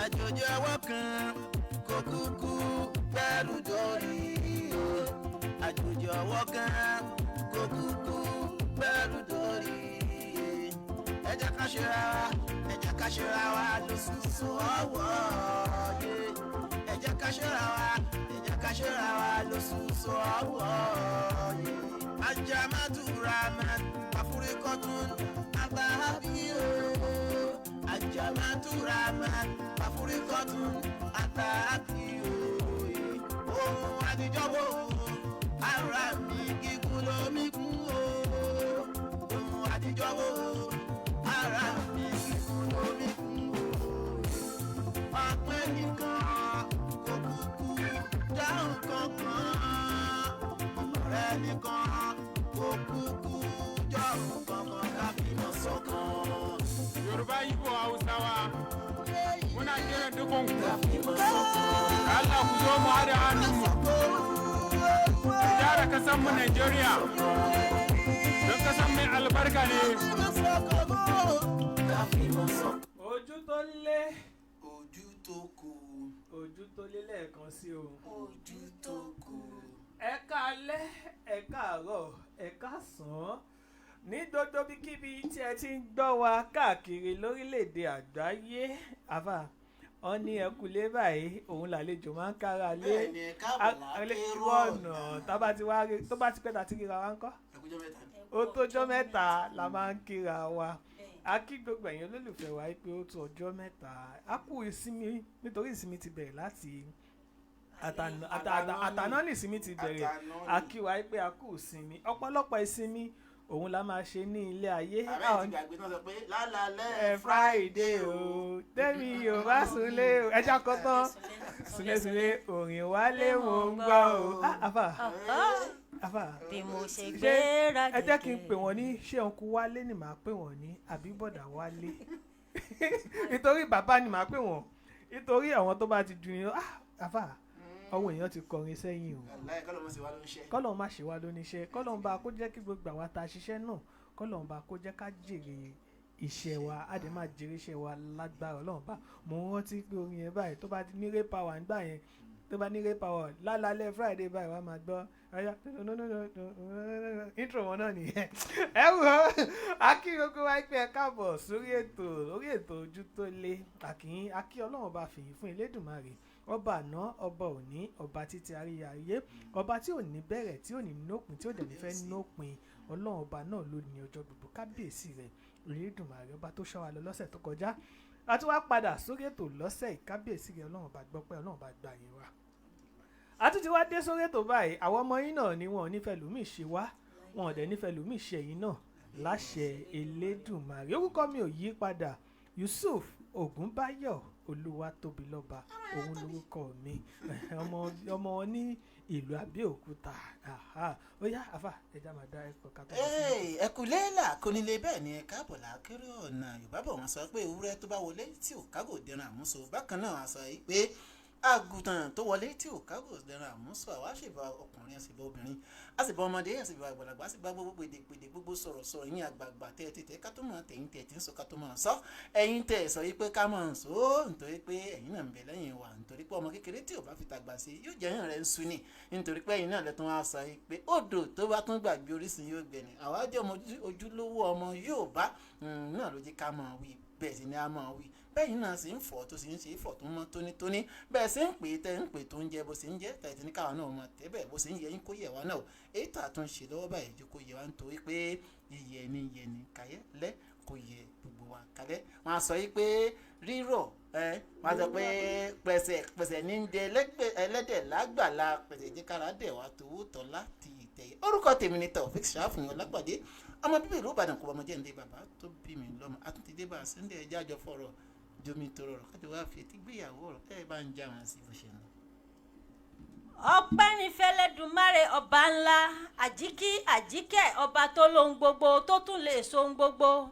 Àjòjì ọwọ́ kan kò kúkú pẹ̀lú dórí o. Àjòjì ọwọ́ kan kò kúkú pẹ̀lú dórí. Ẹ jẹ́ ká ṣera wa, ẹ jẹ́ ká ṣera wa lóṣooṣù ọwọ́ yé. Ẹ jẹ́ ká ṣera wa, ẹ jẹ́ ká ṣera wa lóṣooṣù ọwọ́ yé. Ajamatu Rahman afurikọtun abahabi o. Ajamatu Rahman afurikọtun atahabi o. Ohun àtijọ́ wo ara mi kíkún lómi kún o. Ohun àtijọ́ wo ara mi kíkún lómi kún o. Ọpẹ́ nìkan kò kúkú dáhùn kankan. Ọ̀rẹ́ nìkan kò kúkú jọ̀hún kankan ká fìmọ̀ ṣọ̀kan. Yoruba, Igbo, Hausawa, muna kiran dukanku. Ká fìmọ̀ ṣọ̀kan. Allah ku zo mu haɗa hannunmu. Mu gyara kasanmu Nigeria. Don kasan mai albarka ne. Ká fìmọ̀ ṣọ̀kan. Ojú tó lé. Ojú tó kù. Ojú tó lé lẹ́ẹ̀kan sí o. Ojú tó kù. Ẹ káalẹ́, ẹ káàárọ̀, ẹ káàsán ní gbogbo bíkíbi tí ẹ ti ń gbọ́ wa káàkiri lórílẹ̀‐èdè àgbáyé. Àfà wọn ní ẹkùlé báyìí, òun làlejò máa ń kára lé. Bẹ́ẹ̀ni, ẹ káàbọ̀ lákèrò ọ̀nà tábà ti wá rí tó bá ti pẹ́ ta ti ríra wa ń kọ́. Ẹkújọ́ mẹ́ta. Ó tójọ́ mẹ́ta la máa ń kíra wa. A kí gbogbo ẹ̀yin olólùfẹ́ wa pé ó tó ọjọ́ mẹ́ta, a kú ìsinmi, nítorí ìsinmi ti bẹ̀rẹ̀ láti àtàná ní ìsinmi ti bẹ̀rẹ̀. Àtàná A ni. kí wa pé a kú ìsinmi. Ọ̀pọ̀lọpọ̀ ìsinmi òun la máa ṣe ní ilé ayé. Àbẹ́ ti gbàgbé náà sọ pé lálálẹ́ Ẹ Friday o, tẹ́mi ò bá súnlé o, ẹja kan tán súnlé òrìn wálé mò ń gbọ́ o. Ah, àfà, àfà. Bí mo ṣe Ṣé gbéra. ẹ jẹ́ kí n pè wọ́n ní, ṣé uncle Wálé ni màá pè wọ́n ní àbí bọ̀dà Wálé? Nítorí bàbá ni màá pè wọ́n, nítorí àwọn tó bá ti ju ni. Ah, àfà, ọwọ́ èèyàn ti kọrin sẹ́yìn o. Aláì kọ́lọ́ mọ̀ sí wa ló ń ṣe. Kọ́lọ́n má ṣe wá lóníṣẹ́, kọ́lọ́n bá kó jẹ́ kí gbogbo àwa tá a ṣiṣẹ́ náà, kọ́lọ́n bá kó jẹ́ ká jèrè iṣẹ́ wa. Á dẹ̀ máa jèrè iṣẹ́ wa lágbára Ọlọ́run. Bá mò ń rántí pé orin yẹn báyìí, tó bá ní ray power nígbà yẹn, tó bá ní ray power lálálẹ́ Friday báyìí, wàá máa gbọ́ ọ̀yá intro wọn náà nìyẹn. Ẹ wò ó, akí gbogbo wa pé ẹ káàbọ̀ sórí ètò, lórí ètò Ojú tó Lé. Àkìyín akí Ọlọ́run bá fìyìn fún Elédùmarè, ọba àná, ọba òní, ọba títí aríyáyé, ọba tí ò ní bẹ̀rẹ̀, tí ò ní nópin, tí ò dẹ̀ ní fẹ́ nópin. Ọlọ́run ọba náà ló ní ọjọ́ gbogbo. Kábíyèsí rẹ̀ Elédùmarè, ọba tó ṣọ́ wa lọ lọ́sẹ̀ tó kọjá, a tún wá padà sórí ètò lọ́sẹ̀ yìí. Kábíyèsí rẹ̀ Ọlọ́run ọba, gbọ́pẹ́ Ọlọ́run ọba gbà yín wá. A tún ti wá dé sórí ètò báyìí. Àwọn ọmọ yín náà ni, wọn ò nífẹ̀ẹ́ lùmí ṣe wá, wọn ò dẹ̀ nífẹ̀ẹ́ lùmí ṣe yín náà láṣẹ Elédùmarè. Orúkọ mi ò yí padà, Yusuf Ògúnbáyọ̀ Olúwatóbilọ́ba òun lorúkọ mi, ọmọ ọmọ ní ìlú Abẹ́òkúta. Aha. Ó yá àfà, ẹja máa dá ẹ̀kọ́ ká tó lọ sí. Ẹ kú léèlà kónílé, bẹ́ẹ̀ ni ẹ káàbọ̀ lákèrè ọ̀nà. Yorùbá bọ̀, wọ́n sọ pé ewúrẹ́ tó bá wọlé tí ò kágò dẹran àmúso. Bákan náà, wọ́n sọ pé àgùntàn tó wọlé tí ò kágò dẹran àmúso. Àwa ṣèbà ọkùnrin, àṣìbà obìnrin, àṣìbà ọmọdé, àṣìbà àgbàlagbà, àṣìbà gbogbo pèdèpèdè, gbogbo sọ̀rọ̀sọ̀rọ̀ yín, àgbààgbà tẹ́ ẹ tètè ká tó mọ̀, tẹ̀yìn tẹ̀ tí ń sọ ká tó mọ̀ sọ, ẹ̀yin tẹ̀ sọ yìí pé ká mọ̀ sọ, nítorí pé ẹ̀yin náà ń bẹ lẹ́yìn wa, nítorí pé ọmọ kékeré tí ò bá fi tàgbà sí yóò jẹ́ ẹ̀yìn rẹ̀ ń sú ni, nítorí pé ẹ̀yin náà lẹ́tún wá sọ yìí pé odò tó bá tún gbàgbé orísun yóò gbẹ ni. Àwa jẹ́ ọmọ ojúlówó ọmọ Yorùbá náà ló jẹ́ ká mọ̀ wí bẹ́ẹ̀ sì ni a máa wí bẹ́ẹ̀ yìí náà sì ń fọ̀ tó sì ń ṣe é fọ̀ tó mọ́ tónítóní. Bẹ́ẹ̀ sì ń pè é, tẹ́ ń pè tó ń jẹ́ bó sì ń jẹ́ tẹ̀ tí ní káwa náà mọ̀ tẹ́ bẹ́ẹ̀ bó sì ń yẹ yín kó yẹ wá náà. Èyí tó àtúnṣe lọ́wọ́ báyìí jẹ́ kó yẹ wá, nítorí pé yíyẹ ni yẹ ni kàyẹ́ lẹ́ kó yẹ gbogbo wa kalẹ̀. Wọ́n á sọ yìí pé rírọ̀ ẹ, wọ́n á sọ pé pẹ̀sẹ̀ pẹ̀sẹ̀ ní ń jẹ ẹlẹ́dẹ̀ lágbàlá pẹ̀sẹ̀, jẹ́ kára dẹ̀ wá tówó tọ́lá ti ìtẹ̀yẹ. Orúkọ tèmi ni Taofik Ṣáfùyàn Ọlápàdé, ọmọ bíbí ìlú Ìbàdàn, kò bá ọmọ jẹ́ ǹdẹ́ bàbá tó bí mi lọ́mọ. Àtúntìdé bá a sẹ́ńdẹ̀ ẹjẹ́ àjọ fọ̀rọ̀ jomi tó rọrọ̀ kájọ wá fi etí gbéyàwó ọ̀rọ̀ ẹ bá ń já wọn sí bó ṣe ń lọ. Ọpẹ́ ní fẹ́lẹ́dùmarè, ọba ńlá, àjíkí àjíkẹ́, ọba tó lóhun gbogbo, tó tún lè sohun gbogbo,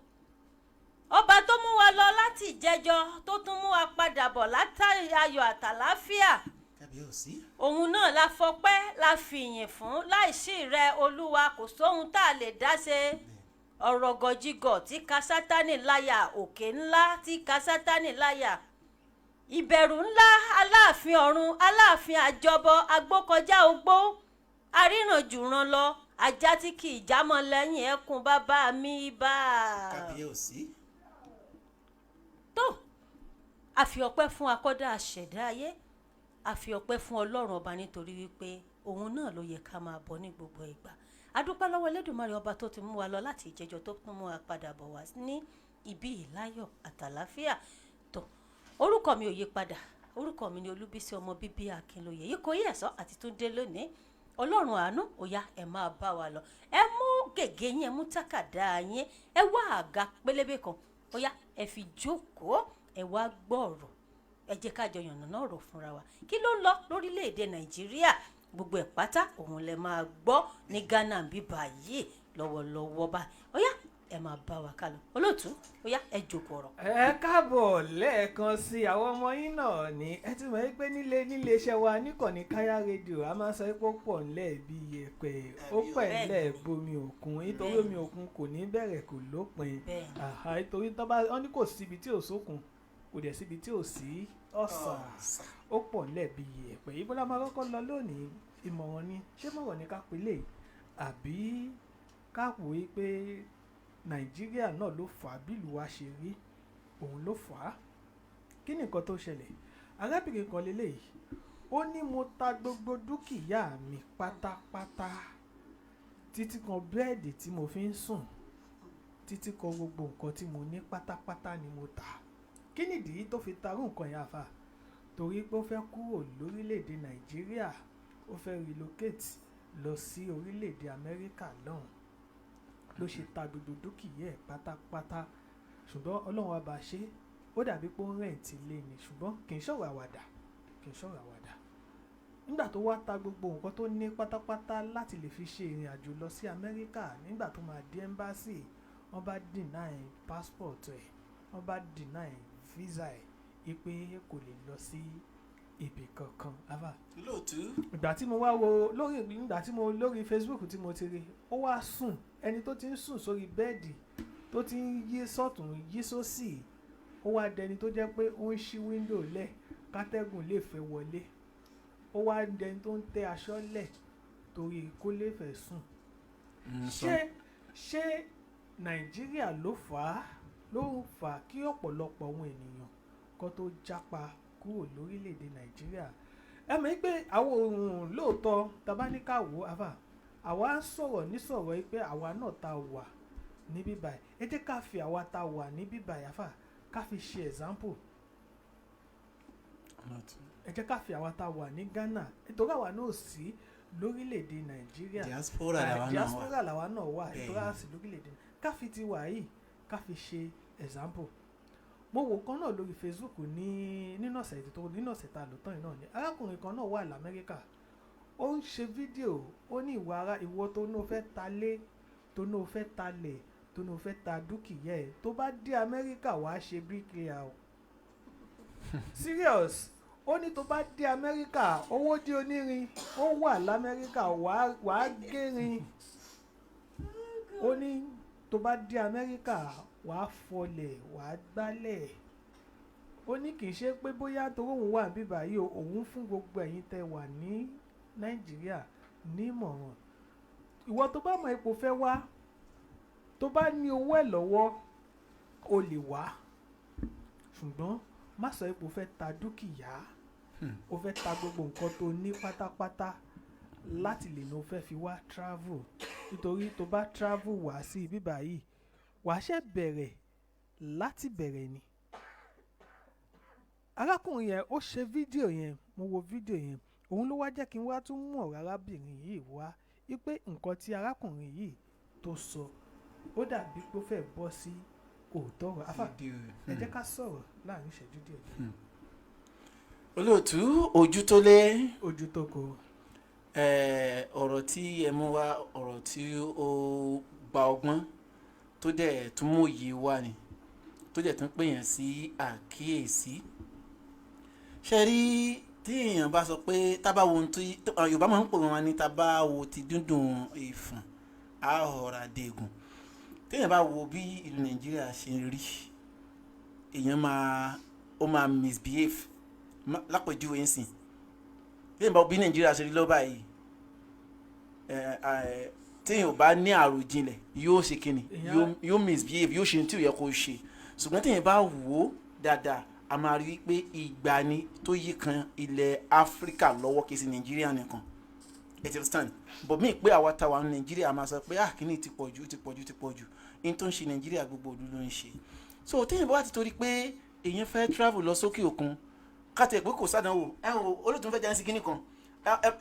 ọba tó mú wa lọ láti ìjẹjọ, tó tún mú wa padà bọ̀ látàrí ayọ̀ àtàláfíà. Kábíyèsí. Òun náà la fọpẹ́, la fìyìn fún. Láìsí rẹ Olúwa, kò sóhun tá a lè dá ṣe. Ọ̀rọ̀ gọ̀jigọ̀ tí ka Sátánì láyà, òkè ńlá tí ka Sátánì láyà. Ìbẹ̀rù ńlá, Aláàfin ọ̀run, Aláàfin àjọbọ, agbókọjá ogbó, aríranjùran lọ, ajá tí kì í jámọ́ lẹ́yìn ẹkùn, bàbá mi, ibà. Kábíyèsí. Tó a fi ọpẹ́ fún akọ́dá àṣẹ̀dá ayé, a fi ọpẹ́ fún Ọlọ́run ọba, nítorí wípé òun náà ló yẹ ká máa bọ̀ ní gbogbo ìgbà. A dúpẹ́ lọ́wọ́ Elédùmarè ọba tó ti mú wa lọ láti ìjẹjọ, tó tún mú wa padà bọ̀ wá ní ibi ìláyọ̀ àtàláfíà. Tó orúkọ mi ò yí padà, orúkọ mi ni Olúbísí ọmọ bíbí Akínlóye Ìkòyí Ẹ̀sọ́ àti Túndé lónìí. Ọlọ́run àánú, ó yá, ẹ máa bá wa lọ. Ẹ mú gègé yín, ẹ mú tákàdá yín, ẹ wá àga pélébé kan, ó yá, ẹ fi jókòó, ẹ wá gbọ́ ọ̀rọ̀. Ẹ jẹ́ ká jọ yànnàná ọ̀rọ̀ fúnra wa. Kí ló ń lọ lórílẹ̀‐èdè Nàìjíríà? Gbogbo ẹ̀ pátá òun lẹ máa gbọ́ ní Ghana bí báyìí lọ́wọ́lọ́wọ́ báyìí. Ó yá, ẹ máa bá wa kálọ. Olóòtú, ó yá, ẹ jókòó ọ̀rọ̀. Ẹ káàbọ̀ lẹ́ẹ̀kan sí. Àwọn ọmọ yín náà ní ẹ ti mọ̀ pé nílé iṣẹ́ wa níkànnì Káyá Rédíò, a máa ń sọ pé ó pọ̀ ńlẹ̀ bí iyẹ̀pẹ̀, ó pẹ̀ ńlẹ̀ bomi òkun, nítorí omi òkun kò ní bẹ̀rẹ̀, kò lópin. Nítorí tó bá wọ́n ní kò síbi tí ò sókun, kò dẹ̀ síbi tí ò sí ọ̀sà. Ó pọ̀ ńlẹ̀ bí iyẹ̀pẹ̀. Ibo la máa kọ́kọ́ lọ lónìí? Ìmọ̀ràn ni, ṣé mọ̀ràn ni ká pelé, àbí ká wò ó pé Nàìjíríà náà ló fà á, bílùú wa ṣe rí òun ló fà á? Kí ni nǹkan tó ṣẹlẹ̀? Arábìnrin kan lélẹ́yìí, ó ní, "Mo ta gbogbo dúkìá mi pátápátá, títí kan bẹ́ẹ̀dì tí mo fi ń sùn, títí kan gbogbo nǹkan tí mo ní pátápátá ni mo tà." Kí nìdí tó fi tarú nǹkan yẹn, àfà? Torí pé ó fẹ́ kúrò lórílẹ̀‐èdè Nàìjíríà, ó fẹ́ relocate lọ sí orílẹ̀‐èdè Amẹ́ríkà lọ́hùn ló ṣe ta gbogbo dúkìá ẹ̀ pátápátá. Ṣùgbọ́n Ọlọ́run wa bá ṣe, ó dàbí pé ó ń rent ilé ni, ṣùgbọ́n kì í ṣọ̀rọ̀ àwàdà, kì í ṣọ̀rọ̀ àwàdà. Nígbà tó wá ta gbogbo nǹkan tó ní pátápátá láti lè fi ṣe ìrìn àjò lọ sí Amẹ́ríkà, nígbà tó máa dé embassy, wọ́n bá deny passport ẹ̀, wọ́n bá deny visa ẹ̀ pé kò lè lọ sí ibì kankan, àfà. Lóòtú. Ìgbà tí mo wá wo lórí, ìgbà tí mo lórí Facebook tí mo ti rí, ó wá sùn, ẹni tó ti ń sùn sórí bẹ́ẹ̀dì, tó ti ń yí sọ́tún yí sósì, ó wá dẹni tó jẹ́ pé ó ń ṣí window lẹ̀ kátẹ́gùn lè fẹ́ wọlé, ó wá dẹni tó ń tẹ́ aṣọ lẹ̀ torí kó lè fẹ́ sùn. Ṣé Nàìjíríà ló fà á, ló ń fà á kí ọ̀pọ̀lọpọ̀ àwọn ènìyàn kó tó jápa kúrò lórílẹ̀‐èdè Nàìjíríà? Ẹ mọ̀ pé àwọn ohun lóòótọ́ tàbá ní ká wò ó, àfà, àwa ń sọ̀rọ̀ nísọ̀rọ̀ yìí pé àwa náà ta wà níbí báyìí. Ẹ jẹ́ ká fi àwa ta wà níbí báyìí, àfà, ká fi ṣe example. Ẹ jẹ́ ká fi àwa ta wà ní Ghana, nítorí àwa náà sí lórílẹ̀‐èdè Nàìjíríà. Diaspora làwa náà wà. Diaspora làwa náà wà, nítorí àwa sí lórílẹ̀‐èdè. Ká fi ti wà yìí, ká fi ṣe example. Mo wò kan náà lórí Facebook ní nínú ọ̀sẹ̀ tó nínú ọ̀sẹ̀ tá a lò tán yìí náà ni. Arákùnrin kan náà wà lamẹ́ríkà, ó ń ṣe fídíò, ó ní, "Ìwọ ara ìwọ tó ní o fẹ́ ta lé, tó ní o fẹ́ ta lẹ̀, tó ní o fẹ́ ta dúkìá ẹ̀, tó bá dé Amẹ́ríkà, wàá ṣe bricklayer o." Serious. Ó ní tó bá dé Amẹ́ríkà, owó dé onírin ó wà lamẹ́ríkà, wàá gérin. Ó ní tó bá dé Amẹ́ríkà, wàá fọlẹ̀, wàá gbálẹ̀. Ó ní kì í ṣe pé bóyá torí òun wà bíbá yìí o, òun fún gbogbo ẹ̀yin tẹ́ wà ní Nàìjíríà nímọ̀ràn. Ìwọ tó bá mọ ipò fẹ́ wá, tó bá ní owó ẹ̀ lọ́wọ́, o lè wá, ṣùgbọ́n má sọ ipò fẹ́ ta dúkìá, o fẹ́ ta gbogbo nǹkan tó ní pátápátá láti lè ní o fẹ́ fi wá travel, nítorí tó bá travel wá sí ibi báyìí, wàá ṣe bẹ̀rẹ̀ láti bẹ̀rẹ̀ ni. Arákùnrin yẹn, ó ṣe fídíò yẹn, mo wo fídíò yẹn. Òun ló wá jẹ́ kí n wá tún mú ọ̀rọ̀ arábìnrin yìí wá, wípé nǹkan tí arákùnrin yìí tó sọ, ó dàbí pé ó fẹ́ bọ́ sí òótọ́ ọ̀rọ̀. Àfà, ẹ jẹ́ ká sọ̀rọ̀ láàrin ìṣẹ́jú díẹ̀ díẹ̀. Olóòtú, ojú tó lé. Ojú tó kọ. Ọ̀rọ̀ tí ẹ mú wá, ọ̀rọ̀ tí ó gba ọgbọ́n, tó dẹ̀ tún mú òye wá ni, tó dẹ̀ tún pèèyàn sí àkíyèsí. Ṣe rí, tí èèyàn bá sọ pé tábà wo ohun tí Yorùbá máa ń pè wọ́n ní, tábà wo ti dúndùn ìfọ̀n, á ọ̀rà dẹ̀gùn. Téèyàn bá wo bí ìlú Nàìjíríà ṣe rí, èèyàn máa ó máa misbehave. Lápèjúwe ń sìn bí ìbá bí Nàìjíríà ṣe rí lọ́ba yìí, téèyàn ò bá ní àròjinlẹ̀, yóò ṣe kíni? Yóò misbehave, yóò ṣe ní tí ò yẹ kó ṣe. Ṣùgbọ́n téèyàn bá wò ó dáadáa, a máa rí i pé ìgbà ni tó yí kan ilẹ̀ Áfíríkà lọ́wọ́, kì í ṣe Nàìjíríà nìkan. Ẹ ti understand? But mí pé àwa táwa ní Nàìjíríà máa sọ pé, ah, kíní ti pọ̀ jù, ti pọ̀ jù, ti pọ̀ jù. Ní tó ń ṣe Nàìjíríà, gbogbo òdu ló ń ṣe. So téèyàn bá wà ti torí pé èèyàn fẹ́ travel lọ sókè òkun, káti ẹ̀ pé kò sádánwò ẹ o, olóòtú fẹ́ jẹ́ sí kíní kan.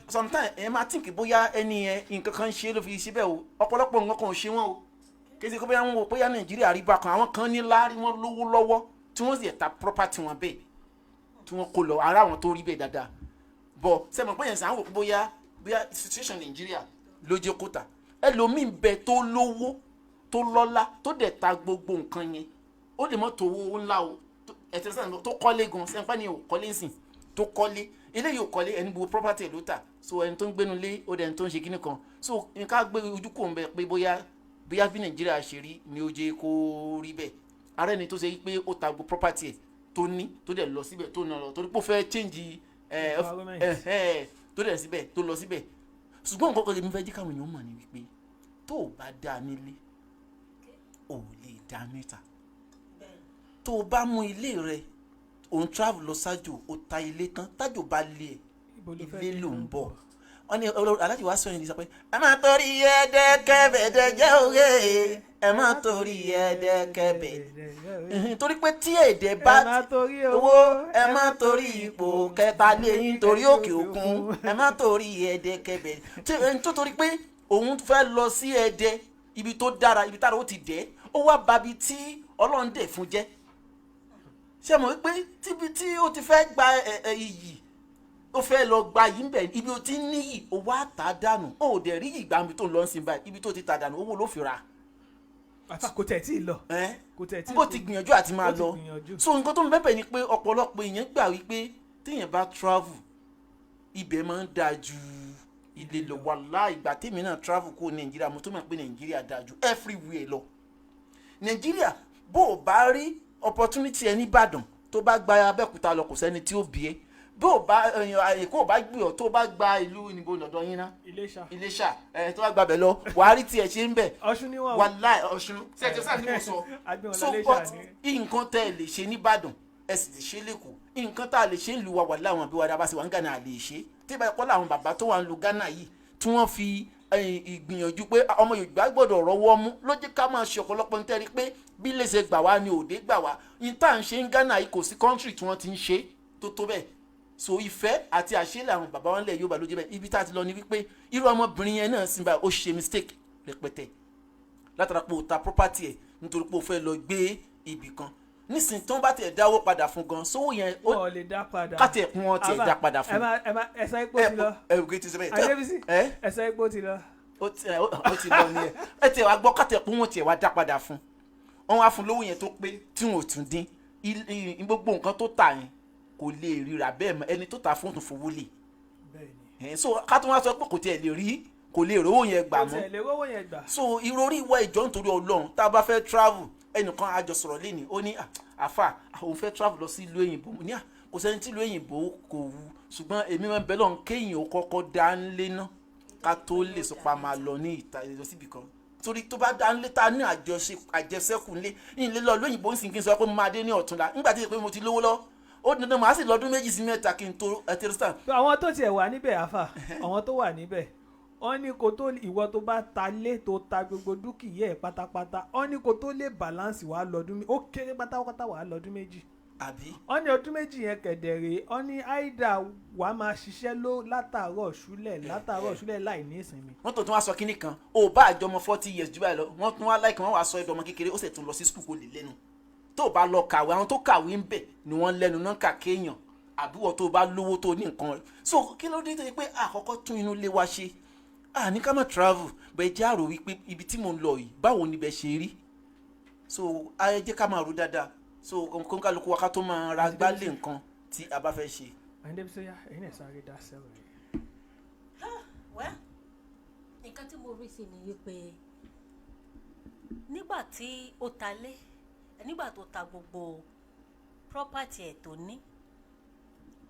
Sometimes ẹ máa think bóyá ẹni yẹn, nǹkan kan ṣe ló fi ṣe bẹ́ẹ̀ o. Ọ̀pọ̀lọpọ̀ nǹkan kan ò ṣe wọ́n o. Kì í ṣe pé bóyá wọ́n wò bóyá Nàìjíríà rí bákan. Àwọn kan ní láárí, wọn lówó lọ́wọ́, tí wọ́n sì ta property wọn bẹ́ẹ̀ tí wọ́n kó lọ. Ara àwọn tó rí bẹ́ẹ̀ dáadáa bọ̀ sẹ́mi pé yẹn sàn án wò pé bóyá situation Nàìjíríà ló jẹ́ kó tà. Ẹlòmíín bẹ tó lówó, tó lọ́lá, tó dẹ̀ ta gbogbo nǹkan yẹn, ó lè mọ́ tó owó ńlá o. Ẹ̀tẹ̀ sàn tó kọ́lé gan, sẹ́ńpẹ́ ni ò kọ́lé ńsìn, tó kọ́lé eléyìí, ò kọ́lé ẹni, gbogbo property ẹ̀ ló tà. So ẹni tó ń gbénu lé, ó dẹ̀ ẹni tó ń ṣe kíní kan. So nǹkan gbé ojú kò ń bẹ pé bóyá bí Nàìjíríà ṣe rí ni ó jẹ́ kó rí bẹ́ẹ̀. Ara ẹni tó ṣe pé ó ta gbogbo property ẹ̀ tó ní, tó dẹ̀ lọ síbẹ̀, tó nà lọ torí pé ó fẹ́ change environment. Tó dẹ̀ síbẹ̀, tó lọ síbẹ̀. Ṣùgbọ́n nǹkan kan lèmi fẹ́ jẹ́ káwọn èèyàn mọ̀ ní wípé tó o bá dá nílé, o ò lè dá níta. Tó o bá mú ilé rẹ, òun travel lọ sájò, o ta ilé tán, tájò bá lé ẹ, Ibo ló fẹ́ ilé dé ló ń náà? bọ̀. Wọ́n ní aláàjì wa sọ yẹn ní sọ pé ẹ má torí ẹ̀ẹ́dẹ́kẹ́bẹ̀dẹ̀ jẹ́ òye, ẹ má torí ẹ̀ẹ́dẹ́kẹ́bẹ̀dẹ̀, torí pé tí èdè bá Ẹ má torí owó, ẹ má torí ipò kẹta lẹ́yìn, torí òkè òkun, ẹ má torí ẹ̀ẹ́dẹ́kẹ́bẹ̀ tí ẹni tó torí pé òun fẹ́ lọ sí Ẹdẹ, ibi tó dára, ibi tára ó ti dẹ́, ó wá babi tí Ọlọ́run dẹ̀ fún jẹ́. Ṣé mo wípé tíbi tí ó ti fẹ́ gba iyì, ó fẹ́ lọ gba yìí ń bẹ̀, ibi ó ti ń níyì, ó wá tà á dànù, ó dẹ̀ rí ìgbà ibi tó ń lọ sí báyìí, ibi tó ti tà dànù, owó ló fi ra. Àfà kò tẹ̀ tí ì lọ. Ẹ́ Kò tẹ̀ tí bó ti gbìyànjú àti máa Ó ti lọ. gbìyànjú. So nǹkan tó ń bẹ́bẹ̀ ni pé ọ̀pọ̀lọpọ̀ èèyàn gbà wípé téèyàn bá travel, ibẹ̀ máa ń dáa ju ilé lọ. Wàláhì, ìgbà tèmi náà travel kó Nàìjíríà, mo tó mọ̀ pé Nàìjíríà dáa ju everywhere lọ. Nàìjíríà, bó o bá rí opportunity ẹ nìbàdàn, tó bá gba Abẹ́òkúta lọ, kò sẹ́ni tí ó bí ẹ. Bó o bá Èkó ò bá gbé ọ, tó bá gba ìlú ìnìbò lọ́dọ̀ yín ná, Iléṣà. Iléṣà ẹ, tó bá gbàbẹ̀ lọ, wàá rí tiẹ̀ ṣe ń bẹ̀. Ọ̀ṣun níwọ̀n. Wàláì, Ọ̀ṣun ṣe ti sáà ní mo sọ. Agbé wọn So lọ Iléṣà but ni. nǹkan tẹ́ ẹ lè ṣe nìbàdàn, ẹ sì lè ṣe lẹ́kọ̀ọ́. Nǹkan tá a lè ṣe ń lu wa, wà láwọn àbí wa dábàá sí wa ń Ghana, a lè ṣe tí ìbá kọ́ làwọn bàbá tó wà ń lu Ghana yìí, tí wọ́n fi ìgbìyànjú pé ọmọ Yorùbá gbọ́dọ̀ rọ́wọ́ mú, ló jẹ́ ká máa ṣe ọ̀pọ̀lọpọ̀ nítorí pé bí lè ṣe gbà wá ni òde gbà wá. Ní tá à ń ṣe ń Ghana yìí, kò sí country tí wọ́n ti ń ṣe tó tó bẹ́ẹ̀. So ìfẹ́ àti àṣẹlẹ̀ àwọn bàbá wọn lẹ̀ Yorùbá ló jẹ́ bẹ́ẹ̀. Ibi tá a ti lọ ni wípé irú ọmọbìnrin yẹn náà sì báyìí, ó ṣe mistake rẹpẹtẹ látara pé o ta property ẹ̀ nítorí pé o fẹ́ lọ gbé ibì kan. Nísìnyí tí wọ́n bá tiẹ̀ dáwó padà fún gan, sówó yẹn Wọn ò lè dá padà. ká tiẹ̀ kún wọn tiẹ̀ Àbá, dá padà fún. Ẹ má ẹ má ẹsẹ ipò ti lọ. Ẹ ò ti sọ bẹ́ẹ̀. Adébísí. Ẹ Ẹsẹ ipò ti lọ. ó ti ẹ ó ti lọ ní ẹ. Ẹ tiẹ̀ wá gbọ́, ká tiẹ̀ kún wọn tiẹ̀ wá dá padà fún, wọn wá fún lówó yẹn tó pé tí wọn ò tún dín. Gbogbo nǹkan tó tà yẹn, kò lè ríra bẹ́ẹ̀ mọ́. Ẹni tó tà fún tún fowó lè. Bẹ́ẹ̀ni. So ká tún wá sọ pé kò tiẹ̀ lè rí, kò lè rówó yẹn gbà Kò mọ́. tẹ̀ lè rówó yẹn gbà. So ìròrí ìwọ ìjọ, nítorí Ọlọ́run, tá a bá fẹ́ travel, ẹnìkan a jọ sọ̀rọ̀ lẹ́nìí, ó ní, "Ah, àfà, òun fẹ́ travel lọ sí ìlú òyìnbó." Mo ní, "À, kò sẹ́ni tí ìlú òyìnbó kò wù, ṣùgbọ́n èmi máa ń bẹ lọ́run kéèyàn ó kọ́kọ́ dá ń lé ná, ká tó lè sọ pa máa lọ ní ìta lọ síbì kan. Torí tó bá dá ń lé, tá a ní àjọṣe àjẹsẹ́kù ńlé ní ilé lọ lóyìnbó ń sìn, kí n sọ pé mo máa dé ní ọ̀túnla nígbà tí pé mo ti lówó lọ, ó dandan màá sì lọ́dún 2 sí 3 kí n tó ẹ tẹ́lẹ̀. Àwọn tó tiẹ̀ wà níbẹ̀, àfà, àwọn tó wà níbẹ̀, wọ́n ní kó tó, ìwọ tó bá ta lé, tó ta gbogbo dúkìá ẹ̀ pátápátá, wọ́n ní kó tó lè balance, wàá lọ́dún ó kéré pátápátá, wàá lọ́dún 2. Àbí? Wọ́n ní ọdún 2 yẹn kẹ̀dẹ̀rẹ̀, wọ́n ní àìdá wàá máa ṣiṣẹ́ ló látàárọ̀ ṣúlẹ̀, látàárọ̀ ṣúlẹ̀, láì ní ìsinmi. Wọ́n tó tún wá sọ kínní kan, ó bá àjọmọ 40 years jù báyìí lọ, wọ́n tún wá láìkí wọ́n wá sọ ẹ̀dọ̀ ọmọ kékeré, ó sì tún lọ sí school, kó lè lẹ́nu. Tó o bá lọ kàwé, àwọn tó kàwé ń bẹ̀ ni wọ́n lẹ́nu náà kà kéèyàn, àbúwọ̀ tó o bá lówó tó ní nǹkan. So kí ló dé tó yẹ pé àkọ́kọ́ tún inú ilé wa ṣe? À ní ká má travel bẹ́ẹ̀, jẹ́ àrò wípé ibi tí mò ń lọ yìí, báwo ni bẹ́ẹ̀ ṣe rí? So ayé jẹ́ ká máa rò dáadáa. So kónkálukú wa, ká tó máa ra gbálẹ̀ nǹkan tí a bá fẹ́ ṣe. Àyìndé Bísóyá, ẹ̀yin náà sáré dá sẹ́wọ̀n yìí. Well, nǹkan tí mo rí sí ni wípé nígbà tí ó ta lé, nígbà tó ta gbogbo property ẹ̀ tó ní,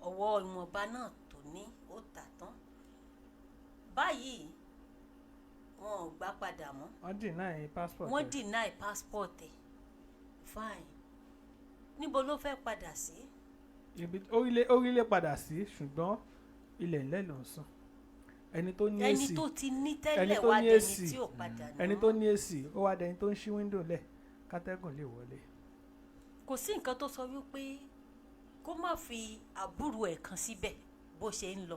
Ọwọ́ ìwọ̀nba náà tó ní, ó tà tán báyìí, wọn ò gbà padà mọ́. Wọ́n deny passport Wọ́n ẹ̀. Deny passport ẹ̀. Fine, níbo ló fẹ́ padà sí? Ibi orílẹ̀ padà sí, ṣùgbọ́n ilẹ̀ ńlẹ̀ ló ń sùn. Ẹni tó ní Ẹni AC tó ti ní ẹni tẹ́lẹ̀ tó wá ní dẹni AC, tí ò padà ní. Ẹni tó ní AC, ó wá dẹni tó ń ṣí window lẹ̀ kátẹ́gùn lè wọlé. Kò sí nǹkan tó sọ wípé kó má fi àbúrò ẹ̀ kan síbẹ̀ bó ṣe ń lọ.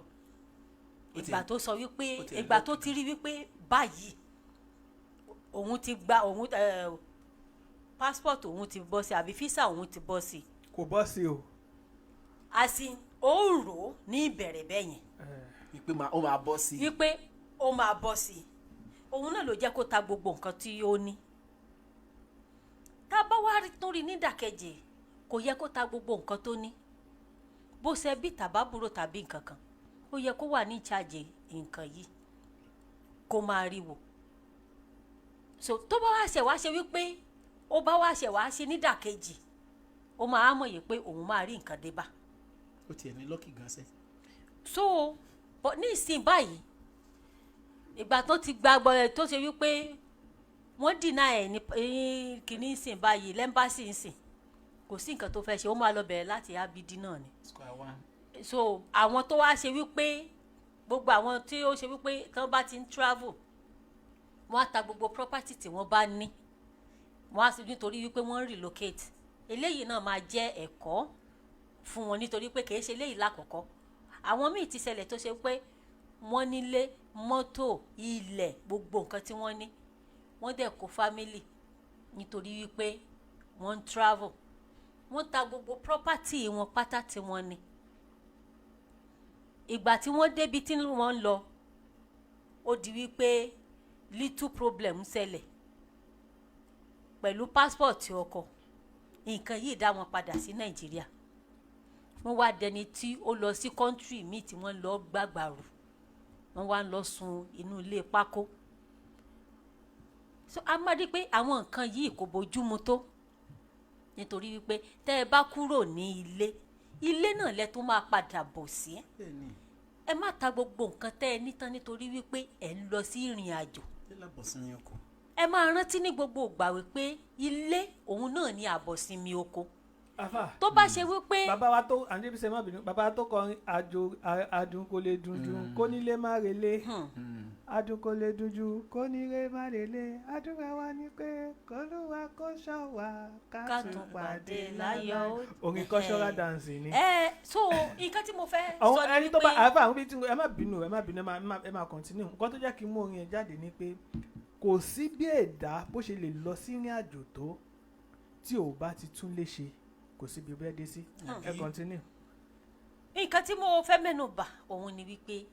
Ó ti Ìgbà tó sọ wípé ó ti ìgbà lọ́kì. Tó ti rí wípé báyìí òun ti gba òun passport, òun ti bọ́ sí, àbí visa òun ti bọ́ sí. Kò bọ́ sí o. Àsì ó rò ó ní ìbẹ̀rẹ̀ bẹ́ẹ̀ yẹn Wípé ó máa bọ́ sí i. Wípé ó máa bọ́ sí i, òun náà ló jẹ́ kó ta gbogbo nǹkan tí ó ní. Tá a bá wá tún rí nídàkejì, kò yẹ kó ta gbogbo nǹkan tó ní. Bó ṣe bí tàbábúrò tàbí nǹkan kan, ó yẹ kó wà ní ìcháàjì nǹkan yìí, kó máa rí wò. So tó bá wá ṣe wá ṣe wípé ó bá wá ṣe wá ṣe nídàkejì, ó máa mọ̀ yìí pé òun máa rí nǹkan dé bá. Ó tiẹ̀ ní luck gan sẹ́. So, but ní ìsìn báyìí, ìgbà tó ti gba gbọ́ tó ṣe wípé wọ́n deny ẹ̀ ní kìíní ìsìn báyìí, l'embassy ìsìn, kò sí nǹkan tó fẹ́ ṣe, ó máa lọ bẹ̀rẹ̀ láti abidi náà ni. Square one. So àwọn tó wá ṣe wípé gbogbo àwọn tí ó ṣe wípé tí wọ́n bá ti ń travel, wọ́n á ta gbogbo property tí wọ́n bá ní, wọ́n á sì nítorí wípé wọ́n ń relocate. Eléyìí náà máa jẹ́ ẹ̀kọ́ fún wọn, nítorí pé kìí ṣe eléyìí lákọ̀ọ́kọ́. Àwọn míì ti ṣẹlẹ̀ tó ṣe pé wọ́n nílé, mọ́tò, ilẹ̀, gbogbo nǹkan tí wọ́n ní, wọ́n dẹ̀ kó family nítorí wípé wọ́n ń travel, wọ́n ta gbogbo property wọn pátá tí wọ́n ní. Ìgbà tí wọ́n débi tí wọ́n ń lọ, ó di wípé little problem ṣẹlẹ̀ pẹ̀lú passport ọkọ. Nǹkan yìí dá wọn padà sí Nàìjíríà. Wọ́n wá dẹni tí ó lọ sí country míì tí wọ́n lọ gbàgbàrú, wọ́n wá lọ sun inú ilé pákó. So a máa rí pé àwọn nǹkan yìí kò bójúmu tó, nítorí wípé tẹ́ ẹ bá kúrò ní ilé, ilé náà lẹ tó máa padà bọ̀ sí. Ẹ má ta gbogbo nǹkan tẹ́ ẹ ní tán nítorí wípé ẹ ń lọ sí ìrìn àjò. Ilé làbọ̀sinmi oko. Ẹ máa rántí ní gbogbo ìgbà wípé ilé òun náà ní àbọ̀sinmi oko. Afa. Tó bá ṣe wípé Bàbá wa tó àǹdébísẹ, má bínú, bàbá tó kọrin àjò adùn kò lè dùn jù kó nílé má relé, adùn kò lè dùn jù kó nílé má relé, àdúrà wa ni pé k'Olúwa kó ṣọ́ wa ká ká tún tún pàdé pàdé láyọ̀. Orin cultural dance ni. Ẹ so nǹkan tí mo fẹ́ Àwọn sọ ni ẹni tó bá wípé àbá àwọn bíi tí ẹ má bínú, ẹ má bínú, ẹ má continue. Nǹkan tó jẹ́ kí n mú orin yẹn jáde ni pé kò sí bí ẹ̀dá bó ṣe lè lọ sí ìrìn àjò tó, tí ò bá ti tún lè ṣe, kò síbi bẹ́ẹ̀ dé sí. Ẹ continue. Nǹkan tí mo fẹ́ mẹ́nu bà òun ni wípé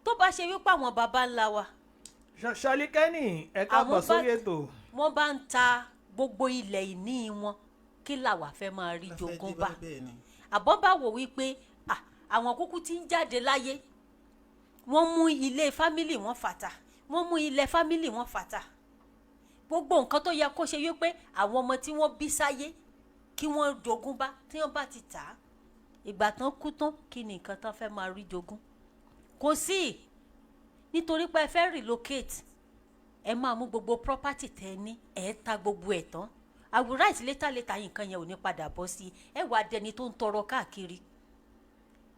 tó bá ṣe wípé àwọn baba ńlá wa Ṣọlí Kẹ́nì, ẹ káàbọ̀ sórí ètò. Wọ́n bá ń ta gbogbo ilẹ̀ ìní wọn, kí làwa fẹ́ máa rí jogún bá? Bẹ́ẹ̀ ni. Àbọ̀ bá wò wípé ah, àwọn kúkú tí ń jáde láyé, wọ́n mú ilé family wọn fàtà, wọ́n mú ilẹ̀ family wọn fàtà, gbogbo nǹkan tó yẹ kó ṣe wípé àwọn ọmọ tí wọ́n bí sáyé kí wọ́n jogún bá, tí wọ́n bá ti tà á, ìgbà tán kú tán, kí ni nǹkan tán fẹ́ máa rí jogún? Kò sí. Nítorí pé ẹ fẹ́ relocate, ẹ máa mú gbogbo property tẹ ní, ẹ ta gbogbo ẹ̀ tán. I will write later later. Nǹkan yẹn ò ní padà bọ́ sí i, ẹ wàá dẹni tó ń tọrọ káàkiri.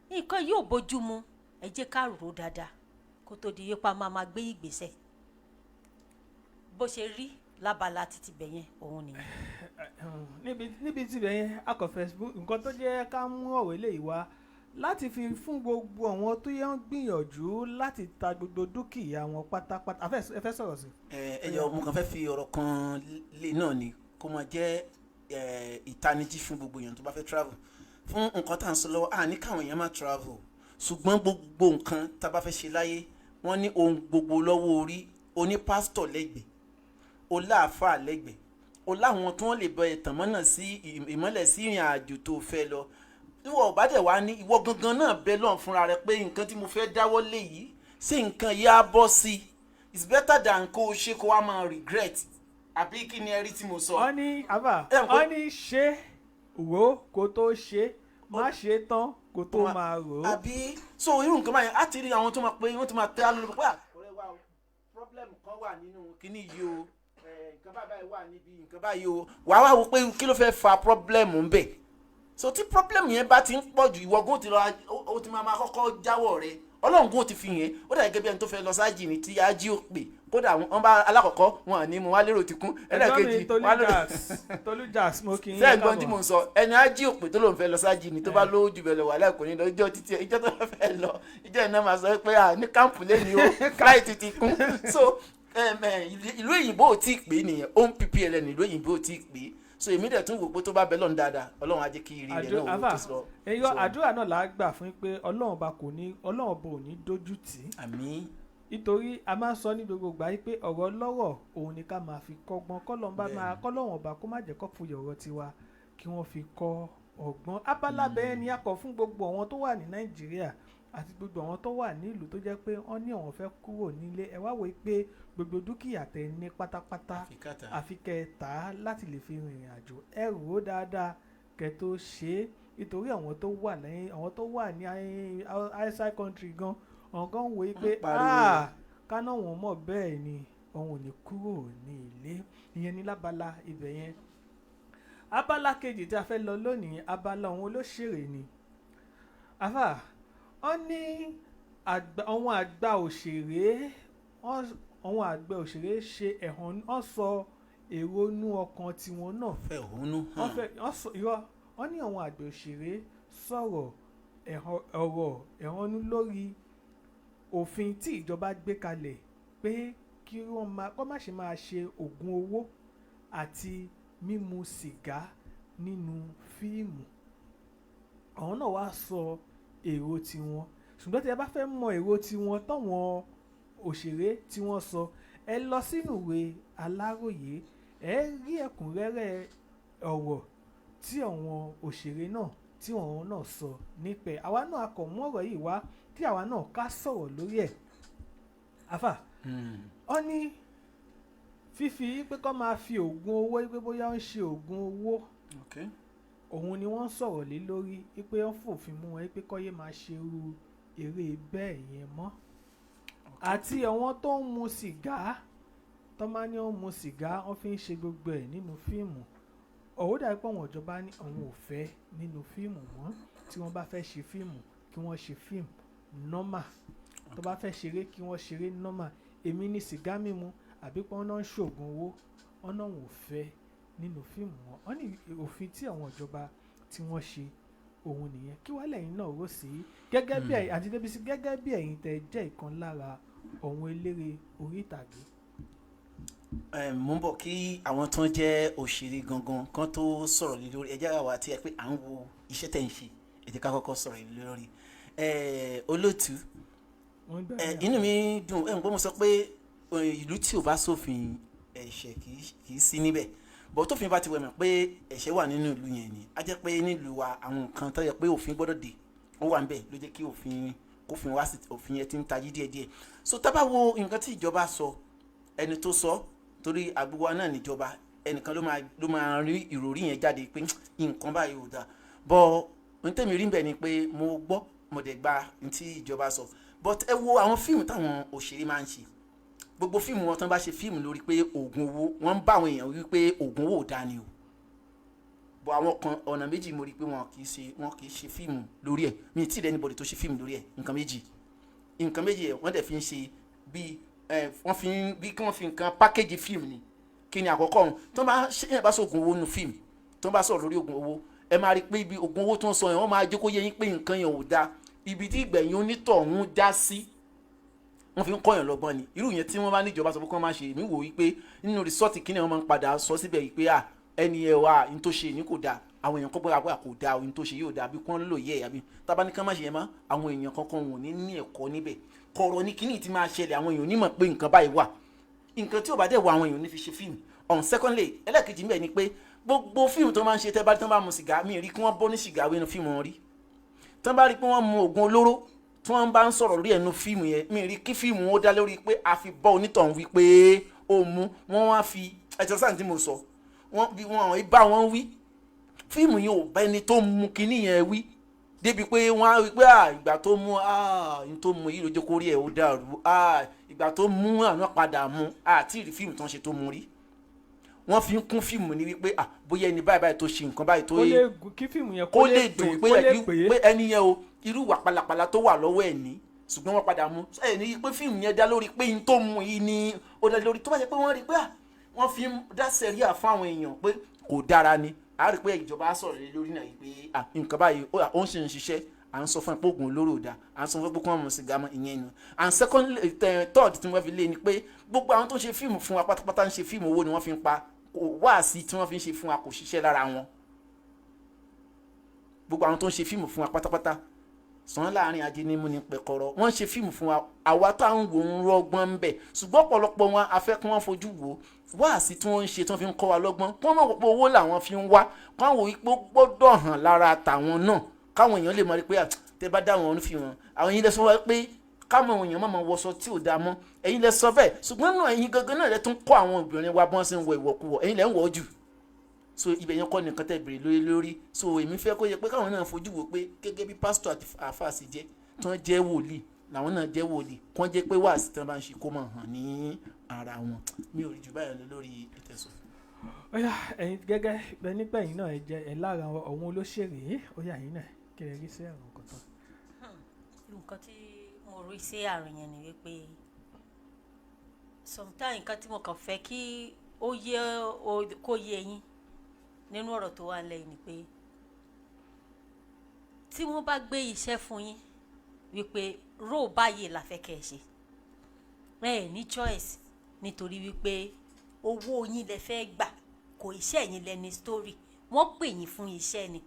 Nǹkan yóò bójú mu. Ẹ jẹ́ ká rò ó dáadáa kó tó di yípa máa gbé ìgbésẹ̀. Bó ṣe rí lábala títí bẹ̀ yẹn òun nìyẹn. Níbi tibẹ̀ yẹn, a kò fẹ́ nǹkan tó jẹ́ ká mú ọ̀rọ̀ eléyìí wá láti fi fún gbogbo àwọn tó yẹ ń gbìyànjú láti ta gbogbo dúkìá wọn pátápátá. Ẹ fẹ́ sọ̀rọ̀ sí. Ẹ jọ̀ọ́, mo kàn fẹ́ fi ọ̀rọ̀ kan lé náà ni, kó máa jẹ́ ìtanijí fún gbogbo èèyàn tó bá fẹ́ travel. Fún nǹkan tá à ń sọ lọ́wọ́, à ní káwọn èèyàn máa travel, ṣùgbọ́n gbogbo nǹkan tá a bá fẹ́ ṣe láyé, wọ́n ní ohun gbogbo lọ́wọ́ orí. Oní pásítọ̀ lẹ́gbẹ̀ẹ́, o láàfáà lẹ́gbẹ̀ẹ́, o láwọn tí wọ́n lè bọ ẹ̀tàn mọ́nà sí ìmọ́lẹ̀ sí ìrìn àjò tó fẹ́ lọ. Ìwọ ò bá dẹ̀ wá ní ìwọ gangan náà bẹ lọ́n fúnra rẹ pé nǹkan tí mo fẹ́ dáwọ́ lé yìí, ṣé nǹkan yìí á bọ́ sí i? It's better than kó o ṣe kó wá máa regret. Àbí kí ni ẹ rí tí mo sọ? Wọ́n ní àbá Ẹ mọ̀ pé wọ́n ní ṣe rò kó tó ṣe, má ṣe tán kó Kó tó máa rò ó. Àbí so irú nǹkan báyẹn á ti rí àwọn tó máa pé wọ́n ti máa tẹ́ á lórí pé à, ọ̀rẹ́ wa o, problem kan wà nínú kinní yìí o, nǹkan báyìí wà níbi nǹkan báyìí o. Wàá wá wo pé kí ló fẹ́ fa problem ń bẹ̀. So tí problem yẹn bá ti ń pọ̀ jù, ìwọ gún ti lọ, ó ti máa kọ́kọ́ jáwọ́ rẹ. Ọlọ́run gún ti fi yẹn, ó dà gẹ́gẹ́ bí ẹni tó fẹ́ lọ sáájì ní tí ájí ò pè. Kódà wọ́n bá alákọ̀ọ́kọ́ wọn à ní mu wá lérò ti kún. Ẹ̀gbọ́n mi ẹlẹ́ẹ̀kejì Tolú wá lérò Jazz, Tolú Jazz, mo kí yín. Sẹ́yìn gbọ́n tí káàbọ̀. mò ń sọ, ẹni ájí òpè tó lòun fẹ́ lọ sáájì ni, tó bá lówó jù bẹ́ẹ̀ lọ, wà láìkò ní lọ. Ìjọ títí ẹ, ìjọ tó bá fẹ́ lọ, ìjọ iná máa sọ pé à ní camp lẹ́ni o, flight ti kún. So ìlú òyìnbó ò tí ì pé nìyẹn, ó ń ppln, ìlú òyìnbó ò tí ì pé. So èmi dẹ̀ tún wò pé tó bá bẹ lọ́n dáadáa, Ọlọ́run á jẹ́ kí ìrì rẹ̀ náà wò tó sọ. Ẹ̀yọ́ àdúrà náà là á gbà fún pé Ọlọ́run bá kò ní, Ọlọ́run bò ní dójú tì í. Àmín. Nítorí a máa ń sọ ní gbogbo ìgbà yìí pé ọ̀rọ̀ lọ́rọ̀ òun ni ká máa fi kọ́gbọ́n, kọ́lọ́n bá máa kọ́lọ́run ọba kó má jẹ́ kó fi ọ̀rọ̀ tiwa kí wọ́n fi kọ́ ọgbọ́n. Abala bẹ́ẹ̀ ni a kọ̀ fún gbogbo àwọn tó wà ní Nàìjíríà àti gbogbo àwọn tó wà ní ìlú tó jẹ́ pé wọ́n ní àwọn fẹ́ kúrò nílé. Ẹ wá wò ó pé gbogbo dúkìá tẹ́ ní pátápátá, àfi kẹ́ ẹ tà á láti lè fi rìnrìn àjò. Ẹ rò ó dáadáa kẹ́ tó ṣe é, nítorí àwọn tó wà lẹ́yìn, àwọn tó wà ní outside country gan, àwọn gan wò ó pé pariwo. "Ah, káná wọn mọ̀ bẹ́ẹ̀ ni òun ò ní kúrò ní ilé." Ìyẹn ní lábala ibẹ̀ yẹn. Abala kejì tí a fẹ́ lọ lónìí, abala òun olóṣèré ni. Afa wọ́n ní àwọn àgbà òṣèré, àwọn àgbà òṣèré ṣe ẹ̀hónú, wọ́n sọ èrò inú ọkàn tiwọn náà. Fẹ̀hónú Wọ́n hàn. fẹ́ wọ́n sọ irọ́. Wọ́n ní àwọn àgbà òṣèré sọ̀rọ̀ ọ̀rọ̀ ẹ̀hónú lórí òfin tí ìjọba gbé kalẹ̀ pé kí wọ́n máa kọ́ má ṣe máa ṣe oògùn owó àti mímu sìgá nínú fíìmù. Àwọn náà wá sọ èrò tiwọn, ṣùgbọ́n tí ẹ bá fẹ́ mọ èrò tiwọn táwọn òṣèré tí wọ́n sọ, ẹ lọ sínú ìwé Aláròyé, ẹ rí ẹ̀kúnrẹ́rẹ́ ọ̀rọ̀ tí àwọn òṣèré náà tí àwọn náà sọ nípẹ̀. Àwa náà a kò mú ọ̀rọ̀ yìí wá kí àwa náà ká sọ̀rọ̀ lórí ẹ̀. Àfà ọ ní fífi pé kọ́ máa fi oògùn owó, pé bóyá ó ń ṣe oògùn owó, òun ni wọ́n ń sọ̀rọ̀ lé lórí, pé wọ́n fòfin mú wọn pé kọ́yé máa ṣe irú eré bẹ́ẹ̀ yẹn mọ́, àti àwọn tó ń mu sìgá, tó máa ní ó ń mu sìgá, wọ́n fi ń ṣe gbogbo ẹ̀ nínú fíìmù. Ọ̀hún dàbí pé àwọn ìjọba ní àwọn ò fẹ́ nínú fíìmù mọ́. Tí wọ́n bá fẹ́ ṣe fíìmù, kí wọ́n ṣe fíìmù normal. Tó bá fẹ́ ṣeré, kí wọ́n ṣeré normal. Èmi ní sìgá mímu àbí pé wọ́n náà ń ṣoògùn owó, wọ́n náà ò fẹ́ nínú fíìmù wọn. Wọ́n ní òfin tí àwọn ìjọba tí wọ́n ṣe òun nìyẹn. Kí wàá lẹ́yìn náà rò sí gẹ́gẹ́ bí ẹ̀yin àti Débísí, gẹ́gẹ́ bí ẹ̀yin tẹ́ jẹ́ ìkan lára òun eléré orí ìtàgé? Mo ń bọ̀. Kí àwọn tó ń jẹ́ òṣèré gangan kan tó sọ̀rọ̀ lé lórí, ẹ jẹ́ àwa tí ẹ pé à ń wo iṣẹ́ tẹ̀ ń ṣe, ẹ jẹ́ ká kọ́kọ́ sọ̀rọ̀ lé lórí. Olóòtú. Wọ́n gbà ẹ ní inú mi dùn. Ẹ ń gbọ́ mo sọ pé ìlú tí ò bá sófin, ẹ̀ṣẹ̀ kì í sí níbẹ̀ bọ́. Tófin bá ti wẹ̀ mọ̀ pé ẹ̀ṣẹ̀ wà nínú ìlú yẹn ni, á jẹ́ pé nílùú wa, àwọn nǹkan tó yẹ pé òfin gbọ́dọ̀ dé, ó wà níbẹ̀, ló jẹ́ kí òfin kófin wá sí. Òfin yẹn ti ń tají díẹ̀díẹ̀. So tá bá wo nǹkan tí ìjọba sọ, ẹni tó sọ, torí àgbogbo wa náà níjọba, ẹnìkan ló máa rí ìròrí yẹn jáde pé nǹkan báyìí ò dáa. Bọ́ ohun tẹ̀mí rí bẹ́ẹ̀ ni pé mo gbọ́, mo dẹ̀ gba ní tí ìjọba sọ. But ẹ wo àwọn fíìmù táwọn òṣèré máa ń ṣe, gbogbo fíìmù wọn tán bá ṣe fíìmù lórí pé oògùn owó, wọ́n ń bá àwọn èèyàn wí pé oògùn owó ò dáa ni o. Bọ̀ àwọn kan, ọ̀nà méjì mo rí i pé wọn kì í ṣe fíìmù lórí ẹ̀. Mi ì tí ì rẹ́ anybody tó ṣe fíìmù lórí ẹ̀. Nǹkan méjì ẹ̀ wọ́n dẹ̀ fi ń ṣe bí ẹ wọ́n fi ń bí kí wọ́n fi nǹkan package fíìmù ni. Kí ni àkọ́kọ́ ọ̀hún? Tó bá ṣe yẹn bá sọ oògùn owó nu fíìmù, tó bá sọ̀rọ̀ lórí oògùn owó, ẹ máa rí i pé ibi oògùn owó tó ń sọ yẹn, wọ́n máa jẹ́ kó yé yín pé nǹkan yẹn ò dáa, ibi tí ìgbẹ̀yìn onítọ̀hún já sí, wọ́n fi ń kọ́yàn lọ́gbọ́n ni. Irú yẹn tí wọ́n bá níjọba sọ pé kí wọ́n máa ṣe, èmi wò wípé nínú result kíni, wọ́n máa ń padà sọ síbẹ̀ yìí pé à ẹni ẹ wà ní tó ṣe ní kò dáa. Àwọn èèyàn kọ́ gbọ́dọ̀ kò dáa, ohun tó ṣe yóò dáa bí kí wọ́n lò yẹ, àbí tábà ní ká má ṣe yẹn mọ́, àwọn èèyàn kankan wọn ò ní ní ẹ̀kọ́ níbẹ̀. Kọ̀rọ̀ ní kíní ti máa ṣẹlẹ̀, àwọn èèyàn onímọ̀ pé nǹkan báyìí wà. Nǹkan tí ò bá dẹ̀ wọ, àwọn èèyàn ní fi ṣe fíìmù. On secondly, ẹlẹ́ẹ̀kejì mbẹ̀ ni pé gbogbo fíìmù tó máa ń ṣe, tẹ́ bá tí wọ́n bá mu sìgá, mi rí kí wọ́n bọ́ ní sìgá wínú fíìmù wọn rí. Tí wọ́n bá rí pé wọ́n mu oògùn olóró, tí wọ́n bá ń sọ̀rọ̀ lórí ẹnu fíìmù yẹn, mi rí kí fíìmù ó dá lórí pé a fi bọ́ onítọ̀hún wí pé ó mu. Wọ́n wá fi ẹ̀jọ̀ sáà tí mo sọ, wọ́n bí wọ́n bá wọn wí, fíìmù yẹn ò bá ẹni tó mu kinní yẹn wí. Débi pé wọ́n á rí pé à, ìgbà tó mú, à n tó mú yìí ló jẹ́ kó rí ẹ̀ ó dàrú, à ìgbà tó mú àwọn padà mú, àti ìrí fíìmù tó ń ṣe tó mú rí, wọ́n fi ń kún fíìmù ní wípé à bóyá ẹni báyìí báyìí tó ṣe nǹkan báyìí tó Kó lè kí fíìmù yẹn kó lè pè dùn pé kó lè pè pé ẹni yẹn o, irú ìwà pálapàla tó wà lọ́wọ́ ẹ̀ ní, ṣùgbọ́n wọ́n padà mú ẹ̀ ní pé fíìmù yẹn dá lórí pé n tó mú yìí ni ó dá lórí. Tó bá jẹ́ pé wọ́n rí pé à wọ́n fi ń dá sẹ̀ríà fún àwọn èèyàn pé kò dára ni, a rí pé ìjọba á sọ̀rọ̀ lé lórí náà yìí pé à nǹkan báyìí ó ń ṣe ń ṣiṣẹ́, à ń sọ fún ẹ pé oògùn olóró ò dáa, à ń sọ fún ẹ pé kí wọ́n mu sìgá mọ́, ìyẹn nu. And secondly, third tí wọ́n fi lé ni pé gbogbo àwọn tó ń ṣe fíìmù fún wa pátápátá ń ṣe fíìmù, owó ni wọ́n fi ń pa. Wáàsí tí wọ́n fi ń ṣe fún wa kò ṣiṣẹ́ lára wọn. Gbogbo àwọn tó ń ṣe fíìmù fún wa pátápátá sàn láàrin ajé ní múni pẹkọrọ, wọ́n ń ṣe fíìmù fún wa, àwa tá à ń wò ń rọgbọ́n ń bẹ̀, ṣùgbọ́n ọ̀pọ̀lọpọ̀ wọn afẹ́ kí wọ́n fojú wò wáàsí tí wọ́n ń ṣe, tí wọ́n fi ń kọ́ wa lọ́gbọ́n, kí wọ́n mọ̀ pé owó làwọn fi ń wá, kí wọ́n wò wípé ó gbọ́dọ̀ hàn lára tàwọn náà, káwọn èèyàn lè mọ̀ rí pé tẹ bá dá wọn fi hàn àwọn yìí lẹ sọ wá pé káwọn èèyàn má máa wọṣọ tí ò dáa mọ́. Ẹ̀yin lẹ sọ bẹ́ẹ̀, ṣùgbọ́n náà ẹ̀yin gangan náà lẹ tún kọ́ àwọn obìnrin wa bọ́n ṣe ń wọ ìwọ̀kuwọ̀, ẹ̀yin lẹ ń wọ̀ ọ́ jù. So ibẹ̀ yẹn kọ́ nìkan tẹ́ bèrè lórí. So èmi fẹ́ kó yẹ pé káwọn náà fojú wò pé gẹ́gẹ́ bí pásítọ̀ àti àáfàá sì jẹ́, tí wọ́n jẹ́ wòlíì làwọn náà jẹ́ wòlíì, kí wọ́n jẹ́ pé wáàsí tí wọ́n bá ń ṣe kó máa hàn ní ara wọn. Mi ò rí jù báyìí lọ lórí ìtẹ̀sùn. Ó yá, ẹ̀yin gẹ́gẹ́ bẹ́ẹ̀ nígbà yìí náà, ẹ jẹ́ ẹ lára àwọn olóṣèré. Ó yá, ẹ̀yin náà, kí ẹ rí sí ẹ̀rùn kọ̀tàn. Nǹkan tí mo rí sí àrùn yẹn ni wípé sometimes nǹkan tí mo kàn fẹ́ kí ó yé kó yé yín nínú ọ̀rọ̀ tó wà nílẹ̀ yìí ni pé tí wọ́n bá gbé iṣẹ́ fún yín wípé role báyìí la fẹ́ kẹ́ ẹ ṣe, ẹ ẹ̀ ní choice, nítorí wípé owó yín lẹ fẹ́ gbà, kò iṣẹ́ yín lẹ ní story. Wọ́n pè yín fún iṣẹ́ ni,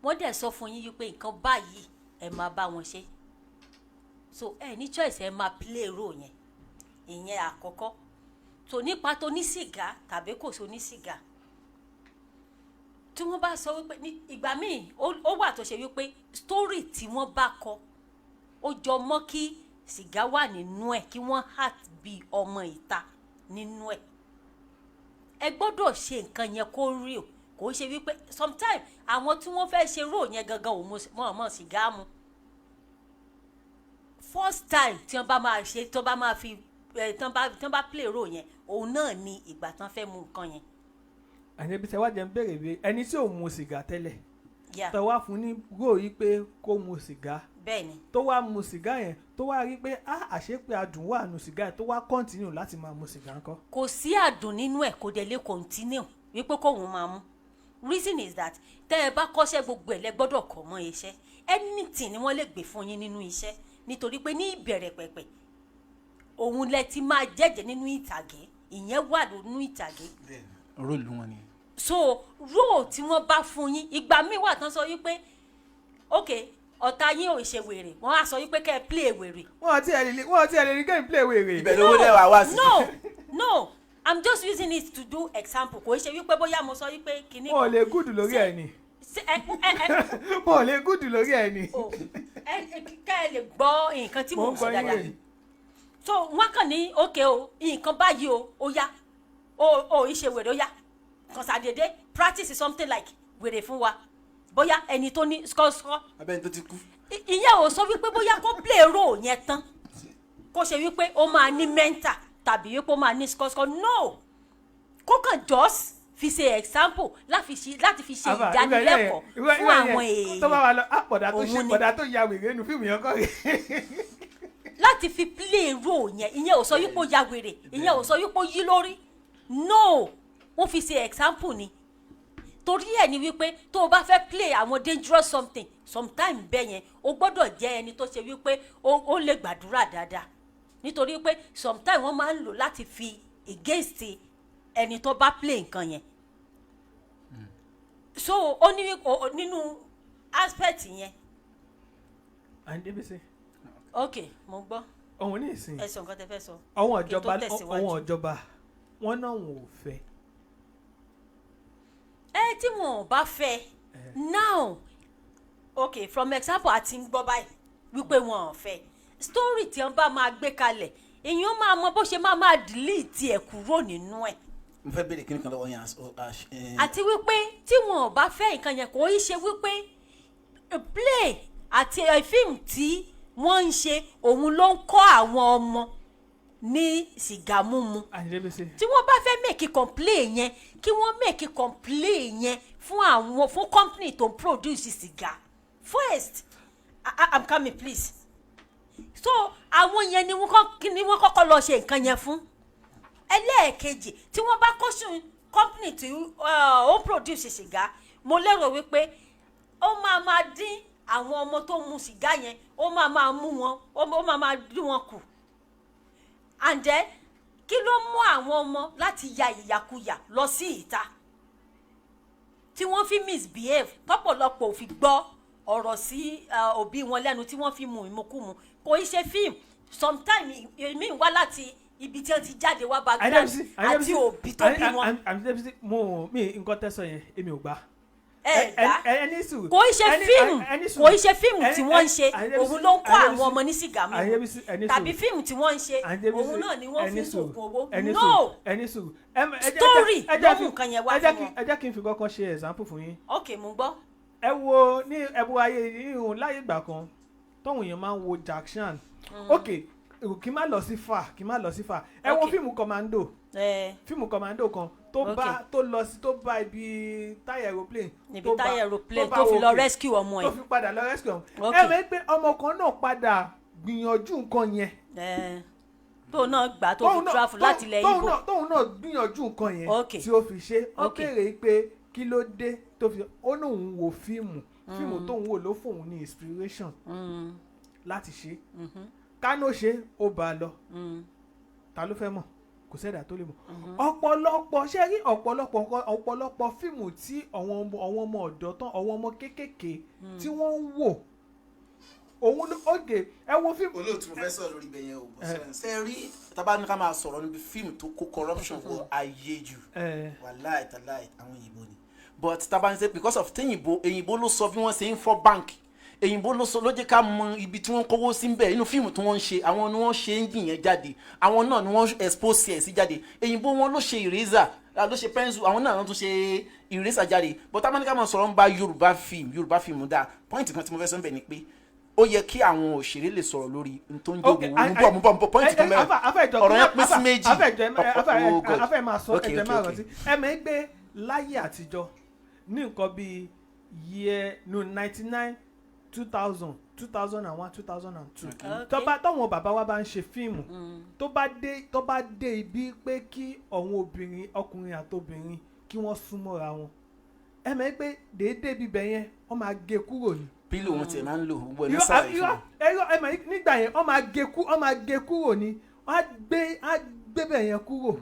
wọ́n dẹ̀ sọ fún yín wípé nǹkan báyìí ẹ máa bá wọn ṣe, so ẹ ní choice, ẹ máa play role yẹn. Ìyẹn àkọ́kọ́. Tó nípa tó ní sìgá tàbí kò sí onísìgá, tí wọ́n bá sọ wípé ní ìgbà míì ó wà tó ṣe wípé story tí wọ́n bá kọ ó jọ mọ́ kí sìgá wà nínú ẹ̀, kí wọ́n act bí ọmọ ìta nínú ẹ̀, ẹ gbọ́dọ̀ ṣe nǹkan yẹn kó real. Kò ń ṣe wípé sometimes àwọn tí wọ́n fẹ́ ṣe role yẹn gangan ò mọ̀ mọ̀ sìgá mu. First time tí wọ́n bá máa ṣe, tí wọ́n bá máa fi ẹ tí wọ́n bá play role yẹn, òun náà ni ìgbà tí wọ́n fẹ́ mu nǹkan yẹn. Àní ibi tí wàá jẹ́ ń béèrè bí ẹni tí ò mu sìgá tẹ́lẹ̀ tó wá fún ní role yìí pé kó mu sìgá, bẹ́ẹ̀ ni. tó wá mu sìgá yẹn, tó wá rí pé á àṣé pé adùn wà nù sìgá yẹn, tó wá continue láti máa mu sìgá ńkọ́? Kò sí àdùn nínú ẹ̀, kò dẹ̀ lè continue wípé kóun máa mú. Reason is that tẹ́ ẹ bá kọ́ṣẹ́, gbogbo ẹ̀ lẹ gbọ́dọ̀ kọ́ mọ́ iṣẹ́. Anything ni wọ́n lè gbé fún yín nínú iṣẹ́, nítorí pé ní ìbẹ̀rẹ̀ pẹ̀pẹ̀ òun lẹ ti máa jẹ́jẹ́ nínú ìtàgé, ìyẹn wà nínú ìtàgé. Role wọn ni. So role tí wọ́n bá fún yín, ìgbà míì wà tán sọ wípé ok, ọ̀tá yín ò ṣe wèrè, wọ́n á sọ wípé kẹ́ ẹ play wèrè. Wọ́n ti ẹ̀ lè rí kéyìn play wèrè. Ibẹ̀ lówó dẹ̀ wá wá sí. No, I'm just using it to do example. Kò ń ṣe wípé bóyá mo sọ wípé kinní. Wọn ò lè good lórí ẹ̀ ni. Ṣé ẹ Wọn ò lè good lórí ẹ̀ ni. O ẹ kẹ́ ẹ lè gbọ́ nǹkan tí Mo mò ń ń sọ gbọ́ yín dáadáa. wèrè. So wọ́n kàn ní ok o, nǹkan báyìí o, ó yá o, ò ìṣe wèrè, ó yá kàn ṣàdédé practice something like wèrè fún wa, bóyá ẹni tó ní skọ́skọ́. Abẹ́ni tó ti kú. Ìyẹn ò sọ wípé bóyá kó play role yẹn tán, kó ṣe wípé ó máa ní mental tàbí wípé ó máa ní skọ́skọ́. No, kó kàn just fi ṣe example láti fi ṣe Àbá, ìdánilẹ́kọ̀ọ́ irú fún ẹ̀ àwọn yẹn, tó bá èèyàn. wà lọ àpọ̀dà tó ṣe Òun ni. pọ̀dà tó ya wèrè nínú fíìmù yẹn kọ́ rè. Láti fi play role yẹn, ìyẹn ò sọ wípé ó ya wèrè, ìyẹn ò sọ wípé ó yí lórí. No, wọ́n fi ṣe example ni. Torí ẹ̀ ni wípé tó o bá fẹ́ play àwọn dangerous something sometime bẹ́ẹ̀ yẹn, o gbọ́dọ̀ jẹ́ ẹni tó ṣe wípé ó lè gbàdúrà dáadáa, nítorí pé sometimes wọ́n máa ń lò láti fi against ẹni tó bá play nǹkan yẹn. So ó ní nínú aspect yẹn. Àǹdí Bísí. Ok, mo gbọ́. Òun ní ìsìn Ẹ sọ nǹkan tẹ fẹ́ sọ àwọn kí n tó ìjọba tẹ̀síwájú. Àwọn ìjọba wọn náà wọn ò fẹ́. Ẹ tí wọn ò bá fẹ́ now, okay, from example àti ń gbọ́ báyìí wípé wọn ò fẹ́ story tí wọn bá máa gbé kalẹ̀, èèyàn máa mọ bó ṣe máa delete ẹ̀ kúrò nínú ẹ̀. Mo fẹ́ béèrè kíní kan lọ́wọ́ yẹn. Àti wípé tí wọn ò bá fẹ́ nǹkan yẹn, kò í ṣe wípé Play àti fíìmù tí wọ́n ń ṣe, òun ló ń kọ́ àwọn ọmọ ní sìgá mímu. Àyìndé. Tí wọ́n bá fẹ́ make complain yẹn, kí wọ́n make complain yẹn fún àwọn, fún company tó ń produce sìgá first. I'm coming, please. So àwọn yẹn ni wọ́n kọ́, ni wọ́n kọ́kọ́ lọ ṣe nǹkan yẹn fún. Ẹlẹ́ẹ̀kejì, tí wọ́n bá caution company tí ó ń produce sìgá, mo lérò wípé ó máa máa dín àwọn ọmọ tó ń mu sìgá yẹn, ó máa máa mú wọn, ó máa máa dín wọn kù. And then, kí ló mú àwọn ọmọ láti ya ìyàkuyà lọ sí ìta tí wọ́n fi misbehave, tọ́pọ̀lọpọ̀ ò fi gbọ́ ọ̀rọ̀ sí òbí wọn lẹ́nu, tí wọ́n fi mu ìmukúmu? Kò í ṣe fíìmù. Sometimes èmi wá láti ibi tí wọ́n ti jáde wá, background àti òbí tó bí wọn. Àyìndé, mo mi nǹkan tẹ́sán yẹn, èmi ò gbà. Ẹ gbà. Ẹni sùúrù. Kò í ṣe fíìmù, kò í ṣe fíìmù tí wọ́n ń ṣe òun ló ń kọ́ àwọn ọmọ ní sìgá mímu, tàbí fíìmù tí wọ́n ń ṣe òun náà ni wọ́n fi ń ṣògùn owó. No. Ẹni sùúrù. Story ló mú nǹkan yẹn wá fún wọn. Ẹ jẹ́ kí n fi kọ́kọ́ ṣe example fún yín. Ok, mo gbọ́. Ẹ wo ní ẹbu ayé ìhun láyé ìgbà kan tóun èèyàn máa ń wo Jack Chan. Ok, kí n má lọ sí fà, kí n má lọ sí fà. Ẹ wo fíìmù Commando, fíìmù Commando kan tó bá tó lọ sí, tó bá ibi táyà aeroplane. Níbi táyà aeroplane tó fi lọ rescue ọmọ tó ẹ̀. Fi padà lọ rescue ọmọ ẹ. Mọ̀ pé ọmọ kan náà padà gbìyànjú nǹkan yẹn. Tó náà gbà tó fi travel láti ilẹ̀ Ìgbò. Tóun náà gbìyànjú nǹkan yẹn tí ó fi ṣe. Wọ́n béèrè pé kí ló dé tó fi, ó ní òun wo fíìmù, fíìmù tóun wò ló fóun ní inspiration láti ṣe. Kánò ṣe, ó bá a lọ. Ta ló fẹ́ mọ̀? Kò sẹ́dá tó lè mọ̀. Ọ̀pọ̀lọpọ̀ ṣe rí, ọ̀pọ̀lọpọ̀ nǹkan, ọ̀pọ̀lọpọ̀ fíìmù tí àwọn ọmọ ọ̀dọ́ tán, àwọn ọmọ kéékèèké tí wọ́n ń wò, òun ló òkè. Ẹ wo fíìmù. Olóòtú, mo fẹ́ sọ̀rọ̀ lórí ibẹ̀ yẹn o. Ṣe rí, tábà ní ká máa sọ̀rọ̀ níbi fíìmù tó kó corruption wọ ayé jù, wàláì tàláì, àwọn òyìnbó ni. But tábà ní sẹ́, because of téyìnbó, èyìnbó ló sọ bí wọ́n ṣe ń fọ́ bank, èyìnbó ló sọ, ló jẹ́ ká mọ ibi tí wọ́n kówó sí bẹ́ẹ̀ inú fíìmù tí wọ́n ń ṣe. Àwọn ni wọ́n ṣe engine yẹn jáde, àwọn náà ni wọ́n expose ẹ̀ sí jáde. Èyìnbó wọn ló ṣe eraser, ló ṣe pencil, àwọn náà ló tún ṣe eraser jáde. But tábà ní ká máa sọ̀rọ̀ ń bá Yorùbá fíìmù, Yorùbá fíìmù dáa. Point kan tí mo fẹ́ sọ ń bẹ̀ ni pé ó yẹ kí àwọn òṣèré lè sọ̀rọ̀ lórí n tó ń jẹ́ ògùn owó. Mú bọ̀, mú bọ̀, mú bọ̀. Point kan mẹ́rin, ọ̀rọ̀ yẹn pín sí méjì. Oh God. Afẹ́ máa sọ ẹ̀jẹ̀ máa rántí. Ẹ mọ̀ ẹ́ pé láyé àtijọ́, ní nǹkan bíi year no 99, 2000, 2001, 2002, tó bá táwọn bàbá wa bá ń ṣe fíìmù, tó bá dé ibi pé kí àwọn obìnrin, ọkùnrin àtobìnrin, kí wọ́n súnmọ́ra wọn, ẹ mọ̀ ẹ́ pé déédéé bíbẹ̀ yẹn, wọ́n máa gé kúrò ni. Pillow wọn tiẹ̀ máa ń lò gbogbo ẹ̀ ní Irọ́. sàlàyé Irọ́. fún mi. Irọ́. Ẹ mọ̀ nígbà yẹn, wọ́n máa gé kúrò ni. Wọ́n á gbé bẹ̀ yẹn kúrò.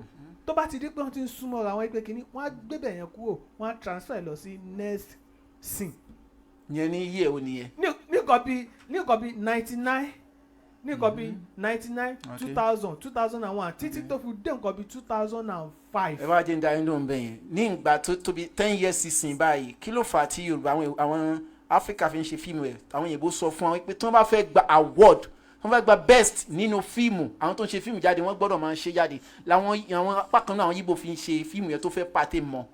Tó bá ti di pé wọ́n ti ń súnmọ́ra wọn pé kínní, wọ́n á gbé bẹ̀ yẹn kúrò, wọ́n á transfer lọ sí next scene. Yẹn ní yíyẹ o nìyẹn. Ní nǹkan bíi 99, ní nǹkan bíi 99, 2000, 2001, títí tó fi dé nǹkan bíi 2005. Ẹ bá jẹ́ ń darí lóhùn bẹ́ẹ̀ yẹn. Ní ìgbà tó tóbi 10 years sísìn báyìí, kí ló fà á tí Yorùbá, àwọn Áfíríkà fi ń ṣe fíìmù ẹ̀? Àwọn òyìnbó sọ fún wọn pé tí wọ́n bá fẹ́ gba award, tí wọ́n fẹ́ gba best nínú fíìmù, àwọn tó ń ṣe fíìmù jáde, wọ́n gbọ́dọ̀ máa ń ṣe jáde. Làwọn àwọn apá kan náà, àwọn Yíbò fi ń ṣe fíìmù yẹn tó fẹ́ pàtẹ́ mọ́,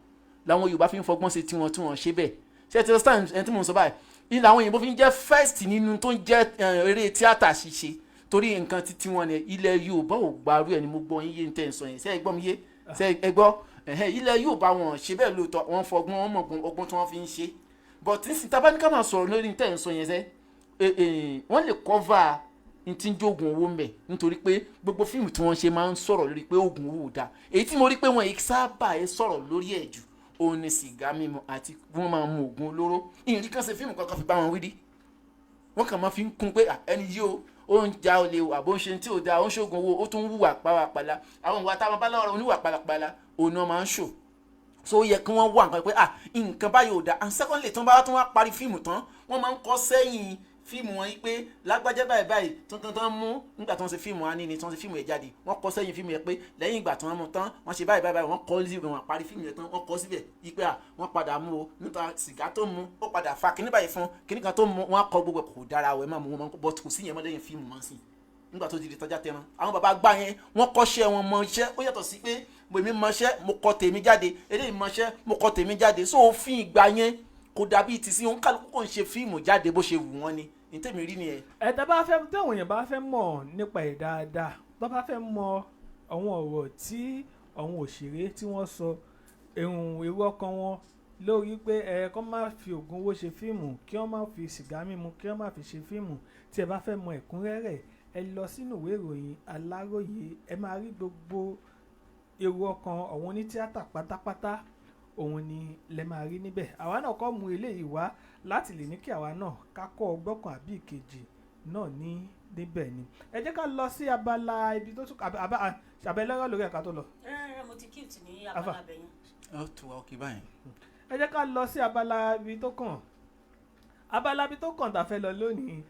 làwọn Yorùbá fi ń fọgbọ́n ṣe tiwọn tí wọ́n ṣe bẹ́ẹ̀. Ṣé ẹ ti understand ẹni tí mò ń sọ báyìí? Ilẹ̀ àwọn òyìnbó fi ń jẹ́ first nínú tó ń jẹ́ eré tíátà ṣíṣe, torí nǹkan títí wọn ni. Ilẹ̀ Yorùbá ò gbarú ẹ̀ ni. Mo gbọ́ yín yé ní tẹ̀ ń sọ yẹn. Ṣé ẹ gbọ́ mi yé? Ṣé ẹ gbọ́? Ẹ̀hẹ́n, ilẹ̀ Yorùbá wọn ṣe bẹ́ẹ̀ lóòótọ́. Wọ́n fọgbọ́n, wọ́n mọ̀ ọgbọ́n tí wọ́n fi ń ṣe. But nísìnyí, tá a bá ní ká máa sọ̀rọ̀ lórí tẹ̀ ń sọ yẹn, sẹ́ wọ́n lè cover n tí ń jógun owó ń bẹ̀, nítorí pé gbogbo fíìmù tí wọ́n ṣe máa ń sọ̀rọ̀ lórí pé oògùn owó ò dáa. Èyí tí mo rí pé wọ́n yìí sábà ẹ sọ̀rọ̀ lórí ẹ̀ jù, òun ni sìgá mímu àti wọ́n máa mu oògùn olóró. Ìrìn kan ṣe fíìmù kankan fi bá wọn wí rí, wọ́n kàn máa fi ń kún pé, "Ah, ẹni yìí o, ó ń ja olè o, àbó ń ṣe tí ò dáa, ó ń ṣoògùn owó, ó tún ń hùwà pálapàla." Àwọn ìwà táwọn bá lọ́rọ̀ oníwà pálapàla, òun ni wọ́n máa ń ṣò. So ó yẹ kí wọ́n wá nǹkan pé, ah, nǹkan báyìí ò dáa. And secondly, tí wọ́n bá tún wá parí fíìmù tán, wọ́n máa ń kọ sẹ́yìn fíìmù wọn yìí pé lágbájá báyìí báyìí tuntun tán mú nígbà tí wọ́n ṣe fíìmù wa ní ni tí wọ́n ṣe fíìmù yẹn jáde, wọ́n kọ sẹ́yìn fíìmù yẹn pé lẹ́yìn ìgbà tí wọ́n mú tán, wọ́n ṣe báyìí báyìí báyìí. Wọ́n kọ síbẹ̀, wọ́n parí fíìmù yẹn tán, wọ́n kọ síbẹ̀ yìí pé à, wọ́n padà mú o níta, sìgá tó mú ó padà fa kíní báyìí fún kíní kan tó mú. Wọ́n kọ gbogbo ẹ̀, kò dára o, ẹ má mú wọn. But kò sí yẹn mọ́ lẹ́yìn fíìmù mọ́ sí nígbà tó di di tọ́já tẹran. Àwọn bàbá gbà yẹn, wọ́n kọ́ṣẹ́ wọn mọṣẹ́. Ó yàtọ̀ sí pé èmi mọṣẹ́, mo kọ tèmi jáde, eléyìí mọṣẹ́, mo kọ tèmi jáde. So òfin ìgbà yẹn Kò dàbí tìsín, òun kálukú kò ń ṣe fíìmù jáde bó ṣe wù wọ́n ni. Ní tèmi rí nìyẹn. Ẹ tá bá fẹ́, táwọn èèyàn bá fẹ́ mọ̀ nípa ẹ̀ dáadáa, tó bá fẹ́ mọ àwọn ọ̀rọ̀ tí àwọn òṣèré tí wọ́n sọ, èrò èrò ọkàn wọn lórí pé ẹ kọ́ má fi oògùn owó ṣe fíìmù, kí wọ́n má fi sìgá mímu, kí wọ́n má fi ṣe fíìmù, tí ẹ bá fẹ́ mọ ẹ̀kúnrẹ́rẹ́, ẹ lọ sínú ìwé ìròyìn Aláròyé, ẹ máa rí gbogbo èrò ọkàn àwọn onítíátà pátápátá, òun ni lẹ máa rí níbẹ̀. Àwa náà kọ́ mú eléyìí wá láti lè ní kí àwa náà ká kọ́ ọgbọ́n kan àbí ìkejì náà ní níbẹ̀ ni. Ẹ jẹ́ ká lọ sí abala ibi tó tún àbẹ̀lẹ́rọ̀ lórí ẹ̀ka tó lọ. Rárá, mo ti cute ní Afa. Abala bẹ̀yẹn. Ó tù wá òkè báyìí. Ẹ jẹ́ ká lọ sí abala ibi tó kàn. Abala ibi tó kàn tá a fẹ́ lọ lónìí,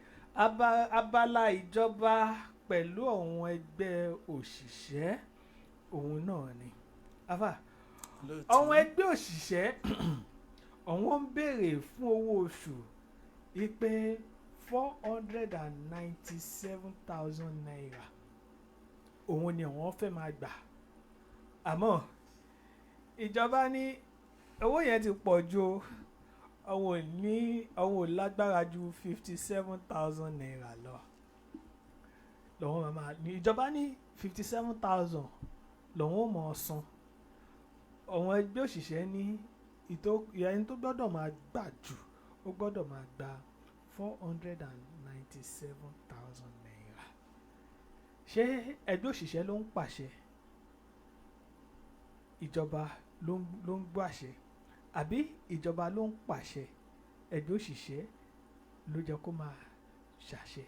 abala ìjọba pẹ̀lú àwọn ẹgbẹ́ òṣìṣẹ́, òun náà ni. Afa, àwọn ẹgbẹ́ òṣìṣẹ́, àwọn ń béèrè fún owó oṣù ipe ₦497,000, òun ni àwọn fẹ́ máa gbà. Àmọ́ ìjọba ní owó yẹn ti pọ̀ ju o, àwọn ò ní, àwọn ò lágbára ju ₦57,000 lọ lọ́wọ́ máa ní. Ìjọba ní 57,000 lọ́wọ́ ò mọ̀ ọ́ san. Àwọn ẹgbẹ́ òṣìṣẹ́ ní ìtò ẹni tó gbọ́dọ̀ máa gbà jù, ó gbọ́dọ̀ máa gba ₦497,000. Ṣé ẹgbẹ́ òṣìṣẹ́ ló ń pàṣẹ, ìjọba ló ń gbàṣẹ, àbí ìjọba ló ń pàṣẹ, ẹgbẹ́ òṣìṣẹ́ ló jẹ́ kó máa ṣàṣẹ?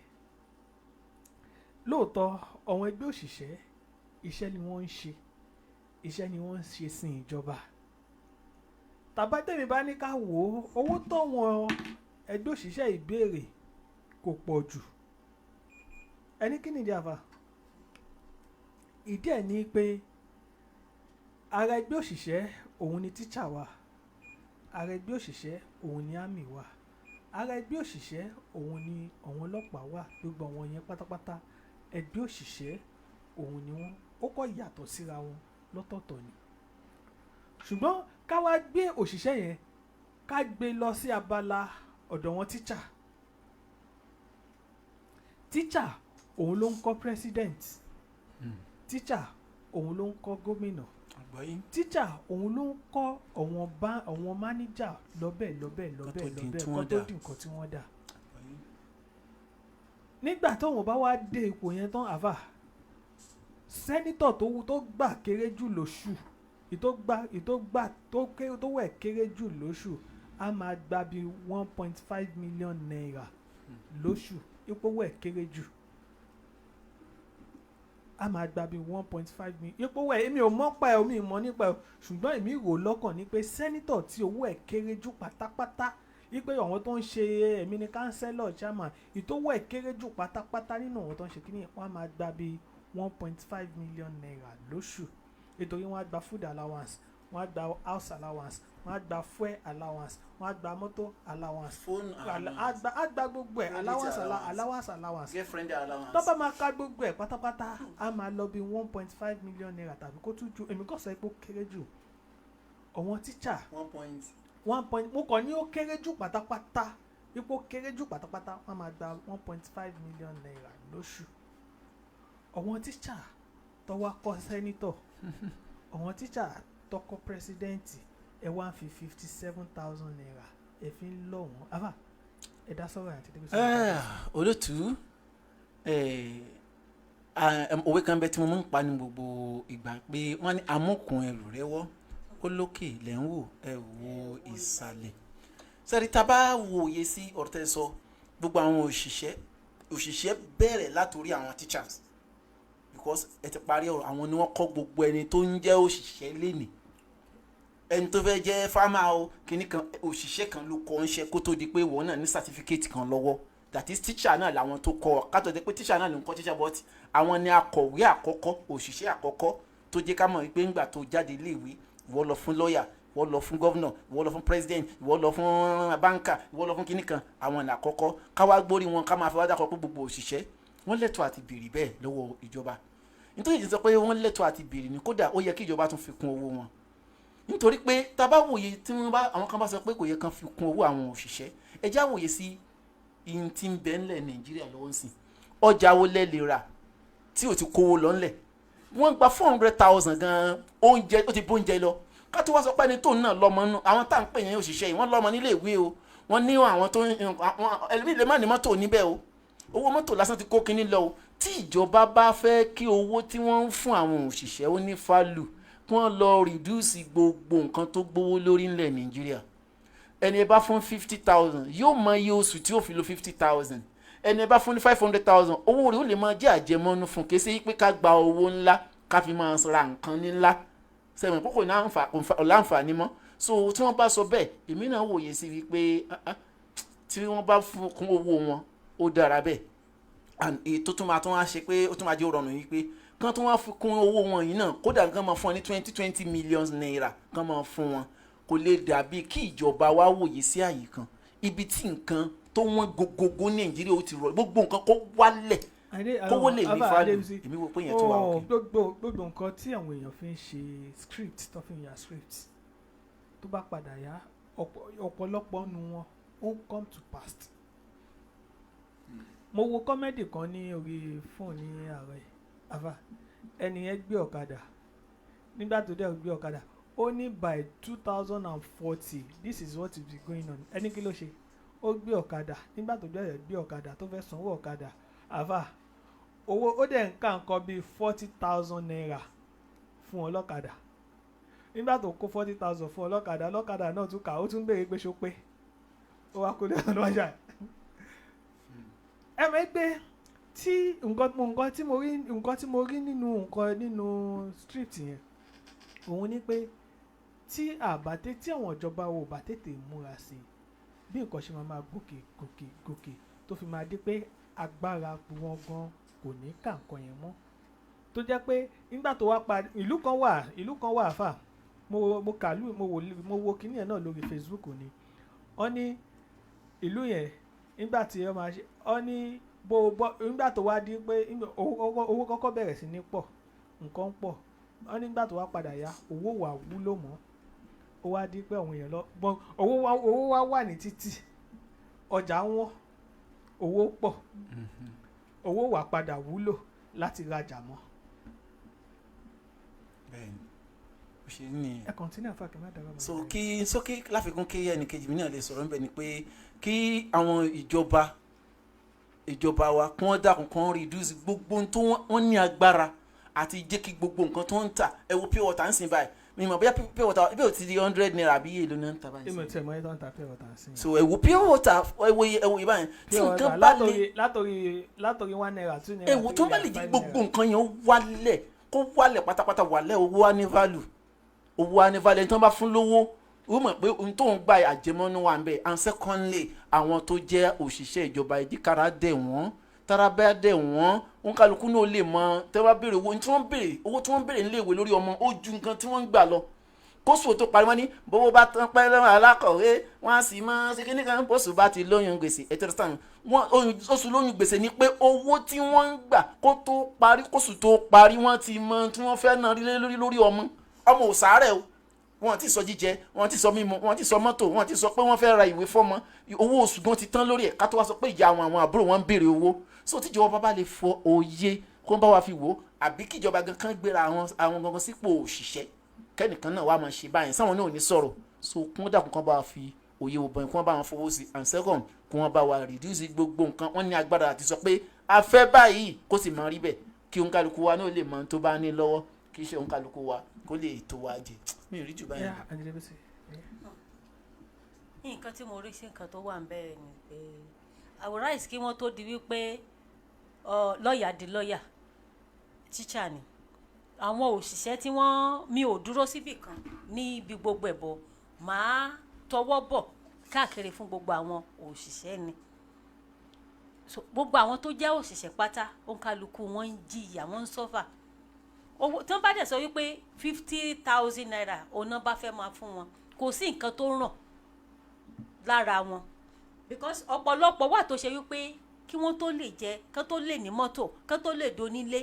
Lóòótọ́, àwọn ẹgbẹ́ òṣìṣẹ́, iṣẹ́ ni wọ́n ń ṣe, iṣẹ́ ni wọ́n ń ṣe sin ìjọba. Tàbá tèmi bá ní ká wò ó, owó tọ̀wọ̀n ẹgbẹ́ òṣìṣẹ́ ìbéèrè kò pọ̀ jù. Ẹni kí nìdí àfà? Ìdí ẹ̀ ni pé ara ẹgbẹ́ òṣìṣẹ́ òun ni tíṣà wà, ara ẹgbẹ́ òṣìṣẹ́ òun ni army wà, ara ẹgbẹ́ òṣìṣẹ́ òun ni àwọn ọlọ́pàá wà. Gbogbo àwọn yẹn pátápátá, ẹgbẹ́ òṣìṣẹ́ òun ni wọ́n. Ó kọ́ yàtọ̀ síra wọn lọ́tọ̀ọ̀tọ̀ ni. Ṣùgbọ́n ká wá gbé òṣìṣẹ́ yẹn, ká gbé lọ sí abala ọ̀dọ̀ wọn tíṣà. Tíṣà òun ló ń kọ́ president, tíṣà òun ló ń kọ́ gómìnà, Àgbọ́yé. Tíṣà òun ló ń kọ́ àwọn bá àwọn mánéjà lọ́bẹ̀ lọ́bẹ̀ lọ́bẹ̀ tó di lọ́bẹ̀ tí kó wọ́n tó dà. di nǹkan tí wọ́n dà. Nígbà tóun bá wá dé ipò yẹn tán, àfà, senator tó wú tó gbà kéré jù lóṣù, ìtó gbà tó kéré, tó wẹ̀ kéré jù lóṣù, á máa gba bí ₦1.5 million lóṣù. Ipò wẹ̀ kéré jù, á máa gba bí 1.5 million. Ipò wẹ̀, èmi ò mọ̀ pa ẹ̀, omi ìmọ̀ nípa ẹ̀, ṣùgbọ́n èmi rò lọ́kàn ní pé senator tí owó ẹ̀ kéré jù pátápátá, wípé àwọn tó ń ṣe èmi ní councillor, chairman, ìtówó ẹ̀ kéré jù pátápátá nínú àwọn tó ń ṣe kíní, wọ́n á máa gba bí ₦1.5 million lóṣù, nítorí wọ́n á gba food allowance, wọ́n á gba house allowance, wọ́n á gba fuel allowance, wọ́n á gba mọ́tò allowance, phone á gba gbogbo ẹ̀ credit allowance allowance. Allowance allowance. Girlfriend allowance. Tó bá máa ka gbogbo ẹ̀ pátápátá, á máa lọ bí ₦1.5 million tàbí kó tún ju. Èmi kò sọ pé ó kéré jù. Àwọn tíṣà One point. One point, mo kàn ní ó kéré jù pátápátá, ipò kéré jù pátápátá, wọ́n máa gba ₦1.5 million lóṣù. Àwọn tíṣà tó wá kọ́ senator, àwọn tíṣà tó kọ́ president, ẹ wá ń fi ₦57,000 ẹ fi ń lọ̀ wọ́n. Àfà, ẹ dá sọ̀rọ̀ àti débi sọ̀rọ̀. Olótú, òwe kan bẹ tí mo máa ń pa ní gbogbo ìgbà pé wọ́n ní amúkùn ẹrù rẹ wọ́, ó lókè lẹ́ ń wò, ẹ wo ìsàlẹ̀. Sẹ́ni tá a bá wòye sí ọ̀rọ̀ tẹ́ sọ, gbogbo àwọn òṣìṣẹ́ bẹ̀rẹ̀ látòrí àwọn teachers, because ẹ ti parí ọ̀rọ̀, àwọn ni wọ́n kọ́ gbogbo ẹni tó ń jẹ́ òṣìṣẹ́ lénìí. Ẹni tó fẹ́ jẹ́ farmer o, kìíní kan, òṣìṣẹ́ kan ló kọ́ ń ṣe kó tó di pé wọ́n náà ní certificate kan lọ́wọ́. That is, teacher náà làwọn tó kọ́. Kátó di pé teacher náà ló ń kọ́ teacher, but àwọn ni akọ̀wé àkọ́kọ́, òṣìṣẹ́ àkọ́kọ́ tó jẹ́ ká mọ̀ wípé ńgbà tó jáde iléèwé, ìwọ lọ fún lọ́ọ̀yà, ìwọ lọ fún governor, ìwọ lọ fún president, ìwọ lọ fún banker, ìwọ lọ fún kìíní kan. Àwọn ní àkọ́kọ́. Káwá gbórí wọn, ká máa fi wá dákọ̀ pé gbogbo òṣìṣẹ́, wọ́n lẹ́tọ̀ọ́ àti béèrè bẹ́ẹ̀ lọ́wọ́ ìjọba. Nítorí ìdí sọ pé wọ́n lẹ́tọ̀ọ́ àti béèrè ní, kódà ó yẹ kí ìjọba tún fi kún owó wọn. Nítorí pé tá a bá wòye, tí wọ́n bá, àwọn kan bá sọ pé kò yẹ kán fi kún owó àwọn òṣìṣẹ́, ẹ já wòye sí ihun tí ń bẹ ńlẹ̀ Nàìjíríà lọ́wọ́ ń sìn. Ọjà wo lẹ lè rà tí ò ti kówó lọ ńlẹ̀? Wọ́n gba 400,000 gan, oúnjẹ ó ti bóúnjẹ lọ. Ká tó wá sọ pé ẹni tó náà lọ́mọ nù, àwọn tá à ń pè yẹn òṣìṣẹ́ yìí, wọ́n lọ́mọ nílé ìwé o, wọ́n ní àwọn tó àwọn ẹlòmíì lè má ní mọ́tò níbẹ̀ o, owó mọ́tò lásán ti kó kínní lọ o. Tí ìjọba bá fẹ́ kí owó tí wọ́n ń fún àwọn òṣìṣẹ́ ó ní value, kí wọ́n lọ reduce gbogbo nǹkan tó gbówó lórí ńlẹ̀ Nàìjíríà. Ẹni ẹ bá fún 50,000 yóò mọ iye oṣù tí ó fi lo 50,000. Ẹni ẹ bá fún ní 500,000, owó rẹ̀ ó lè máa jẹ́ àjẹmọ́nú fún. Kì í ṣe pé ká gba owó ńlá ká fi máa ra nǹkan ní ńlá sẹ́wọ̀n kókò ní láǹfààní mọ́. So tí wọ́n bá sọ bẹ́ẹ̀, èmi náà wòye sí wípé ah, ah, tí wọ́n bá fún kún owó wọn, ó dára bẹ́ẹ̀. And èyí tó tún máa tún wá ṣe pé ó tún máa jẹ́ rọrùn yìí pé kán tún wá fi kún owó wọn yìí náà, kódà kán máa fún wọn ní 20-20 million naira, kán máa fún wọn, kò lè dàbí kí ìjọba wa wòye sí àyè kan ibi tí nǹkan tó wọ́n gogogo Nàìjíríà ó ti rọ, gbogbo nǹkan kó wálẹ̀, kówó lè ní value. Èmi wò pé yẹn tún wà òkè. Gbogbo nǹkan tí àwọn èèyàn fi ń ṣe script, tó fi ń ya script, tó bá padà yá, ọ̀pọ̀lọpọ̀ nu wọn ó ń come to past. Mo wo comedy kan ní orí fóònù ní àárọ̀ yìí. Àfà, ẹni yẹn gbé ọ̀kadà. Nígbà tó dẹ̀ gbé ọ̀kadà, ó ní by 2040, this is what is going on. Ẹni kí ló ṣe? Ó gbé ọ̀kadà. Nígbà tó dẹ̀ gbé ọ̀kadà, tó fẹ́ sanwó ọ̀kadà, àfà, owó ó dẹ̀ ń ká nǹkan bíi ₦40,000 fún ọlọ́kadà. Nígbà tó kó 40,000 fún ọlọ́kadà, ọlọ́kadà náà tún kà, ó tún béèrè pé ṣó pé ó wá kó lẹ́nu lọ́jà. Ẹ mọ̀ pé tí nǹkan tí mo rí nínú nǹkan nínú script yẹn, òun ni pé tí àbáté tí àwọn ìjọba wo bá tètè múra sí i, bí nǹkan ṣe máa máa gòkè gòkè gòkè tó fi máa dé pé agbára wọn gan kò ní ká nǹkan yẹn mọ́, tó jẹ́ pé nígbà tó wá pa ìlú kan wà fà, mo kàlù, mo wo kíní ẹ̀ náà lórí Facebook ni. Wọ́n ní ìlú yẹn, nígbà tí wọ́n máa ṣe, wọ́n ní bó bọ́, nígbà tó wá di pé owó kọ́kọ́ bẹ̀rẹ̀ sí ní pọ̀, nǹkan pọ̀, wọ́n nígbà tó wá padà yá, owó wà wúlò mọ́. Ó wá di pé àwọn èèyàn lọ gbọ́n owó wá wà ní títì, ọjà wọ́n, owó pọ̀, owó wà padà wúlò láti rajà mọ́. Bẹ́ẹ̀ni, ó ṣe ní nìyẹn. Ẹ continue, àfà, kí n má dára mọ́. So kí sókè láfikún, kí ẹnìkejì mi náà lè sọ̀rọ̀ níbẹ̀ ni pé kí àwọn ìjọba wa kí wọ́n dákun, kí wọ́n reduce gbogbo ohun tó wọ́n ní agbára àti jẹ́ kí gbogbo nǹkan tó ń tà. Ẹ wo pure water ń sìn báyìí, mi mọ̀ bóyá pure water bí o ti di 100 naira àbí èlò náà ń ta báyìí. Èmi ò tiẹ̀ mọ̀ ẹ́ tó ń ta pure water sí. So ẹ wo pure water, ẹ wo báyìí tí pure water nǹkan bá lè látòrí 1 naira, 2 naira, ẹ wo tó bá lè jẹ́ gbogbo nǹkan yẹn ó wálẹ̀, kó wálẹ̀ pátápátá, wálẹ̀, owó á ní value, owó á ní value. Ẹni tó ń bá fún lówó, ó mọ̀ pé ohun tó ń gba àjẹmọ́nú wà ń bẹ̀. And secondly, àwọn tó jẹ́ òṣìṣẹ́ ìjọba, ìdíkara dẹ̀ wọ́n, tára bá dẹ̀ wọ́n, òǹkàlùkù náà lè mọ tẹ́ wá béèrè owó tí wọ́n béèrè. Owó tí wọ́n béèrè nílé ìwé lórí ọmọ, ó ju nǹkan tí wọ́n ń gbà lọ. Kóṣù tó parí, wọ́n ní bówó bá tán pẹ́ lọ́wọ́ alákọ̀wé, wọ́n á sì mọ́ ṣe kíní kan. Bóṣù bá ti lóyún gbèsè, ètò ìsàn wọ́n oṣù lóyún gbèsè ni pé owó tí wọ́n ń gbà kó tó parí, kóṣù tó parí, wọ́n ti mọ tí wọ́n fẹ́ ná lórí lórí ọmọ. Ọmọ ò sàárẹ̀ o, wọ́n ti sọ jíjẹ, wọ́n ti sọ mímu, wọ́n ti sọ mọ́tò, wọ́n ti sọ pé wọ́n fẹ́ ra ìwé fọ́mọ. Owó oṣù gan ti tán lórí ẹ̀, ká tó wá sọ pé ìyá àwọn àbúrò wọn ń béèrè owó. So tíjọba bá lè fọ òye kó ń bá wa fi wò ó, àbí kíjọba gan kan gbéra àwọn gangan sípò òṣìṣẹ́, kẹ́nìkan náà wàá máa ṣe báyìí, sáwọn náà ò ní sọ̀rọ̀. So kí wọ́n dàkún, kán bá wa fi òye wò bọ̀yìn, kí wọ́n bá wọn fowó sí. And second, kí wọ́n bá wa reduce gbogbo nǹkan. Wọ́n ní agbára àti sọ pé a fẹ́ báyìí, kó sì máa rí bẹ́ẹ̀, kí òǹkàlùkù wa náà lè mọ ohun tó bá ní lọ́wọ́, kí iṣẹ́ òǹkàlùkù wa kó lè tó wa jẹ. Mi ò rí jù báyìí. Yeah, Adébísí. Nǹkan tí mo rí sí nǹkan tó wà ń bẹ̀rẹ̀ ni pé àwòrán àìsí kí wọ́n tó di wípé lọ́ọ̀yà di lọ́ọ̀yà, tíṣà ni àwọn òṣìṣẹ́ tí wọ́n mi ò dúró síbì kan ní ibi gbogbo ẹ̀bọ̀ máa tọwọ́ bọ̀ káàkiri fún gbogbo àwọn òṣìṣẹ́ ni. So gbogbo àwọn tó jẹ́ òṣìṣẹ́ pátá, òǹkàlùkù wọn ń jìyà, wọ́n ń suffer. Owó tí wọ́n bá dẹ̀ sọ wípé ₦50,000 òun náà bá fẹ́ máa fún wọn, kò sí nǹkan tó ràn lára wọn, because ọ̀pọ̀lọpọ̀ wà tó ṣe wípé kí wọ́n tó lè jẹ, kán tó lè ní mọ́tò, kán tó lè donílé.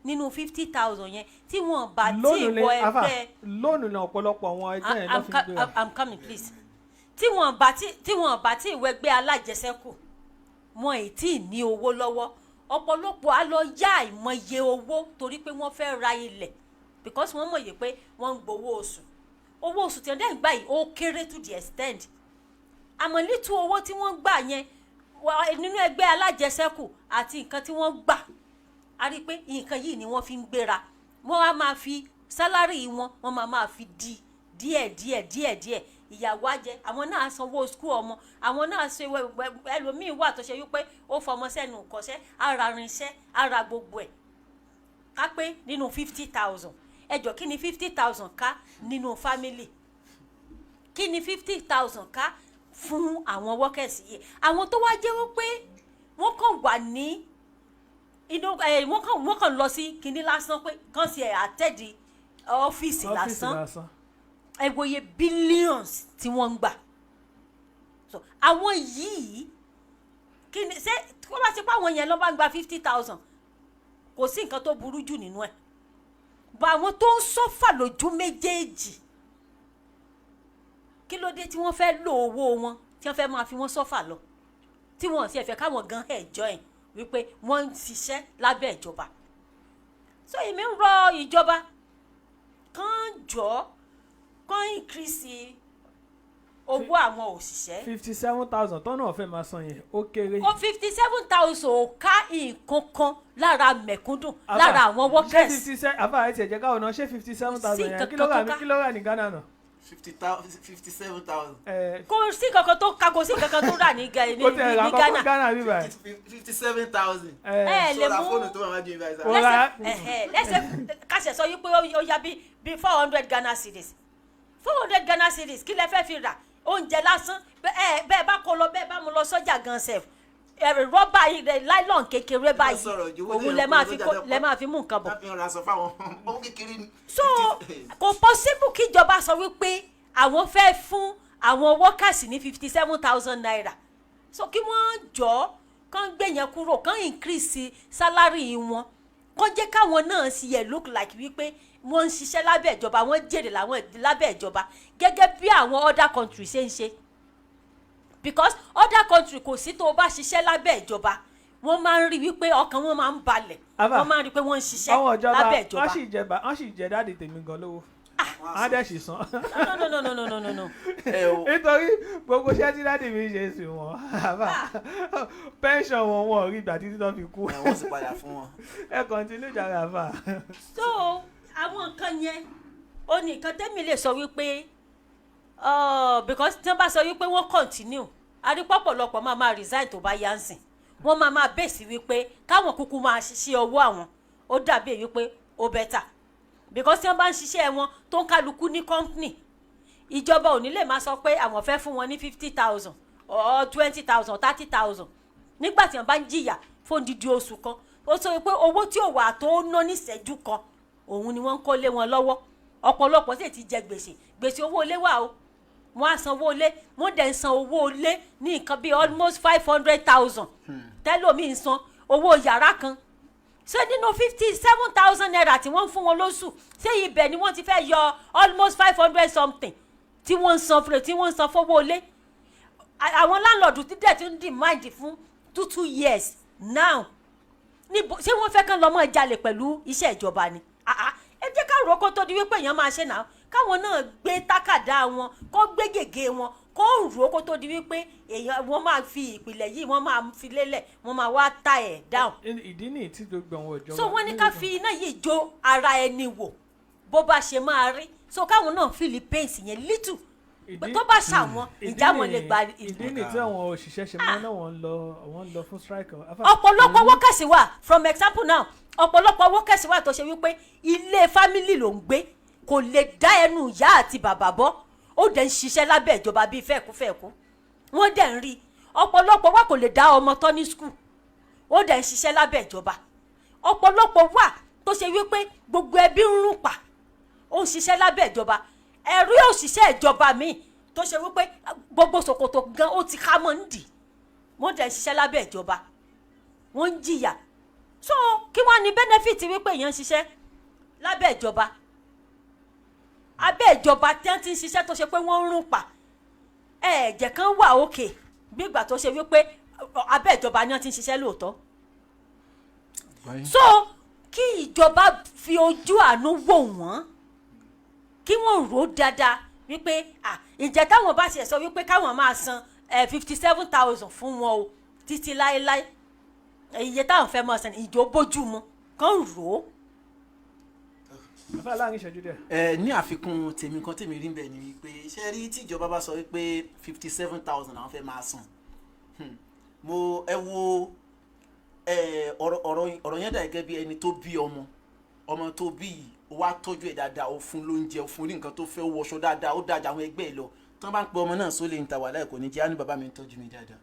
Nínú 50,000 yẹn, tí wọ́n bá tí Lónìí wọ lè afa ẹgbẹ́ lónìí ní ọ̀pọ̀lọpọ̀ àwọn ẹgbẹ́ yẹn ló fi gbéra. I'm coming, please. Tí wọ́n bá tí ìwọ ẹgbẹ́ alájẹsẹ́kù, wọn ì tí ì ní owó lọ́wọ́. Ọ̀pọ̀lọpọ̀ á lọ yá àìmọye owó torí pé wọ́n fẹ́ ra ilẹ̀, because wọ́n mọ̀ye pé wọ́n ń gbowó oṣù. Owó oṣù tí wọ́n dẹ̀ ń gbà yìí, ó kéré to the extent, àmọ́ lítú owó tí wọ́n gbà yẹn nínú ẹgbẹ́ alájẹsẹ́kù àti nǹkan tí wọ́n gbà, a rí i pé nǹkan yìí ni wọ́n fi ń gbéra. Wọ́n á máa fi salary wọn, wọ́n máa fi di díẹ̀ díẹ̀ díẹ̀ díẹ̀. Ìyàwó á jẹ, àwọn náà sanwó school ọmọ, àwọn náà ṣe ẹlòmíín wà tó ṣe wípé ó fọmọ sẹ́nu kọ́ṣẹ́, ara rinṣẹ́, ara gbogbo ẹ̀. Ká pé nínú 50,000, ẹjọ́, kí ni 50,000 ká nínú family? Kí ni 50,000 ká fún àwọn workers yìí? Àwọn tó wá jẹ́ wípé wọ́n kàn wà ní inú ẹ, wọ́n kàn lọ sí kinní lásán pé kàn sí ẹ̀ attend ọ́fíìsì ọ́fíìsì lásán, lásán. Ẹ wòye billions tí wọ́n ń gbà. So àwọn yìí, kí ni ṣé kó bá ti pa àwọn yẹn ló bá ń gba 50,000, kò sí nǹkan tó burú jù nínú ẹ̀. Bọ̀ àwọn tó ń suffer lójú méjèèjì, kí ló dé tí wọ́n fẹ́ lo owó wọn, tí wọ́n fẹ́ máa fi wọ́n suffer lọ, tí wọ́n sì fẹ́ káwọn gan ẹ̀ join wípé wọ́n ń ṣiṣẹ́ lábẹ́ ìjọba? So èmi ń rọ ìjọba kán jọ kán increase owó àwọn òṣìṣẹ́. 57,000 tọ́nà ọ̀fẹ́ máa san yẹn, ó kéré. Ó 57,000 ò ká nǹkan kan lára mẹ̀kúndùn, Àbá, lára àwọn ṣé workers. 57, àbá ẹ tiẹ̀ jẹ́ káwọn náà ṣé 57,000 Sí yẹn, kí ló nǹkan rà kan ní tó ká. Kí ló rà ní Ghana náà? 57,000. Ẹ Kò sí nǹkan kan tó ká, kò sí nǹkan kan tó rà ní kó tẹ̀ ra ní kọ́kọ́ Ghana. Ghana bíbá ẹ̀. 57,000. Ẹ lè Sọ́ra mú fóònù tó wà wájú yín báyìí sá. Ó ra- lẹ́sẹ̀ kàṣẹ sọ wípé ó yá bí 400 Ghana cedis. 400 Ghana cedis, kí lẹ fẹ́ fi rà? Oúnjẹ lásán, bẹ́ẹ̀ bá kó lọ, bẹ́ẹ̀ bá mú lọ sọ́jà gan sef, rọ́bà yìí, nylon kékeré báyìí, Sọ̀rọ̀ ju owó òun tẹ̀yàn lẹ kó máa lọ fi sọ́jà kó tẹ́ lẹ máa fi mú nǹkan bọ̀. Tá fi ń ra aṣọ fáwọn owó kékeré ní. So kò possible kíjọba sọ wípé àwọn fẹ́ fún àwọn workers ní ₦57,000. So kí wọ́n jọ kán gbé yẹn kúrò, kán increase salary wọn, kán jẹ́ káwọn náà sì yẹ look like wípé wọ́n ń ṣiṣẹ́ lábẹ́ ìjọba, wọ́n jèrè láwọn lábẹ́ ìjọba, gẹ́gẹ́ bí àwọn other countries ṣe ń ṣe, because other country, kò sí tó o bá ṣiṣẹ́ lábẹ́ ìjọba, wọ́n máa ń rí wípé ọkàn wọn máa ń balẹ̀. Àbá, Wọ́n máa ń rí pé wọ́n ń ṣiṣẹ́ àwọn ìjọba lábẹ́ ìjọba. Wọ́n sì jẹ daddy tèmi gan lówó, á dẹ̀ sì san. No, no, no, no, no, no, no, no. Ẹ o. Nítorí gbogbo iṣẹ́ tí daddy mi ṣe sí wọn, àbá, pension wọn, wọn ò rí ìgbà títí tó fi kú. Ẹ wọ́n sì padà fún wọn. Ẹ continue jàre, àbá. So àwọn nǹkan yẹn, ó ní nǹkan tẹ́mi lè sọ wípé because tí wọ́n bá sọ wípé wọ́n continue, arípọ̀pọ̀lọpọ̀ máa máa resign. Tó bá yá ń sìn, wọ́n máa máa bèsì wípé káwọn kúkú máa ṣiṣẹ́ ọwọ́ àwọn, ó dàbí èyí pé ó better, because tí wọ́n bá ń ṣiṣẹ́ wọn tó ń kálukú ní company, ìjọba ò ní lè máa sọ pé àwọn fẹ́ fún wọn ní 50,000 or 20,000, 30,000, nígbà tí wọ́n bá ń jìyà fún odidi oṣù kan. Ó sọ pé owó tí ò wà tó ná níṣẹ́jú kan, òun ni wọ́n ń kó lé wọn lọ́wọ́. Ọ̀pọ̀lọpọ̀ sì ti jẹ gbèsè. Gbèsè owó ilé wà o. Wọ́n á sanwó ilé, wọ́n dẹ̀ ń san owó ilé ní nǹkan bíi almost 500,000 tẹ́lómi ń san owó yàrá kan. Ṣé nínú ₦57,000 tí wọ́n ń fún wọn lóṣù, ṣé ibẹ̀ ni wọ́n ti fẹ́ yọ almost 500 something tí wọ́n ń san fún, tí wọ́n ń san fowó ilé? Àwọn landlord ti dẹ̀ ti ń demand fún 2 years now. Níbo? Ṣé wọ́n fẹ́ kán lọ mọ́ jalè pẹ̀lú iṣẹ́ ìjọba ni? Ah, ah, ẹ jẹ́ ká rò ó kó tó di wípé èèyàn máa ṣe náà. Káwọn náà gbé tákàdá wọn, kó gbé gègé wọn, kó rò ó kó tó di wípé èèyàn wọ́n máa fi ìpìlẹ̀ yìí, wọ́n máa fi lélẹ̀, wọ́n máa wá ta ẹ̀ down. Ìdí nìyí tí gbogbo àwọn ìjọba. So wọ́n ní ká fi iná yìí jó ara ẹni wò bó bá ṣe máa rí, so káwọn náà feel pains yẹn little tó bá ṣàwọn ìjà wọn lè gba. Ìdí nìyí tí àwọn òṣìṣẹ́ ṣe máa ń náà wọ́n ń lọ fún strike. Ọ̀pọ̀lọpọ̀ workers wà, from example now, ọ̀pọ̀lọpọ̀ workers wà tó ṣe wípé ilé family ló ń gbé, kò lè dá ẹnu ìyá àti bàbá bọ́, ó dẹ̀ ń ṣiṣẹ́ lábẹ́ ìjọba bíi fẹ́ẹ̀kúfẹ́ẹ̀kú, wọ́n dẹ̀ ń rí. Ọ̀pọ̀lọpọ̀ wà kò lè dá ọmọ tọ́ ní school, ó dẹ̀ ń ṣiṣẹ́ lábẹ́ ìjọba. Ọ̀pọ̀lọpọ̀ wà tó ṣe wípé gbogbo ẹbí ń rún pa, ó ń ṣiṣẹ́ lábẹ́ ìjọba. Ẹ̀rí òṣìṣẹ́ ìjọba míì tó ṣe wípé gbogbo ṣòkòtò gan ó ti ká mọ́ ń dì, wọ́n dẹ̀ ń ṣiṣẹ́ lábẹ́ ìjọba, wọ́n ń jìyà. So kí wọ́n ní benefit wípé èèyàn ń ṣiṣẹ́ lábẹ́ ìjọba, abẹ́ ìjọba tí wọ́n ti ń ṣiṣẹ́ tó ṣe pé wọ́n ń rún pa ẹ̀ẹ́dẹ̀ kan wà òkè bí ìgbà tó ṣe wípé abẹ́ ìjọba ni wọ́n ti ń ṣiṣẹ́ lóòótọ́. So kí ìjọba fi ojú àánú wò wọ́n, kí wọ́n rò ó dáadáa wípé, ah, ìjẹ́ táwọn bá ṣe sọ wípé káwọn máa san 57,000 fún wọn o títí láéláé, iye táwọn fẹ́ máa san, ìjọ bójú mu kàn rò ó. Àfáà, láàrin ìṣẹ́jú díẹ̀. Ẹ ní àfikún tèmi kan, tèmi rí bẹ́ẹ̀ ni wípé, ṣé rí tíjọba bá sọ wípé 57,000 àwọn fẹ́ máa san, mo ẹ wo ẹ ọ̀rọ̀ yẹn dà gẹ́gẹ́ bí ẹni tó bí ọmọ. Ọmọ tó bí yìí, ó wá tọ́jú ẹ̀ dáadáa, ó fún lóúnjẹ, ó fún ní nǹkan tó fẹ́, ó wọṣọ dáadáa, ó dájà àwọn ẹgbẹ́ ẹ̀ lọ. Tí wọ́n bá ń pe ọmọ náà sólè ń ta wàhálà, kò ní jẹ́ á ní bàbá mi ń tọ́jú mi dáadáa.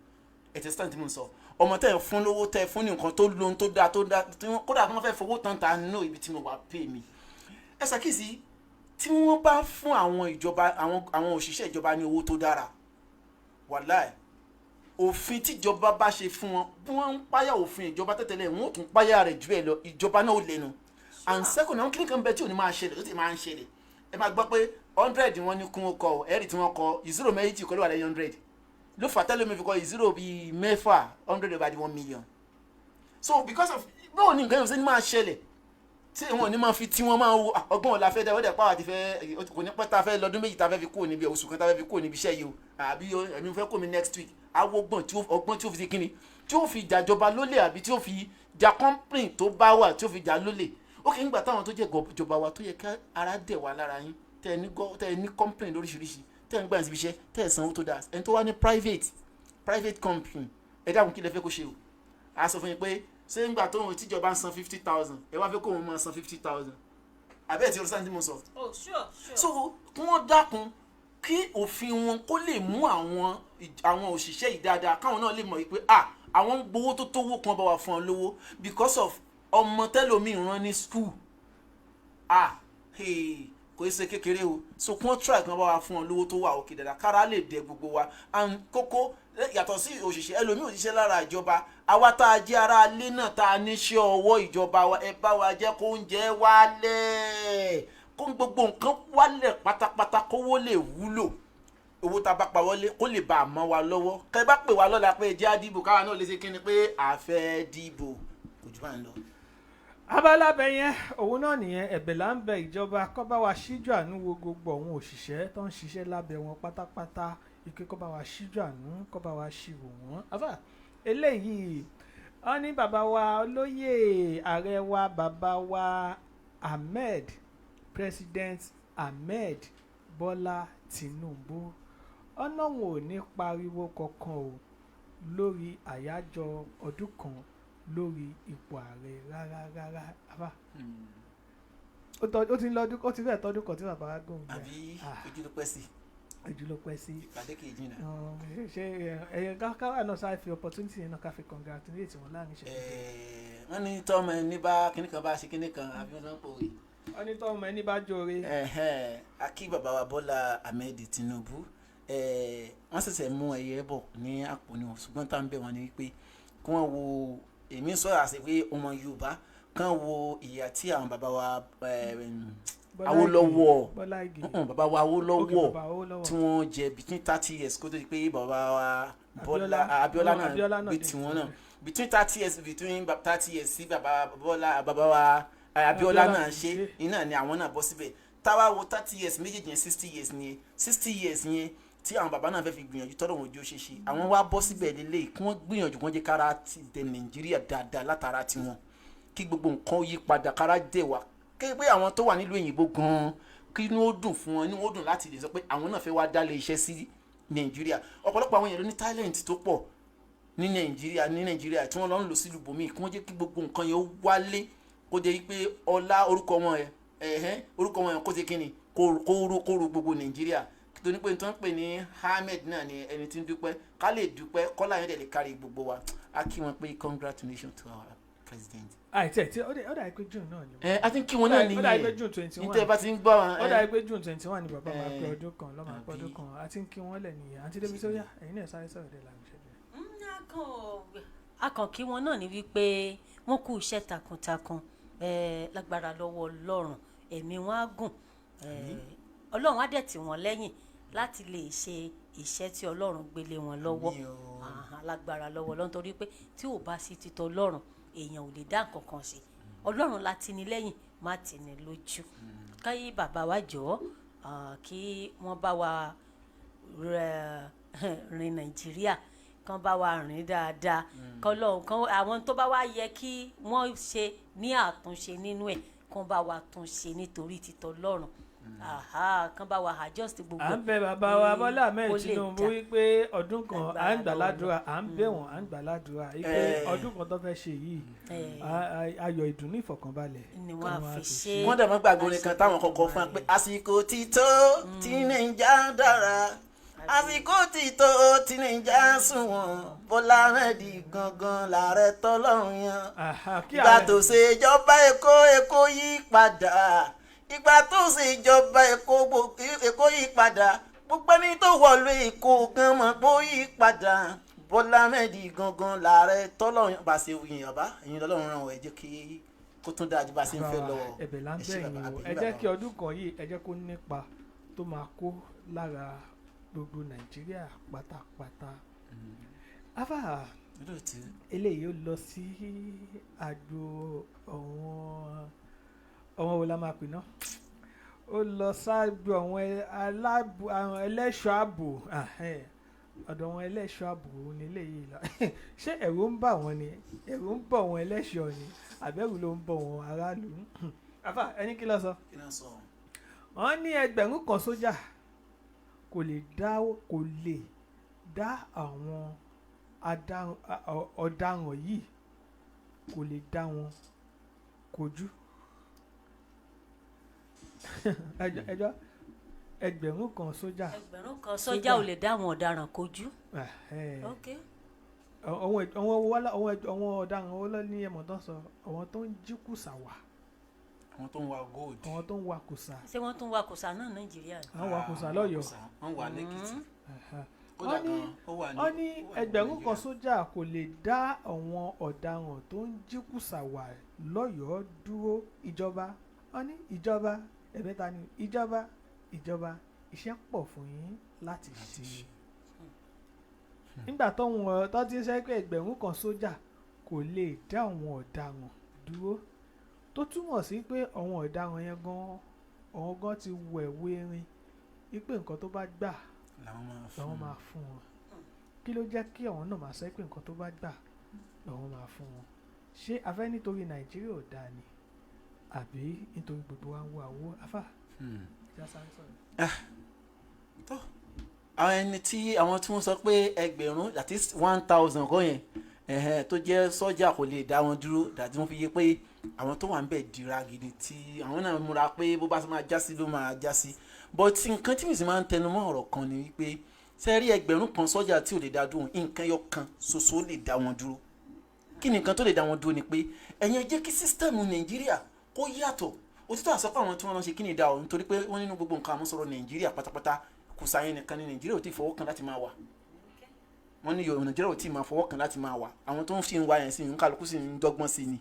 Ẹ ti stand tí mo ń sọ, ọmọ tẹ́ ẹ fún lówó, tẹ́ ẹ fún ní nǹkan tó lóhun tó dáa tó dáa, tí wọ́n kódà tí wọ́n fẹ́ fowó tán ta nínú ibi tí mo wà pè mí. Ẹ ṣàkíyèsí, tí wọ́n bá fún àwọn ìjọba, àwọn òṣìṣẹ́ ìjọba ní owó tó dára, wàláì, òfin tíjọba bá ṣe fún wọn, bí wọ́n ń páyà òfin ìjọba tẹ́tẹ́lẹ̀, wọ́n ò tún páyà rẹ̀ jù ẹ lọ. Ìjọba náà ò lẹ́nu. And second, àwọn kíni kan bẹ tí ò ní máa ṣẹlẹ̀, tó ti máa ń ṣẹlẹ̀. Ẹ máa gbọ́ pé 100 wọ́n ní kún ó kọ, ẹ̀rì tí wọ́n kọ zero méjì kọ́ ló wà lẹ́yìn 100, ló fà tẹ́lẹ̀ mi fi kọ zero bíi mẹ́fà, 100 over the 1 million. So because of báwo ni nǹkan yẹn ṣe ní máa ṣẹlẹ̀ tí wọn ò ní máa fi tí wọ́n máa wo ọgbọ́n ọ̀la fẹ́ dá ọ̀dẹ̀ pàwọ́ àti fẹ́ kò ní pẹ́ tá a fẹ́ lọ́dún 2 tá a fẹ́ fi kúrò níbi, oṣù kan tá a fẹ́ fi kúrò níbi iṣẹ́ yìí o, àbí ẹ̀mí fẹ́ kó mi next week, awọ́gbọ̀n tí ọgbọ́n tí ó fi ṣe kíni, tí ó fi jàjọba lólè, àbí tí ó fi ja company tó bá wà, tí ó fi jà lólè. Ó kì í gbà táwọn tó jẹ́ ìjọba wa tó yẹ ká ara dẹ̀ wá lára yín, tẹ́ ẹ ní company lóríṣiríṣi, tẹ́ ẹ ń gbà síbi iṣẹ́, tẹ́ ẹ sanwó tó dáa. Ẹni tó wá ní private company, ẹ dákun, kí lẹ fẹ́ kó ṣe o? A sọ fún yín pé ṣé ń gbà tóun tíjọba ń san 50,000, ẹ wá fẹ́ kóun máa san 50,000? Àbẹ́ ẹ̀ tí olùsàn tí mo sọ? Oh, sure. So kí wọ́n dákun, kí òfin wọn kó lè mú àwọn òṣìṣẹ́ yìí dáadáa, káwọn náà lè mọ̀ wípé, ah, àwọn ń gbowó tó tówó kan, bá wa fún ọ lówó because of ọmọ tẹ́lómi rán ní school. Ah, hey, kò í ṣe kékeré o. So kí wọ́n try kí wọ́n bá wa fún ọ lówó tó wà òkè dáadáa, kára lè dẹ gbogbo wa. And kókó, yàtọ̀ sí òṣìṣẹ́, ẹlòmíì òṣìṣẹ́ lára ìjọba, àwa tá a jẹ́ ará ilé náà, tá a níṣẹ́ ọwọ́ ìjọba wa, ẹ bá wa jẹ́ kó oúnjẹ wálẹ̀, kó gbogbo nǹkan wálẹ̀ pátápátá, kówó lè wúlò. Owó tá a bá pa wọlé, kó lè bá a mọ́ wa lọ́wọ́. Kẹ́ bá pè wá lọ́la pé ẹ jẹ́ á dìbò, káwa náà lè ṣe kíni pé a fẹ́ dìbò. Kò jù bá ń lọ. Abala bẹ yẹn, òun náà nìyẹn. Ẹ̀bẹ̀ là ń bẹ ìjọba kó bá wa ṣíjú àánú wo gbogbo àwọn òṣìṣẹ́ tó ń ṣiṣẹ́ lábẹ́ wọn pátápátá, ike kó bá wa ṣíjú àánú, kó bá wa ṣíwò wọ́n. Àfà, eléyìí, wọ́n ní bàbá wa olóyè ààrẹ wa, bàbá wa Ahmed, President Ahmed Bọ́lá Tinubu, ọ̀nà òun ò ní pariwo kankan o lórí àyájọ́ ọdún kan lórí ipò ààrẹ rárá rárá. Àfà, ó ti ń lọ́dún, ó ti fẹ́ tọ́dún kan tí bàbá wa gùn. Àbí ojú ló pẹ́ sí. Ojú ló pẹ́ sí. Ìpàdé kì í jìnnà. Ṣe ẹ̀yẹ káwá náà sáré fi opportunity yẹn náà ká fi congratulate wọn láàrin ìṣẹ́jú díẹ̀. Wọ́n ní tọ́mọ ẹni bá kíní kan bá ṣe kíní kan, àbí wọ́n sọ ń pòwe. Wọ́n ní tọ́mọ ẹni bá jóore. Ẹ̀hẹ́n, a kí bàbá wa Bọ́lá Ahmed Tinubu. Wọ́n ṣẹ̀ṣẹ̀ mú ẹyẹ bọ̀ ní àpò ni, ṣùgbọ́n tá à ń bẹ̀ wọ́n ni wípé kí wọ́n wo, èmi sọ̀rọ̀ àṣẹ pé ọmọ Yorùbá kàn wo ìyà tí àwọn bàbá wa Awólọ́wọ̀. Bọ́lá Ìgè. Bàbá wa Awólọ́wọ̀. Okay, bàbá Awólọ́wọ̀. Tí wọ́n jẹ between 30 years kó tó di pé bàbá wa Bọ́lá Abíọ́lá. Abíọ́lá náà Abíọ́lá náà gbé dé. tiwọn náà between 30 years, between 30 years sí bàbá Bọ́lá, bàbá wa Abíọ́lá Abíọ́lá náà ti ṣe ṣe. iná ni àwọn náà bọ́ síbẹ̀. Táwa wo 30 years méjèèjì yẹn, 60 years ni, 60 years yẹn tí àwọn bàbá náà fẹ́ fi gbìyànjú tọ́lọ̀ wọn ojú ó ṣe ṣe, àwọn wá bọ́ síbẹ̀ lélẹ̀, kí wọ́n gbìyànjú, kí wọ́n jẹ́ kára ti dẹ Nàìjíríà dáadáa látara tiwọn, kí gbogbo nǹkan yí padà, kára dẹ̀ wá, kí pé àwọn tó wà nílùú òyìnbó gan-an, kí inú ó dùn fún wọn, inú ó dùn láti lè sọ pé àwọn náà fẹ́ wá dálé iṣẹ́ sí Nàìjíríà. Ọ̀pọ̀lọpọ̀ àwọn èèyàn ló ní talent tó pọ̀ ní Nàìjíríà tí wọ́n lọ ń lò sílùú bòmíì. Kí wọ́n jẹ́ kí gbogbo nǹkan yẹn ó wálé, kó jẹ́ pé ọlá orúkọ wọn yẹn, ẹ̀hẹ́n, orúkọ wọn yẹn kó ṣe kí ni, kó ro gbogbo Nàìjíríà, torí pé tó ń pè ní Ahmed náà ni ẹni tí ń dúpẹ́, ká lè dúpẹ́ kọ́lá yẹn dẹ̀ lè kárí gbogbo wa. A kí wọn pé congratulations to our president. Àìtẹ́ tí ó dà pé June náà ni. Ẹ a ti ń kí wọn náà Ó dà pé nìyẹn. June 21. Nítorí bá ti ń gbọ́ wọn. Ó dà pé June 21 ni bàbá máa pé ọdún kan lọ́ máa pé ọdún Àbí? kan. Àti ń kí wọ́n lẹ̀ nìyẹn. Àǹtí débi sóyà, ẹ̀yin náà sáré sọ̀rọ̀ dẹ̀ lànà ìṣẹ́jú. A kàn kí wọn náà ní wípé Wọ́n kú iṣẹ́ takuntakun. Lágbára lọ́wọ́ Ọlọ́run, ẹ̀mí wọn á gùn. Ọlọ́run á dẹ̀ tì wọ́n lẹ́yìn láti lè ṣe iṣẹ́ tí Ọlọ́run gbélé wọn lọ́wọ́. Àmín o. Lágbára lọ́wọ́ Ọlọ́run, torí pé tí ò bá sí títọ́ Ọlọ́run, èèyàn ò lè dá nǹkan kan ṣe. Ọlọ́run la tini lẹ́yìn, má tini lójú. Káyé bàbá wa jọ̀ọ́, kí wọ́n bá wa rin Nàìjíríà, kán bá wa rìn dáadáa, kọ́lọ́hún kán àwọn tó bá wá yẹ kí wọ́n ṣe ní àtúnṣe nínú ẹ̀, kán bá wa tún ṣe nítorí títọ́ Ọlọ́run. Kán bá wa adjust gbogbo À ń bẹ bàbá wa Bọ́lá Ahmed kó lè Tinubu dá. wípé ọdún kan à ń Lágbára gbà lọ́wọ́. ládùúrà, à ń bẹ̀ wọ́n, à ń gbà ládùúrà wípé ọdún kan tó fẹ́ ṣe yìí, ayọ̀, ìdùnnú, ìfọ̀kànbalẹ̀ ni kí wọ́n á wọ́n á fi fi ṣe. Wọ́n dẹ̀ mọ́ gbàgbọ́ orin kan táwọn kọ̀ọ̀kan fún wa pé àsìkò ti tó tí Nàìjà dára, àsìkò ti tó tí Nàìjà sunwọ̀n, Bọ́lá Ahmed gangan làárẹ̀ tọ́lọ́run yan. Kí Ìgbà ààrẹ tó ṣe ìjọba Èkó, Èkó yí padà. Ìgbà tó ṣe ìjọba Èkó, Èkó yí padà. Gbogbo ẹni tó wọlé Èkó gan mọ̀ pé ó yí padà. Bọ́lá Ahmed gangan làárẹ̀ tọ́lọ́run yan. Bá a ṣe wuyìn bàbá, ẹ̀yin lọ́lọ́run ràn wọ́, ẹ jẹ́ kí kó tún dáa ju bá a ṣe ń fẹ́ lọ. Ẹ̀bẹ̀ là ń Ẹ ṣé bẹ̀ bàbá, yín o. àbí Ẹ jẹ́ bàbá. kí ọdún kan yìí, ẹ jẹ́ kó nípa tó máa kó lára gbogbo Nàìjíríà pátápátá. Afa. Olóòtú. Eléyìí ó lọ sí àgbo àwọn wo la máa pè náà, ó lọ ságbo àwọn aláàbò, àwọn ẹlẹ́ṣọ́ ààbò. Ahẹ́n, ọ̀dọ̀ àwọn ẹlẹ́ṣọ́ ààbò ní eléyìí lọ. Ṣé ẹ̀rù ń bà wọ́n ni? Ẹ̀rù ń bọ̀ wọ́n ẹlẹ́ṣọ́ ni, àbẹ̀rù ló ń bọ̀ wọ́n aráàlú? Afa, ẹni kí ló sọ? Kí ló ń sọ? Wọ́n ní 1,000 sójà kò lè dá àwọn ọ̀daràn yìí, kò lè dá wọn kojú. Ẹjọ́, 1,000 sójà. 1,000 sójà ò lè dá àwọn ọ̀daràn kojú. Ẹ̀hẹ́n. Ok. Àwọn ọ̀daràn wo ló ní ẹ̀mọ̀ tó ń sọ? Àwọn tó ń jí kùsà wà. Àwọn tó ń wa gold. Àwọn tó ń wa kùsà. Ṣé wọ́n tún wa kùsà náà Nàìjíríà ni? Àwọn wa kùsà lọ́yọ̀ọ́. Wọ́n wà lẹ́kìtì. Ẹ̀hẹ́n. Kódà Wọ́n ní gan, ó wà ní wọ́n ní ó wà ní 1,000 Nàìjíríà. sójà kò lè dá àwọn ọ̀daràn tó ń jí kùsà wà lọ́yọ̀ọ́ dúró. Ìjọba, wọ́n ní ìjọba, ẹ̀mẹ́ta ni ìjọba, ìjọba, iṣẹ́ pọ̀ fún yín láti ṣe. Nígbà tó wọn tó ti ń sẹ́ pé 1,000 sójà kò lè dá àwọn ọ̀daràn dúró, tó túmọ̀ sí pé àwọn ọ̀daràn yẹn gan, àwọn gan ti wẹ̀wé erin wípé nǹkan tó bá gbà làwọn máa fún làwọn máa fún wọn. Kí ló jẹ́ kí àwọn náà máa sọ pé nǹkan tó bá gbà làwọn máa fún wọn? Ṣé a fẹ́ nítorí Nàìjíríà ò dáa ni, àbí nítorí gbogbo wa ń wá owó? Afa, ìjà sáré sọ̀rọ̀. Tó àwọn ẹni tí àwọn tí wọ́n sọ pé 1,000, that is 1,000 kọ́ yẹn, ẹ̀hẹ́n, tó jẹ́ sọ́jà kò lè dá wọn dúró, dàtí wọ́n fi yé pé àwọn tó wà ń bẹ̀ dira gidi, tí àwọn náà múra pé bó bá máa já sí ló máa já sí. But nǹkan tí mi sì máa ń tẹnu mọ́ ọ̀rọ̀ kan ni wípé, ṣe rí 1,000 sọ́jà tí ò lè dá dúró, nǹkan ẹyọ kan ṣoṣo lè dá wọn dúró. Kí ni nǹkan tó lè dá wọn dúró? Ni pé ẹ̀yin ẹ jẹ́ kí system Nàìjíríà kó yàtọ̀. Òtítọ́ àsọpọ̀ àwọn tí wọ́n lọ ṣe kí ni dá o, nítorí pé wọ́n nínú gbogbo nǹkan àmúsọ̀rọ̀ Nàìjíríà pátápátá, kò sáyẹn nìkan ní Nàìjíríà ò tí ì fọwọ́ kan láti máa wà. Wọ́n ní Yorùbá, Nàìjíríà ò tí ì máa fọwọ́ kan láti máa wà. Àwọn tó ń fi ń wá yẹn sí ní kálukú sì ń dọ́gbọ́n sí ni.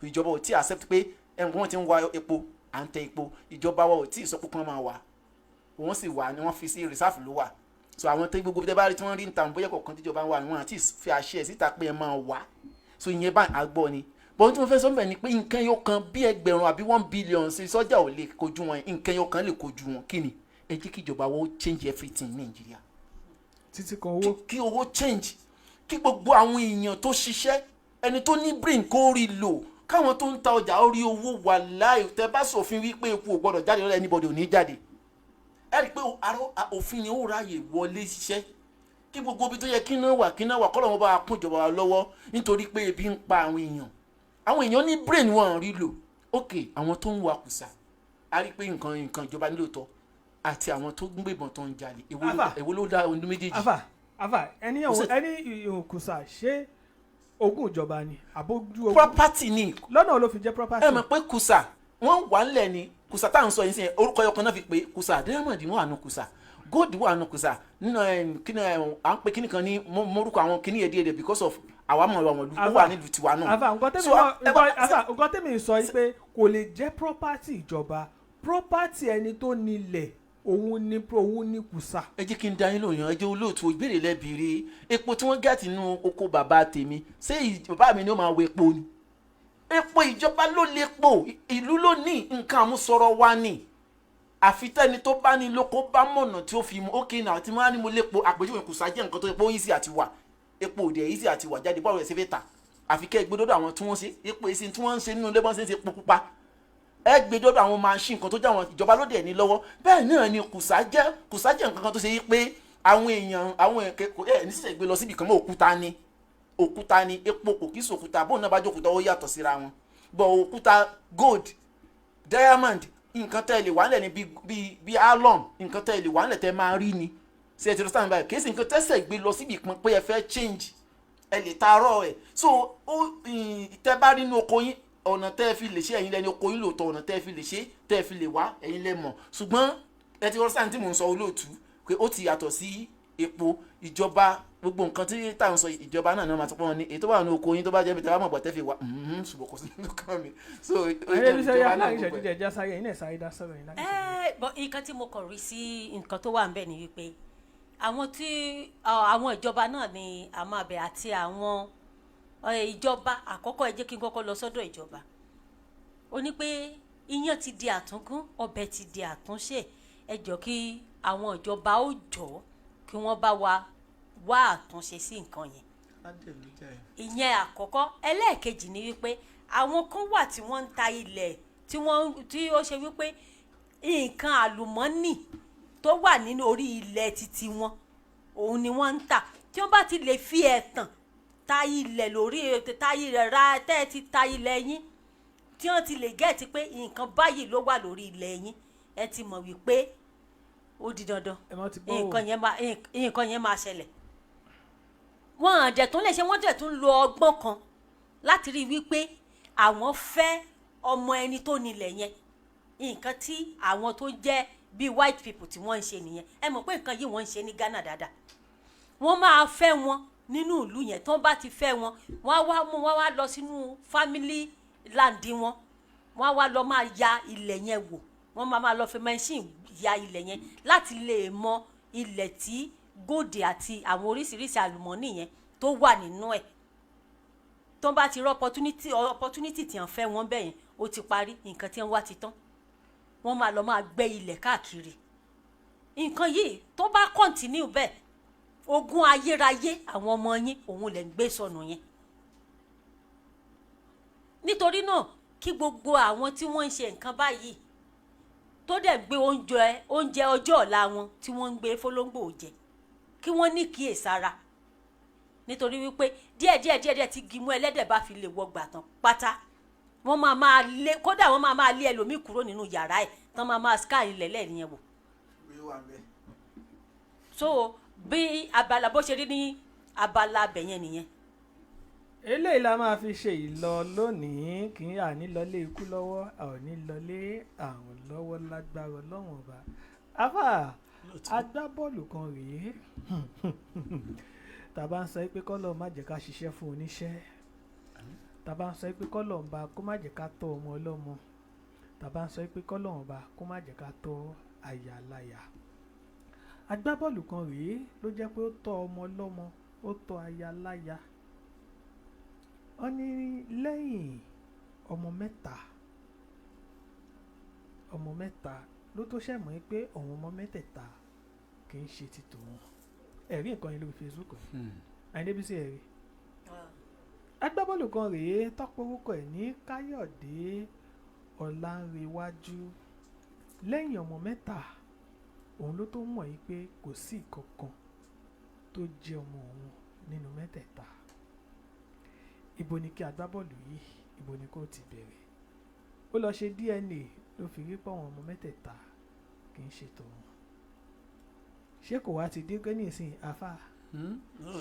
Ìjọba ò tí ì accept pé ẹnì wọ́n ti ń wa epo, à ń tẹ epo. Ìjọba wa ò tí ì sọ pé kí wọ́n máa wà. Wọ́n sì wà ní wọ́n fi sí reserve ló wà. So àwọn tó gbogbo tẹ bá rí tí wọ́n rí ń ta bóyá kọ̀ọ̀kan tíjọba ń wà, wọ́n àti fi àṣẹ ẹ̀ síta pé ẹ máa wà. So ìyẹn bá àgbọ̀ ni. Bọ́n tí mo fẹ́ sọ mbẹ̀ ni pé nǹkan ẹyọ kan bí 1,000 àbí 1 billion sí sọ́jà ò lè kojú wọn, nǹkan ẹyọ kan lè kojú wọn. Kí ni? Ẹ jẹ́ kí ìjọba wa ó change everything ní Nàìjíríà. Títí kan owó. Kí owó change, kí gbogbo àwọn èèyàn tó ṣiṣẹ́, ẹni tó ní brain kó rí lò, káwọn tó ń ta ọjà ó rí owó. Wà láì tẹ bá sòfin wípé eku ò gbọdọ̀ jáde lọ́dọ̀ anybody, ò ní jáde. Ẹ rí i pé òfin yẹn ó ráàyè wọlé ṣiṣẹ́, kí gbogbo ibi tó yẹ kí náà wà, kí náà wà, kọ́ lọ́wọ́ bá kún ìjọba wa lọ́wọ́, nítorí pé ebi ń pa àwọn èèyàn. Àwọn èèyàn ní brain, wọn rí lò. Ok, àwọn tó ń wa kùsà, a rí i pé nǹkan ìjọba nílò tọ́, àti àwọn tó ń gbébọn tó ń jalè, Afa. èwo ló dá ọdún méjèèjì? Afa, afa, ẹni Kò sí- ẹni òkùsà, ṣé ogún ìjọba ni àbójú ogún? Property ni. Lọ́nà ló fi jẹ́ property? Ẹ mọ̀ pé kùsà wọ́n wà ńlẹ̀ ni. Kùsà tá à ń sọ yìí sí yẹn, orúkọ ẹyọ kan náà fi pé kùsà, diamond wọ́n wà nù kùsà. Gold wà nù kùsà nínú kíni à ń pè kíni kan ní mórúkọ àwọn kíni yẹn díẹ̀ díẹ̀ because of àwa mọ̀ àwọn ìlú ó wà nílùú tiwa náà. Àfà, nǹkan tẹ́mi So, náà àfà, nǹkan tẹ́mi sọ yìí pé kò lè jẹ́ property ìjọba, property ẹni tó nílẹ̀ òun ni kùsà. Ẹ jẹ́ kí n dá yín lóyún. Ẹ jẹ́ olóòtú ìbéèrè lẹ́bìrì. Epo tí wọ́n gẹ̀ẹ́tì nínú oko bàbá tèmi, ṣé bàbá mi ni ó máa wọ epo ni? Epo ìjọba ló lè po, ìlú ló ní nǹkan àmúṣọrọ̀ wa ni. Àfi tẹ́ni tó bá ní lóko bá mọ̀nà tí ó fi mú ókè náà tí wọ́n á ní mo lépo. Àpèjúwe, kùsà jẹ́ nǹkan tó yẹ pé ó easy àti wà. Epo òdì ẹ̀ easy àti wà jáde. Báwo ẹ̀ ṣe fẹ́ tà? Àfi kẹ́ ẹ gbé dọ́dọ̀ àwọn tí wọ́n ṣe epo èsì tí wọ́n ń ṣe nínú ilé, bọ́n ṣe ń ṣe epo pupa, ẹ gbé dọ́dọ̀ àwọn machine kan tó jẹ́ àwọn ìjọba lóde ẹ̀ ní lọ́wọ́. Bẹ́ẹ̀ náà ni kùsà jẹ́. Kùsà jẹ́ nǹkan kan tó ṣe yí pé àwọn èèyàn, àwọn èèyàn ẹ̀ ní sísè gbé lọ síbi kan mọ́. Òkúta ni, òkúta ni epo, kò kí sòkúta. Bóun náà bá jókúta, ó yàtọ̀ síra wọn bọ̀. Òkúta gold, diamond, nǹkan tẹ́ ẹ lè wà nílẹ̀ ni bí alum, nǹkan tẹ́ ẹ lè wà nílẹ̀ tẹ́ ẹ máa rí ni. Ṣé ẹ ti understand báyìí? Kì í sì nǹkan tẹ́sẹ̀ gbé lọ síbi ìpín pé ẹ fẹ́ change, ẹ lè taarọ̀ ẹ̀. So ó tẹ́ bá rí inú oko yín, ọ̀nà tẹ́ ẹ fi lè ṣe, ẹ̀yin lẹ́ni oko yín lóòótọ́, ọ̀nà tẹ́ ẹ fi lè ṣe, tẹ́ ẹ fi lè wá, ẹ̀yin lẹ mọ̀. Ṣùgbọ́n ẹ ti understand tí mò ń sọ, olóòtú, pé ó ti yàtọ̀ sí epo ìjọba. Gbogbo nǹkan tí tá à ń sọ, ìjọba náà ni wọ́n máa tún pọ́n ní èyí tó wà ní oko yín, tó bá jẹ́ bí tẹ́ bá mọ̀ gbọ́ tẹ́ fi wá, ṣùgbọ́n kò sí nínú kan mi. So Ẹ̀rẹ́ bí sẹ́yà ìjọba náà láàrin gbogbo ìṣẹ́jú ẹ̀. díẹ̀, já sáré, ẹ̀yin náà sáré dá sọ̀rọ̀ yín láàrin ìṣẹ́jú. Ẹ bọ, nǹkan tí mo kàn rí sí nǹkan tó wà níbẹ̀ ni wípé àwọn tí àwọn ìjọba náà ni a máa bẹ̀ àti àwọn ìjọba. Àkọ́kọ́, ẹ jẹ́ kí n kọ́kọ́ lọ sọ́dọ̀ ìjọba. Ó ní pé iyán ti di àtúngún, ọbẹ̀ ti di àtúnṣe. Ẹ jọ, kí àwọn ìjọba ó jọ kí wọ́n bá wa wá àtúnṣe sí nǹkan yẹn. Ìyẹn àkọ́kọ́. Ẹlẹ́ẹ̀kejì ni wípé àwọn kan wà tí wọ́n ń ta ilẹ̀ tí wọ́n tí ó ṣe wípé nǹkan àlùmọ́nì tó wà nínú orí ilẹ̀ títí wọn òun ni wọ́n ń tà. Tí wọ́n bá ti lè fi ẹ̀tàn ta ilẹ̀ lórí ta ilẹ̀ ra, tẹ́ ẹ ti ta ilẹ̀ yín, tí wọ́n ti lè get pé nǹkan báyìí ló wà lórí ilẹ̀ yín, ẹ ti mọ̀ wípé ó di dandan Ẹ mọ̀ ti gbọ́ o. nǹkan yẹn máa ṣẹlẹ̀. Wọ́n á dẹ̀ tún lè ṣe, wọ́n dẹ̀ tún lo ọgbọ́n kan láti rí i wípé àwọn fẹ́ ọmọ ẹni tó nílẹ̀ yẹn. Nǹkan tí àwọn tó jẹ́ bíi white people tí wọ́n ń ṣe nìyẹn. Ẹ mọ̀ pé nǹkan yìí, wọ́n ń ṣe ní Ghana dáadáa. Wọ́n máa fẹ́ wọn nínú ìlú yẹn. Tó bá ti fẹ́ wọn, wọ́n á wá mú wọn wá lọ sínú family land wọn, wọ́n á wá lọ máa ya ilẹ̀ yẹn wò. Wọ́n máa máa lọ fi machine ya ilẹ̀ yẹn láti lè mọ ilẹ̀ tí gold àti àwọn oríṣiríṣi àlùmọ́nì yẹn tó wà nínú ẹ̀. Tó bá ti rí opportunity tí wọ́n fẹ́ wọ́n bẹ̀ yẹn, ó ti parí. Nǹkan tí wọ́n wá ti tán. Wọ́n máa lọ máa gbẹ́ ilẹ̀ káàkiri. Nǹkan yìí, tó bá continue bẹ́ẹ̀, ogún ayérayé àwọn ọmọ yín òun lè ń gbé sọnù yẹn. Nítorí náà, kí gbogbo àwọn tí wọ́n ń ṣe nǹkan báyìí, tó dẹ̀ gbé oúnjẹ ọjọ́ ọ̀la wọn tí wọ́n ń gbé fọlọ́ngbò jẹ, kí wọ́n ní kíyèsára, nítorí wípé díẹ̀ díẹ̀ díẹ̀ díẹ̀ tí gimú ẹlẹ́dẹ̀ bá fi lè wọ gbà tán pátá, wọ́n máa máa lé, kódà wọ́n máa máa lé ẹlòmíì kúrò nínú yàrá ẹ̀ tán, máa máa sky ilẹ̀ lẹ́ẹ̀ni yẹn wò. So bí abala bó ṣe rí ní abala abẹ yẹn nìyẹn. Eléyìí la máa fi ṣe ìlọ lónìí. Kì í àní lọlé ikú lọ́wọ́, a ò ní lọlé àrùn lọ́wọ́ lágbára Ọlọ́run Ọba. Afa, agbábọ́ọ̀lù kan rèé tàbá ń sọ pé kọ́lọ́ má jẹ́ ká ṣiṣẹ́ fún oníṣẹ́, tàbá ń sọ pé kọ́lọ́ ń ba kó má jẹ́ ká tọ́ ọmọ ọlọ́mọ, tàbá ń sọ pé kọ́lọ́ ń ba kó má jẹ́ ká tọ́ àyà láyà. Agbábọ́ọ̀lù kan rèé ló jẹ́ pé ó tọ́ ọmọ ọlọ́mọ, ó tọ́ aya láya. Wọ́n ní lẹ́yìn ọmọ mẹ́ta, ọmọ mẹ́ta ló tó ṣẹ̀mọ́ pé òun ọmọ mẹ́tẹ̀ẹ̀ta kì í ṣe ti tòun. Ẹ̀rí nǹkan yẹn lórí Facebook ẹ̀ Àyìndé Bísí ẹ̀rí. Agbábọ́ọ̀lù kan rèé tọ́pọ̀ orúkọ ẹ̀ ní Káyọ̀dé Ọ̀làǹrẹ̀wájú. Lẹ́yìn ọmọ mẹ́ta, òun ló tó mọ̀ yìí pé kò sí ìkankan tó jẹ́ ọmọ òun nínú mẹ́tẹ̀ẹ̀ta. Ibo ni kí agbábọ́ọ̀lù yìí, ibo ni kó ti bẹ̀rẹ̀? Ó lọ ṣe DNA ló fi rí pọ̀ àwọn ọmọ mẹ́tẹ̀ẹ̀ta kì í ṣe tòun. Ṣé kò wá ti dín pé ní ìsìn, àfa,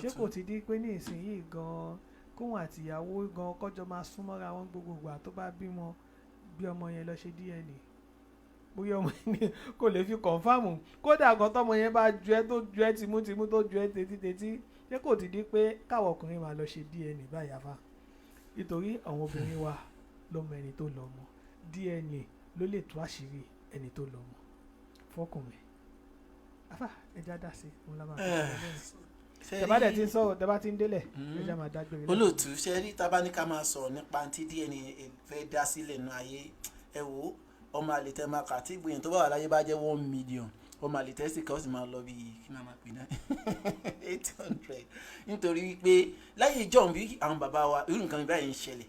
ṣé kò ti dín pé ní ìsìn yìí gan-an, kóun àtìyàwó gan kọjọ máa súnmọ́ra wọn gbogbo ìgbà tó bá bímọ, gbé ọmọ yẹn lọ ṣe DNA? Bóyá ọmọ yẹn kò lè fi confirm. Kódà gan tọmọ yẹn bá ju ẹ, tó ju ẹ tìmútìmú, tó ju ẹ tetítetí, ṣé kò ti di pé káwọn ọkùnrin máa lọ ṣe DNA báyìí, afa? Nítorí àwọn obìnrin wa ló mọ ẹni tó lọ́mọ. DNA ló lè tú àṣírí ẹni tó lọ́mọ fọkùnrin. Afa, ẹja dá sí òun la máa fi sọ̀rọ̀ lónìí. Tẹ́ bá dẹ̀ ti ń sọ̀rọ̀, tẹ́ bá ti ń délẹ̀, ẹja máa dágbére. Olóòtú, ṣe rí, tá bá ní ká máa sọ̀rọ̀ nípa tí DNA fẹ́ dá sílẹ̀ nù ayé, ẹ wò ó, ọmọ àlè tẹ́ máa kà tí gbìyànjú tó bá wà láyé bá jẹ́ 1 million, ọmọ àlè tẹ́ sì kọ́ sì máa lọ bí kí máa máa pè náà 800, nítorí wípé láyé ìjọ́un bí àwọn bàbá wa, irú nǹkan báyìí ń ṣẹlẹ̀,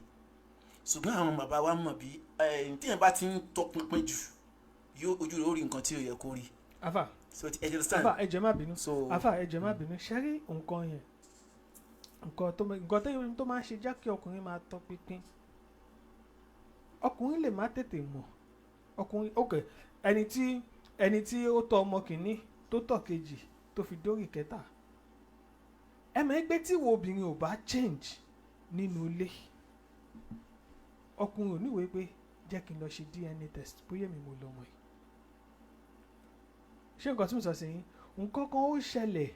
ṣùgbọ́n àwọn bàbá wa mọ̀ bí tíyẹn bá ti ń tọpinpin jù, yóò ojú rẹ̀ ó rí nǹkan tí ò yẹ kó rí. Afa. So ẹ jẹ́ understand. Afa, ẹ jọ̀ọ́, má bínú. So Afa, ẹ jọ̀ọ́, má bínú. Ṣe rí nǹkan yẹn, nǹkan tó máa ń ṣe jẹ́ kí ọkùnrin máa tọpinpin, ọkùnrin lè má tètè mọ̀. Ọkùnrin, ok, ẹni tí ó tọ́ ọmọ kìíní, tó tọ́ kejì, tó fi dórí kẹta, ẹ mọ̀ pé tí wo obìnrin ò bá change nínú ilé, ọkùnrin ò níwèé pé jẹ́ kí n lọ ṣe DNA test bóyá èmi mo lọ́mọ yìí. Ṣé nǹkan tí mo sọ sí yín, nǹkan kan ó ṣẹlẹ̀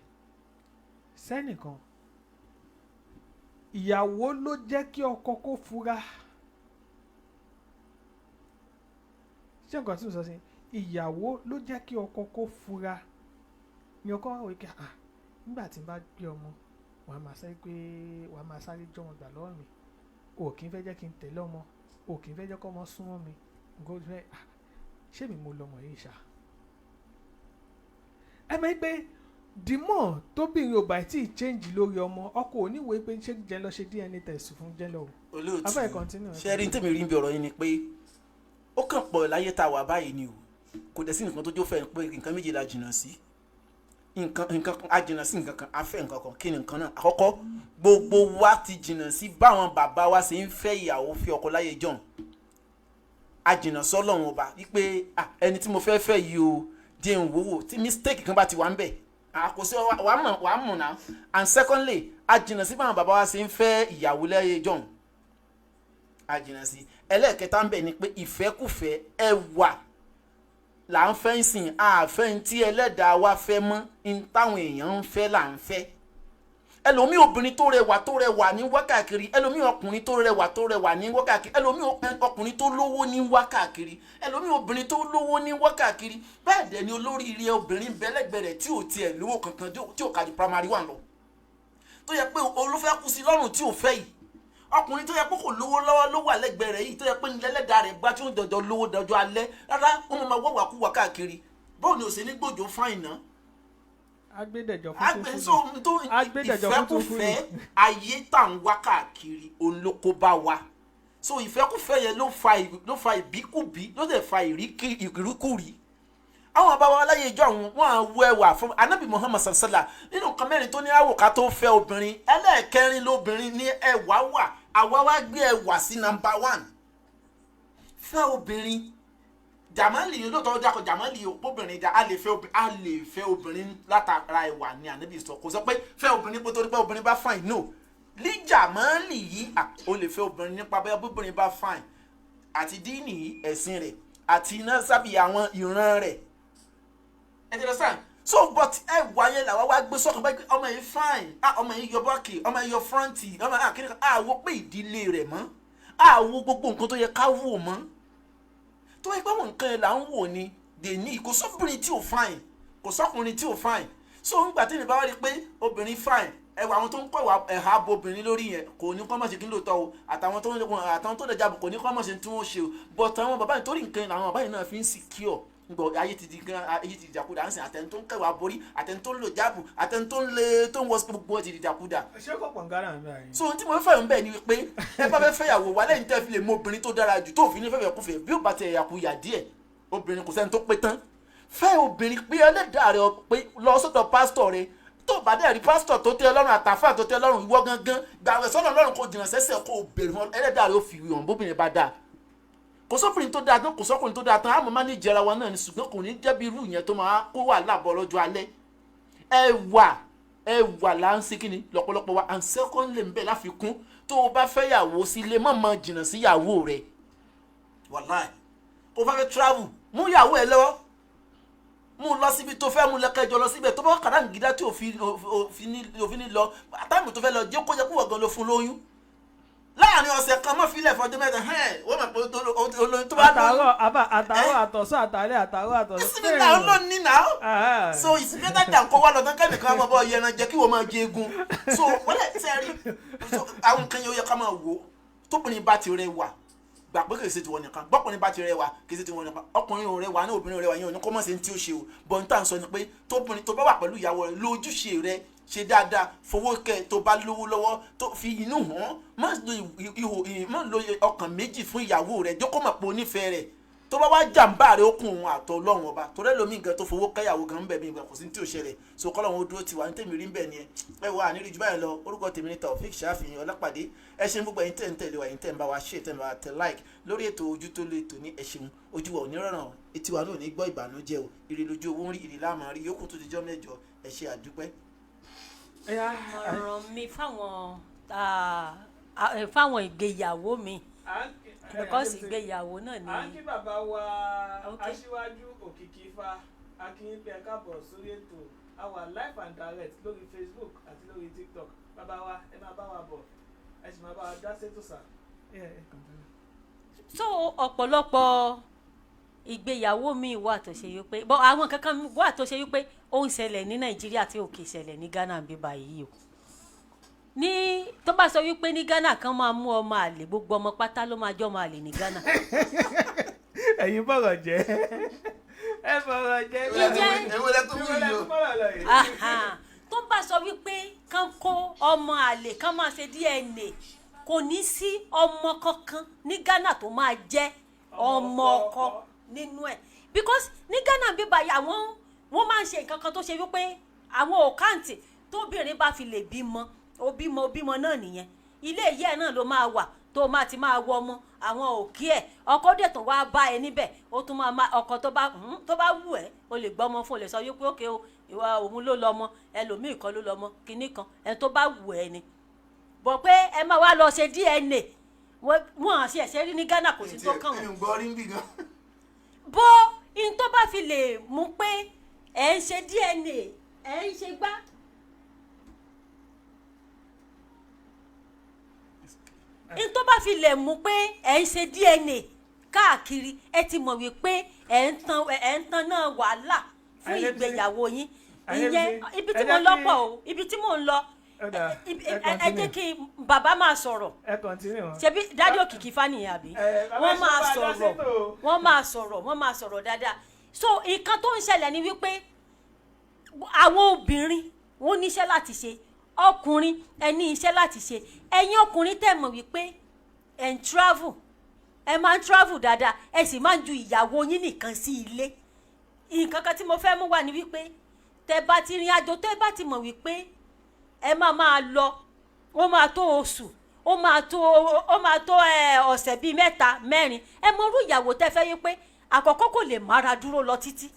sẹ́nìkan, ìyàwó ló jẹ́ kí ọkọ kó fura. Ṣé nǹkan tí mo sọ sí yín, ìyàwó ló jẹ́ kí ọkọ kó fura ní ọkọ wà wípé, ah, nígbà tí n bá gbé ọmọ, wàá máa sáré pé wàá máa sáré jọ́ wọn gbà lọ́wọ́ mi, o kì í fẹ́ jẹ́ kí n tẹ̀lé ọmọ, o kì í fẹ́ jẹ́ kó ọmọ súnmọ́ mi, nǹkan tó fẹ́, ah, ṣé mi mo lọ́mọ yìí ṣá? Ẹ mọ̀ pé dìmọ̀ tóbìnrin ò bá tí ì change lórí ọmọ, ọkọ ò ní wòó pé ṣé jẹ́ lọ ṣe DNA test fún jẹ́ lọ o. Olóòtú, Afẹ́ continue. ṣe rí tèmi rí bí ọ̀rọ̀ yín ni pé ó kàn pọ̀ láyé tá a wà báyìí ni o. Kò dẹ̀ sí nǹkan tó jó fẹ́ pé nǹkan méjì la jìnnà sí, nǹkan nǹkan kan a jìnnà sí, nǹkan kan a fẹ́ nǹkan kan. Kí ni nǹkan náà? Àkọ́kọ́, gbogbo wa ti jìnnà sí báwọn bàbá wa ṣe ń fẹ́ ìyàwó, fi ọkọ láyé john. A jìnnà sọ́lọ́run Ọba wípé, ah, ẹni tí mo fẹ́ fẹ́ yìí o, jẹ́ n wò wò tí mistake kan bá ti wà ń bẹ̀, ah, kò sí wàá mọ̀, wàá mọ̀ náà. And secondly, a jìnnà sí báwọn bàbá wa ṣe ń fẹ́ ìyàwó láyé john, a jìnnà sí. Ẹlẹ́ẹ̀kẹta ń bẹ̀ ni pé ìfẹ́kùfẹ́ ẹwà là ń fẹ́ ń sìn, àfẹ́ ń tí ẹlẹ́dàá wa fẹ́ mọ́ ń táwọn èèyàn ń fẹ́ là ń fẹ́. Ẹlòmíì, obìnrin tó rẹwà tó rẹwà ní wákàkiri. Ẹlòmíì, ọkùnrin tó rẹwà tó rẹwà ní wákàkiri. Ẹlòmíì, ọkùnrin tó lówó ní wákàkiri. Ẹlòmíì, obìnrin tó lówó ní wákàkiri. Bẹ́ẹ̀ dẹ̀ ni olóríire obìnrin bẹ́lẹ́gbẹ̀rẹ̀ tí ò tiẹ̀ lówó kankan, tí ò kájú primary one lọ, tó yẹ pé olúfẹ́ kú sí lọ́rùn tí ò fẹ́ yìí. Ọkùnrin tó yẹ pé kò lówó lọ́wọ́ ló wà lẹ́gbẹ̀ẹ́ rẹ̀ yìí, tó yẹ pé nílẹ̀lẹ́dàá rẹ̀ gbá tí ó ń dọ̀dọ̀ lówó dọjọ́ alẹ́ rárá, wọ́n máa wọ́wà kú wà káàkiri. Báwo ni ò ṣe ní gbòjò fáìn náà? Agbẹ́dẹ̀jọ fún agbẹ́ so tó Agbẹ́dẹ̀jọ fún tó fún. Ìfẹ́kùfẹ́ ayé tá à ń wá káàkiri, òun ló kó bá wa. So ìfẹ́kùfẹ́ yẹn ló fa ìbíkúbí, ló dẹ̀ fa ìríkúrí. Àwọn bàbá wa láyé ìjọ àwọn, wọn à wọ ẹwà fún Anabi Muhammad sallallahu. Nínú nǹkan mẹ́rin tó ní àwòká tó fẹ́ obìnrin, ẹlẹ́ẹ̀kẹrin lóbìnrin ní ẹwà wà. Àwa wá gbé ẹwà sí number one. Fẹ́ obìnrin, jamali yìí lóòótọ́ dákọ̀ jamali yìí, obìnrin dá, a lè fẹ́ obìnrin látara ẹwà ni Ànábì sọ. Kò sọ pé fẹ́ obìnrin pé torí pé obìnrin bá fine. No, ní jamali yìí, o lè fẹ́ obìnrin nípa bẹ́ẹ̀ bóbìnrin bá fine, àti díìnì yìí, ẹ̀sìn rẹ̀, àti iná sábì àwọn ìran rẹ̀. Ẹ ti lọ sàn. So but ẹwà yẹn làwa wá gbé sọ́kàn báyìí pé ọmọ yìí fine, ah, ọmọ yìí yọ bọ́ọ̀kì, ọmọ yìí yọ front, ọmọ yìí àkíní kan. Àwo pé ìdílé rẹ̀ mọ́, àwo gbogbo nǹkan tó yẹ ká wò mọ́, tó yẹ pé àwọn nǹkan yẹn là ń wò ni dèní. Kò sọ́bìnrin tí ò fine, kò sọ́kùnrin tí ò fine. So ńgbà tí mi bá wá rí i pé obìnrin fine, ẹwà àwọn tó ń kọ́ ìwà ẹ̀ha bo obìnrin lórí yẹn, kò ní kọ́ mọ̀ ṣe kí n lóòótọ́ o. Àtàwọn tó lè jábọ̀, kò ní kọ́ mọ̀ ṣe tí wọ́n ṣe o. But àwọn bàbá yìí, torí nǹkan yẹn làwọn bàbá yìí náà fi ń secure ngbọ. Ayé ti di gan, ayé ti di dàkúdà ń sìn. Àtẹni tó ń kẹwàá borí, àtẹni tó ń lò jáàbù, àtẹni tó ń lé, tó ń wọ, gbogbo wọn ti di dàkúdà. Ṣé kò pọ̀ ngárà ń báyìí? So ohun tí mo fẹ́ fẹ́ ń bẹ̀ ni wípé ẹ bá fẹ́ fẹ́yàwó wa, lẹ́yìn tẹ́ fi lè mọ obìnrin tó dára jù tó fi ní fẹ́fẹ́ kúfẹ́, bí ó bá ti ẹ̀yà kuyà díẹ̀, obìnrin kò sẹ́ni tó pé tán. Fẹ́ obìnrin pé ẹlẹ́dàá rẹ pé lọ sọ́dọ̀ pásítọ̀ rẹ. Tó bá dẹ̀ rí pásítọ̀ tó tẹ́ Ọlọ́run, àtàfà tó tẹ́ Ọlọ́run, ìwọ gangan gbàwẹ̀ sọ́nà Ọlọ́run, kò jìnnà sẹ́sẹ̀, kò béèrè fún ẹlẹ́dàá rẹ, ó fi hàn bóbìnrin bá dáa. Kò sọ́kùnrin tó dáa tán, kò sọ́kùnrin tó dáa tán. Àmọ́ má ní jẹra wa náà ni, ṣùgbọ́n kò ní jẹ́ bí irú yẹn tó máa kó wà láàbọ̀ lọ́jọ́ alẹ́. Ẹwà, ẹwà là ń ṣe kí ni lọ́pọ̀lọpọ̀ wa. And secondly, ń bẹ̀ láfikún, tó o bá fẹ́ yàwó sílé, má máa jìnnà sí yàwó rẹ̀. Wàláì, kó o fẹ́ fẹ́ travel. Mú ìyàwó ẹ lọ́wọ́, mú lọ síbi tó fẹ́ mú lẹ́kẹ́jọ lọ síbẹ̀. Tó bá kàdáǹgídá tí òfin ní lọ táìmù tó fẹ́ lọ, jẹ́ kó jẹ́ kó wọ̀ gan ló fún lóyún láàrin ọ̀sẹ̀ kan, mọ́ fílẹ̀ fọdún 3. Hẹ́n, wọ́n mọ̀ pé olóyún tó bá lóyún. Àtàárọ̀ àbá, àtàárọ̀ àtọ̀sán, àtàlẹ́, àtàárọ̀ àtọ̀sán. Síbi náà ló ní náà. So it's better than kó wá lọ tán, kẹ́nìkan máa bọ́ yẹran jẹ, kí wọ́n máa jẹ egun. So wọ́n lẹ̀ sẹ́rí. So àwọn nǹkan yẹn, ó yẹ ká máa wò ó. Tóbìnrin bá ti rẹwà, gbà pé kìí ṣe tiwọn nìkan. Bọ́kùnrin bá ti rẹwà, kìí ṣe tiwọn nìkan. Ọkùnrin ò rẹwà ní, obìnrin ò rẹwà yẹn, ò ní kó mọ̀ sí ní tí ó ṣe o. Bọ́n tá à ń sọ ni pé tóbìnrin tó bá wà pẹ̀lú ìyàwó rẹ̀, lójúṣe rẹ̀, ṣe dáadáa, fowó kẹ tó bá lówó lọ́wọ́, tó fi inú hàn. Má lo ihò, má lo ọkàn méjì fún ìyàwó rẹ̀. Jókòó, mọ̀ pé onífẹ̀ẹ́ rẹ̀. Tó bá wá jàǹbá rẹ̀, ó kún òun àtọ̀ Ọlọ́run Ọba torí ẹlòmíì gan tó fowó kẹ́yàwó gan ń bẹ̀ mí, kò sí ní tí ò ṣẹlẹ̀. So kọ́lọ́run ó dúró tiwa. Ní tèmi rí ń bẹ̀ ni ẹ wà ní ríjú báyìí lọ. Orúkọ tèmi ní Taofik Ṣáfihàn Ọlápàdé. Ẹ ṣeun gbogbo ẹ̀yin tẹ̀ ń tẹ̀lé wa, ẹ̀yin tẹ̀ ń bá wa ṣe, tẹ̀ ń bá wa tẹ̀ like lórí ètò Ojú tó lè tò ní. Ẹ ṣeun. Ojú wa ò ní rọrùn, etí wa náà ò ní gbọ́ ìbànújẹ́ o. Ire lójú owó ń rí, ire láàmú rí. Yókù tó ti jọ́ mẹ́jọ. Ẹ ṣe, àdúpẹ́. Ìmọ̀ràn mi fáwọn ìgbéyàwó mi, because ìgbéyàwó náà ni. À ń kí bàbá wa Aṣíwájú Òkìkí Ifá Akínyìnpé, ẹ káàbọ̀ sórí ètò. A wà live and direct lórí Facebook àti lórí TikTok. Bàbá wa, ẹ máa bá wa bọ̀, ẹ sì máa bá wa dá sétò sà. So ọ̀pọ̀lọpọ̀ ìgbéyàwó mi wà tó ṣe wípé bọ́ àwọn kankan wà tó ṣe wípé ó ń ṣẹlẹ̀ ní Nàìjíríà tí ò kì í ṣẹlẹ̀ ní Ghana bí báyìí o. Ní tó bá sọ wípé ní Ghana kan máa mú ọmọ àlè, gbogbo ọmọ pátá ló máa jọ́ ọmọ àlè ní Ghana. Ẹ̀yin bọ̀rọ̀ jẹ́, ẹ bọ̀rọ̀ jẹ́. Èwo lẹ tó wí Ìwọ lẹ yìí o? tún bọ̀rọ̀ lọ yìí. Aha. Tó bá sọ wípé kán kó ọmọ àlè, kán máa ṣe DNA, kò ní sí ọmọ kankan ní Ghana tó máa jẹ́ ọmọ ọkọ nínú ẹ̀, because ní Ghana bíbá yìí, àwọn wọ́n máa ń ṣe nǹkan kan tó ṣe wípé àwọn òkáǹtì tóbìnrin bá fi lè bímọ, ó bímọ, ó bímọ náà nìyẹn. Ilé ìyá ẹ̀ náà ló máa wà tó máa ti máa wọ ọmọ. Àwọn òkè ẹ̀, ọkọ dẹ̀ tó wá bá ẹ níbẹ̀, ó tún máa ọkọ tó bá wù ẹ́, o lè gbọ́mọ fún, o lè sọ wípé òkè o, ìwà òun ló lọ́mọ, ẹlòmíì kan ló lọ́mọ, kinní kan, ẹni tó bá wù ẹ́ ni. Bọ̀ pé ẹ máa wá lọ ṣe DNA, wọ́n àṣẹ ẹ̀ṣẹ̀ rí ní Ghana, kò sí tó kàn wọ́n. Ń gbọ́ rí ń bì gan. Bó in tó bá fi lè mú pé ẹ̀ ń ṣe DNA, ẹ̀ ń ṣe gbá, in tó bá fi lè mú pé ẹ̀ ń ṣe DNA káàkiri, ẹ ti mọ̀ wípé ẹ̀ ń tan náà wàhálà fún ìgbéyàwó yín. Ìyẹn ibi tí mo ń lọ pọ̀ o, ibi tí mò ń lọ. Ó dáa, ẹ ẹ ẹ jẹ́ continue. kí bàbá máa sọ̀rọ̀. Ẹ continue wọn. Ṣebí Daddy Òkìkí Fáníyàn àbí? Ẹ, bàbá Wọ́n ṣe máa bá a dá sọ̀rọ̀. sétò. Wọ́n máa sọ̀rọ̀ dáadáa. So nǹkan tó ń ṣẹlẹ̀ ni wípé àwọn obìnrin, wọ́n níṣẹ́ láti ṣe. Ọkùnrin, ẹ ní iṣẹ́ láti ṣe. Ẹ̀yin ọkùnrin tẹ̀ mọ̀ wípé ẹ̀ ń travel, ẹ máa ń travel dáadáa, ẹ sì máa ń ju ìyàwó yín nìkan sí ilé, nǹkan kan tí mo fẹ́ mú wá ni wípé tẹ bá ti rìn àjò, tẹ bá ti mọ̀ wípé ẹ máa máa lọ, ó máa tó oṣù, ó máa tó ọ̀sẹ̀ bíi 3, 4, ẹ mọ irú ìyàwó tẹ fẹ́ yí pé àkọ́kọ́ kò lè mára dúró lọ títí,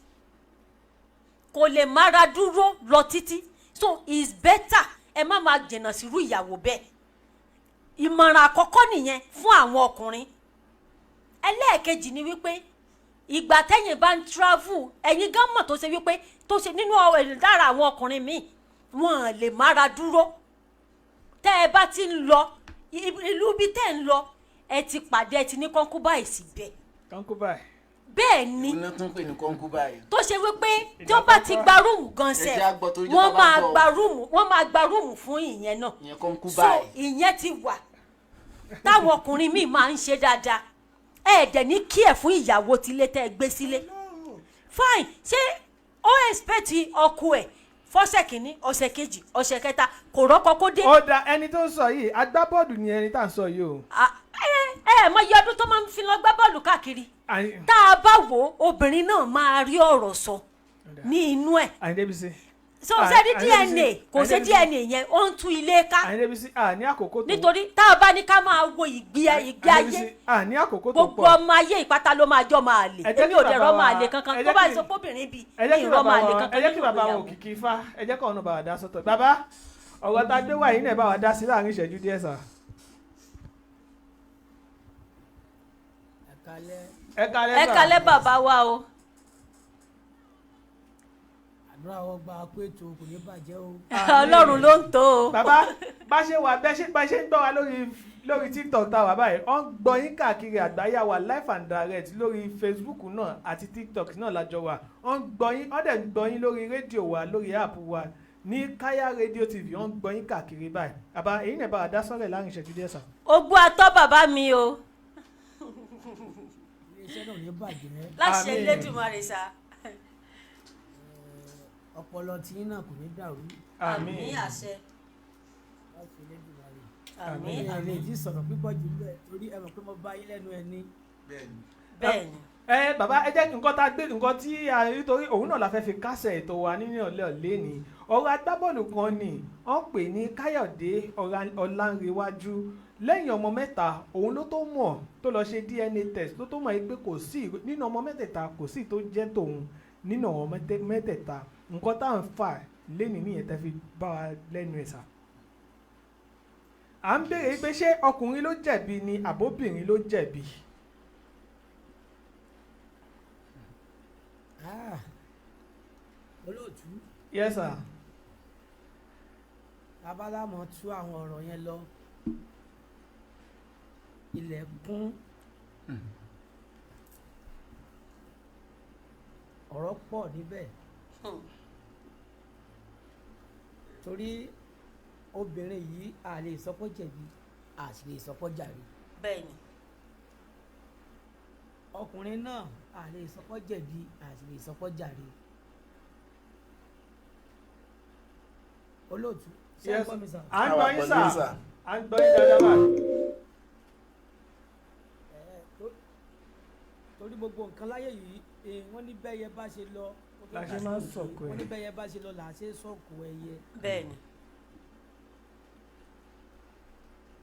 kò lè mára dúró lọ títí. So it's better ẹ má máa jìnnà sírú ìyàwó bẹ́ẹ̀. Ìmọ̀ràn àkọ́kọ́ nìyẹn fún àwọn ọkùnrin. Ẹlẹ́ẹ̀kejì ni wípé ìgbà tẹ́yìn bá ń travel, ẹ̀yin gan mọ̀ tó ṣe wípé tó ṣe nínú lára àwọn ọkùnrin míì, wọn lè mára dúró. Tẹ́ ẹ bá ti ń lọ ìlú bí tẹ́ ẹ ń lọ, ẹ ti pàdé, ẹ ti ní concubine síbẹ̀. Concubine. Bẹ́ẹ̀ ni. Iná tún pè ní concubine. Tó ṣe wípé tí wọ́n bá ti gba room gan Ẹ sẹ̀, jẹ́ á gbọ́ torí wọ́n tó bá máa gbọ́. gba room, wọ́n máa gba room fún ìyẹn náà. Ìyẹn So concubine. ìyẹn ti wà táwọn ọkùnrin míì máa ń ṣe dáadáa. Ẹ dẹ̀ ní kí ẹ̀ fún ìyàwó tilé tẹ́ ẹ gbé sílé. Fine, ṣé ó expect ọkọ ẹ̀ fọ́sẹ̀ kìíní, ọ̀sẹ̀ kejì, ọ̀sẹ̀ kẹta, kò rọ́kọ kó dé? Ó da, ẹni tó ń sọ yìí, agbábọ́ọ̀lù ni ẹni tá à ń sọ yìí o. Ah, ẹ ẹ mọ iye ọdún tó máa ń fi lọ gbá bọ́ọ̀lù káàkiri. Tá a bá wò ó, obìnrin náà máa rí ọ̀rọ̀ sọ ní inú ẹ̀. Àyìndé Bísí. So Ah, ṣe ní Àyìndé DNA Bísí, kò ṣe Àyìndé Bísí. DNA yẹn, ó ń tú ilé ká. Àyìndé Bísí, à ní àkókò tó. Nítorí tá a bá ní ká máa wo ìgbé Àyìndé ayé, Bísí, à ní àkókò tó gbogbo pọ̀. ọmọ ayé ìpátá ló máa jọ máa lè. Ẹ jẹ́ Èmi kí ò dẹ̀ bàbá rọ́ máa wa- lè kankan. ẹ Tó jẹ́ bá sọ pé obìnrin bíi ẹ jẹ́ kí ìrọ́ bàbá máa lè wa kankan ẹ jẹ́ kí nínú bàbá wa ìgbéyàwó. Òkìkí Ifá, ẹ jẹ́ kọ́ ọ̀nà bàbá dá sọ́tọ̀. Bàbá, ọ̀rọ̀ tá a gbé wá yìí náà, bá wa dá sí láàrin ìṣẹ́jú díẹ̀ sà. Ẹ̀kalẹ́. Ẹ kalẹ́ Ẹ sà. kalẹ́ bàbá wa o. Àdúrà wọ́n gba pé ètò kò ní bàjẹ́ o. Ọlọ́run ló ń tó o. Bàbá, bá ṣe wà bẹ́ ṣe bá ṣe ń gbọ́ wa lórí TikTok tá a wà báyìí, wọ́n ń gbọ́ yín káàkiri àgbáyé. Wa live and direct lórí Facebook náà àti TikTok náà lájọ wà. Wọ́n ń gbọ́ yín, wọ́n dẹ̀ ń gbọ́ yín lórí rédíò wa, lórí app wa ní Kaya Radio TV. Wọ́n ń gbọ́ yín káàkiri báyìí. Bàbá, èyí náà bá wa dá sọ́rẹ̀ láàrin ìṣẹ́jú díẹ̀ sà. Ogún atọ́ bàbá mi o. Iléeṣẹ́ náà ò ní bàjẹ́. Láṣẹ Àmín. Elédùmarè sà. Ọpọlọ tí náà kò ní dàrú. Àmín. Àṣẹ. Láti Elédùmarè. Àmín. Ẹ lè Àmín. ti sọ̀rọ̀ pípọ̀ jù bẹ́ẹ̀ torí ẹ mọ̀ pé mo bá yín lẹ́nu ẹ ní. Bẹ́ẹ̀ni. Ẹ bàbá, ẹ jẹ́ nǹkan tá a gbé, nǹkan tí a nítorí òun náà la fẹ́ fi kásẹ̀ ètò wa nínú ọ̀lẹ́ ọ̀lẹ́ ni ọ̀rọ̀ agbábọ́ọ̀lù kan ni wọ́n pè ní Káyọ̀dé Ọlánrewájú. Lẹ́yìn ọmọ mẹ́ta, òun ló tó mọ̀ tó lọ ṣe DNA test, ló tó mọ̀ pé kò sí nínú ọmọ mẹ́tẹ̀ẹ̀ta, kò sí tó jẹ́ tòun nínú àwọn mẹ́tẹ̀ẹ̀ta. Nǹkan tá à ń fà lẹ́nìí nìyẹn tẹ́ fi bá wa lẹ́nu ẹ̀ sà. À ń béèrè pé ṣé ọkùnrin ló jẹ̀bi ni àbóbìnrin ló jẹ̀bi? Ah, olóòtú. Yes sir. Abálámọ̀ tú àwọn ọ̀rọ̀ yẹn lọ, ilẹ̀ kún, ọ̀rọ̀ pọ̀ níbẹ̀, torí obìnrin yìí, a lè sọ pé ó jẹ̀bi, a sì lè sọ pé ó jàre. Ọkùnrin náà, a lè sọ pé ó jẹ̀bi, a sì lè sọ pé ó jàre. Olóòtú, ṣé ẹ Yes. gbọ́ mi sà? À ń Àwa gbọ́ yín pẹ̀lú sà. yín sà. À ń gbọ́ yín dáadáa báyìí. Ẹ, torí gbogbo nǹkan láyé yìí, wọ́n ní bẹ́yẹ bá ṣe lọ ó tó La ṣe máa ń dàsìkò sọ̀kò wọ́n ní ẹ̀. bẹ́yẹ bá ṣe lọ là á ṣe sọ̀kò ẹyẹ.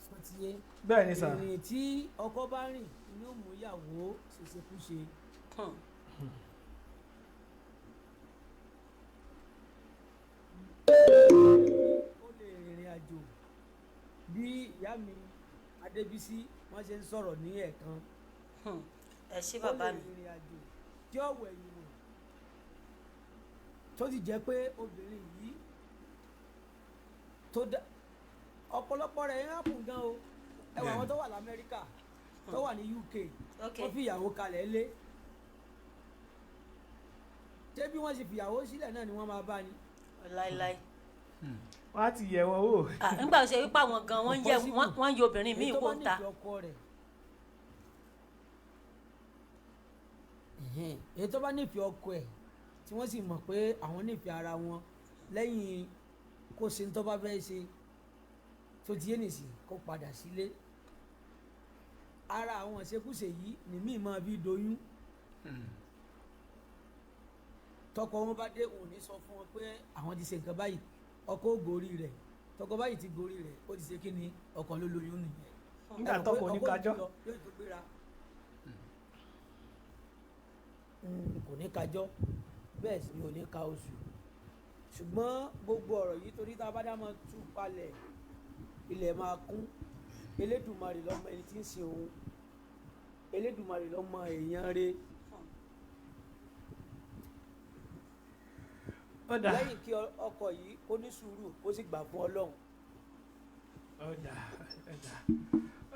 Sọ ti yé? Bẹ́ẹ̀ ni sà. Ìrìn tí ọkọ bá rìn ni ó mú ìyàwó ṣèṣekúṣe. Ó lè rìnrìn àjò bí ìyá mi Adébísí wọ́n ṣe ń sọ̀rọ̀ ní ẹ̀ẹ̀kan. Ẹ ṣé bàbá Ó lè mi. rìnrìn àjò tí ọ̀wọ̀ ẹ̀yìn wò, tó sì jẹ́ pé obìnrin yìí tó dá ọ̀pọ̀lọpọ̀ rẹ̀ ń hàpùn gan o. Ẹ wọ àwọn tó wà lamẹ́ríkà, tó wà ní UK, wọ́n fi ìyàwó kalẹ̀ lé. Ṣé bí wọ́n ṣe fìyàwó sílẹ̀ náà ni wọ́n máa bá ni? Láíláí. Wọ́n á ti yẹ̀ wọ́n wò. Ah, nígbà tó ṣe wípé àwọn gan wọ́n ń yẹ Possible. wọ́n ń yẹ obìnrin míì Èyí tó wò bá ń ta. nífẹ̀ẹ́ ọkọ rẹ̀. Ẹ̀hẹ́n, èyí tó bá nífẹ̀ẹ́ ọkọ ẹ̀ tí wọ́n sì mọ̀ pé àwọn nífẹ̀ẹ́ ara wọn, lẹ́yìn kó ṣe ń tó bá fẹ́ ṣe tó ti yé nìsín, kó padà sílé. Ara àwọn ìṣekúṣe yìí ni míì máa fi doyún. Tọkọ wọn bá dé, òun ní sọ fún wọn pé àwọn ti ṣe nǹkan báyìí. Ọkọ ò gorí rẹ̀, tọkọ báyìí ti gorí rẹ̀, ó ti ṣe kí ni, ọkọ ló lóyún nìyẹn. Nígbà Ẹ mọ̀ pé tọkọ ní ọkọ kájọ́. ti lọ, yóò tó gbéra. Kò ní kájọ́, bẹ́ẹ̀ sì ni ò ní ka oṣù. Ṣùgbọ́n gbogbo ọ̀rọ̀ yìí, torí tá a bá dá máa tú palẹ̀, ilẹ̀ máa kún. Elédùmarè lọ́mọ ẹni tí ń sin òun, Elédùmarè lọ́mọ èèyàn rẹ̀. Ó dà. Lẹ́yìn kí ọkọ yìí kó ní sùúrù, kó sì gbà fún Ọlọ́run. Ó dà, ó dà,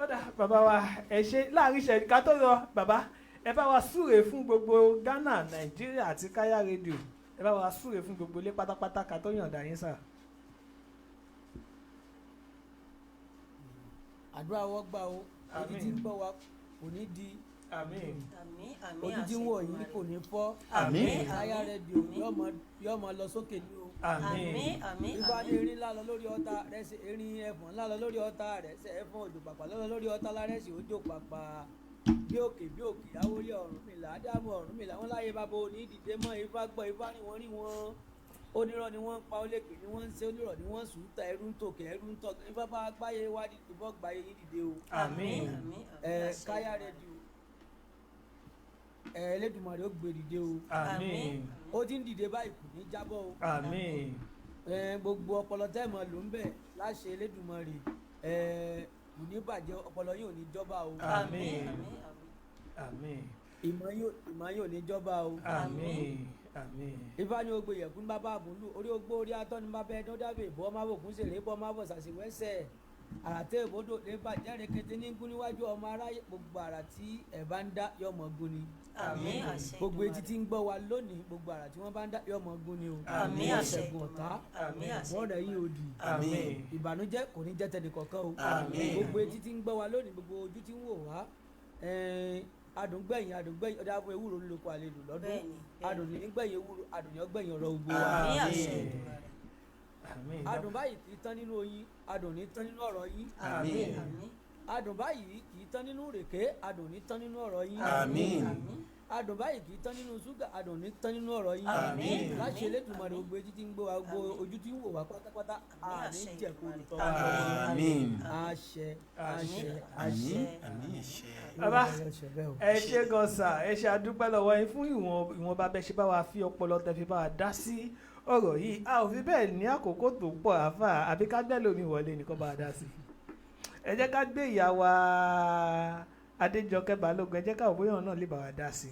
ó dà. Bàbá wa, ẹ ṣe. Láàrin ìṣẹ́jú ká tó lọ, bàbá, ẹ bá wa súre fún gbogbo Ghana, Nàìjíríà àti Kaya Radio. Ẹ bá wa súre fún gbogbo ilé pátápátá ká tó yànda yín sà. Àdúrà wọ́n gbà o. Ojú tí ń Àmín. gbọ́ wa kò ní di. Àmín. Àmín, àmín. Ojú tí ń Àṣẹ wọ̀ yìí Èdùmàrè. kò ní fọ́. Àmín. Kaya Àmín. Rédíò yóò máa lọ sókè ní o. Àmín. Àmín, àmín. Ifá ní Àmín. erin ńlá lọ lórí ọta rẹsẹ, erin ẹfọ̀n ńlá lọ lórí ọta rẹsẹ ẹfọ̀n, òjò pàpà lọ lórí ọta lárẹsẹ òjò pàpà. Bí òkè bí òkè àwòlé Ọ̀rúnmìlà ádámù Ọ̀rúnmìlà wọn láyé bàbá òní dìde mọ́. Ifá gbọ́, ifá ní wọ́n rí wọn, onírọ́ ni wọ́n ń pa, olékè ni wọ́n ń ṣe, onírọ́ ni wọ́n ń sùn ta, ẹrú ń tòkè, ẹrú ń tọ̀. Ifá bá gbáyé wá dìde bọ́ gbáyé yín dìde o. Àmín. Àmín. Ẹ Àṣẹ Káyà Èdùmàrè. Rédíò, ẹ Elédùmarè ó gbé dìde o. Àmín. Ó ti ń dìde báyìí, kò ní jábọ́ o. Àmín. Ẹ gbogbo ọpọlọ tẹ́ mọ̀ ló ń bẹ̀ láṣẹ Elédùmarè, ẹ kò ní bàjẹ́, ọpọlọ yìí ò ní jọba o. Àmín. Àmín, àmín. Àmín. Ìmọ̀ yóò ní jọba o. Àmín, àmín. Ifá ní ogbe yẹ̀kú ní bàbá àbúlù orí ogbó orí atọ́ ní bàbá ẹ̀dán dábẹ̀ ìbọn máa bò kún sèré bọ́ máa bọ̀ sàṣìwẹ́sẹ̀ àràtẹ́ ìbodò ní bàjẹ́ rekete ní gún níwájú ọmọ aráyé, gbogbo àrà tí ẹ̀ bá ń dá yọmọ gún ni. Àmín, àṣẹ. Gbogbo etí tí ń gbọ́ wa lónìí, gbogbo àrà tí wọ́n bá ń dá yọmọ gún ni o. Àmín, àṣẹ. Ṣẹ́gun ọ̀tá. Àmín, àṣẹ. Wọ́n rẹ̀ yín òdì. Àmín. Ìbànújẹ́ kò ní jẹ́ tẹnìkọ̀ọ̀kan o. Àmín. Gbogbo etí tí ń gbọ́ wa lónìí, gbogbo ojú tí ń wò wá, adùn gbẹ̀yìn, adùn gbẹ̀yìn ọ̀dà fún ewúro ńlọkọ àlejò lọ́dún. Bẹ́ẹ̀ni, bẹ́ẹ̀ni. Adùn ní gbẹ̀yìn ewúro, adùn ní ọgbẹ̀yìn ọ̀rọ̀ gbogbo wa. Àmín, àṣẹ. Àmín. Èdùmàrè. Àmín. Adùn báyìí kì í tán nínú oyin, adùn ní tán nínú ọ̀rọ̀ yín. Àmín. Àmín. Adùn báyìí kì í tán nínú ìrèké, adùn ní tán nínú ọ̀rọ̀ yín. Àmín. Adùn báyìí kì í tán nínú ṣúgà, adùn ní tán nínú ọ̀rọ̀ yín. Àmín. Láṣẹ Elédùmarè, gbogbo etí tí ń gbọ́ wa, gbogbo ojú tí ń wò wá pátápátá, Àmín, àní àṣẹ jẹ̀kú Èdùmàrè. olùtọ́. Àmín. Àṣẹ, àṣẹ, Àmín. àṣẹ. Àmín, àṣẹ. Bàbá, Àṣẹ bẹ́ẹ̀ o. ẹ ṣé gan sà, ẹ ṣe, àdúpẹ́ lọ́wọ́ yín fún ìwọ̀nba bẹ́ẹ̀ ṣe bá wa fi ọpọlọ tẹ fi bá wa dá sí ọ̀rọ̀ yìí. A ò fi bẹ́ẹ̀ ní àkókò tó pọ̀, àfà, àbí ká gbẹ́ lómi wọlé nìkan bá wa dá sí. Ẹ jẹ́ ká gbé ìyá wa Adéjọkẹ́ Balógun, ẹ jẹ́ ká wò bóyá òun náà lè bá wa dá sí.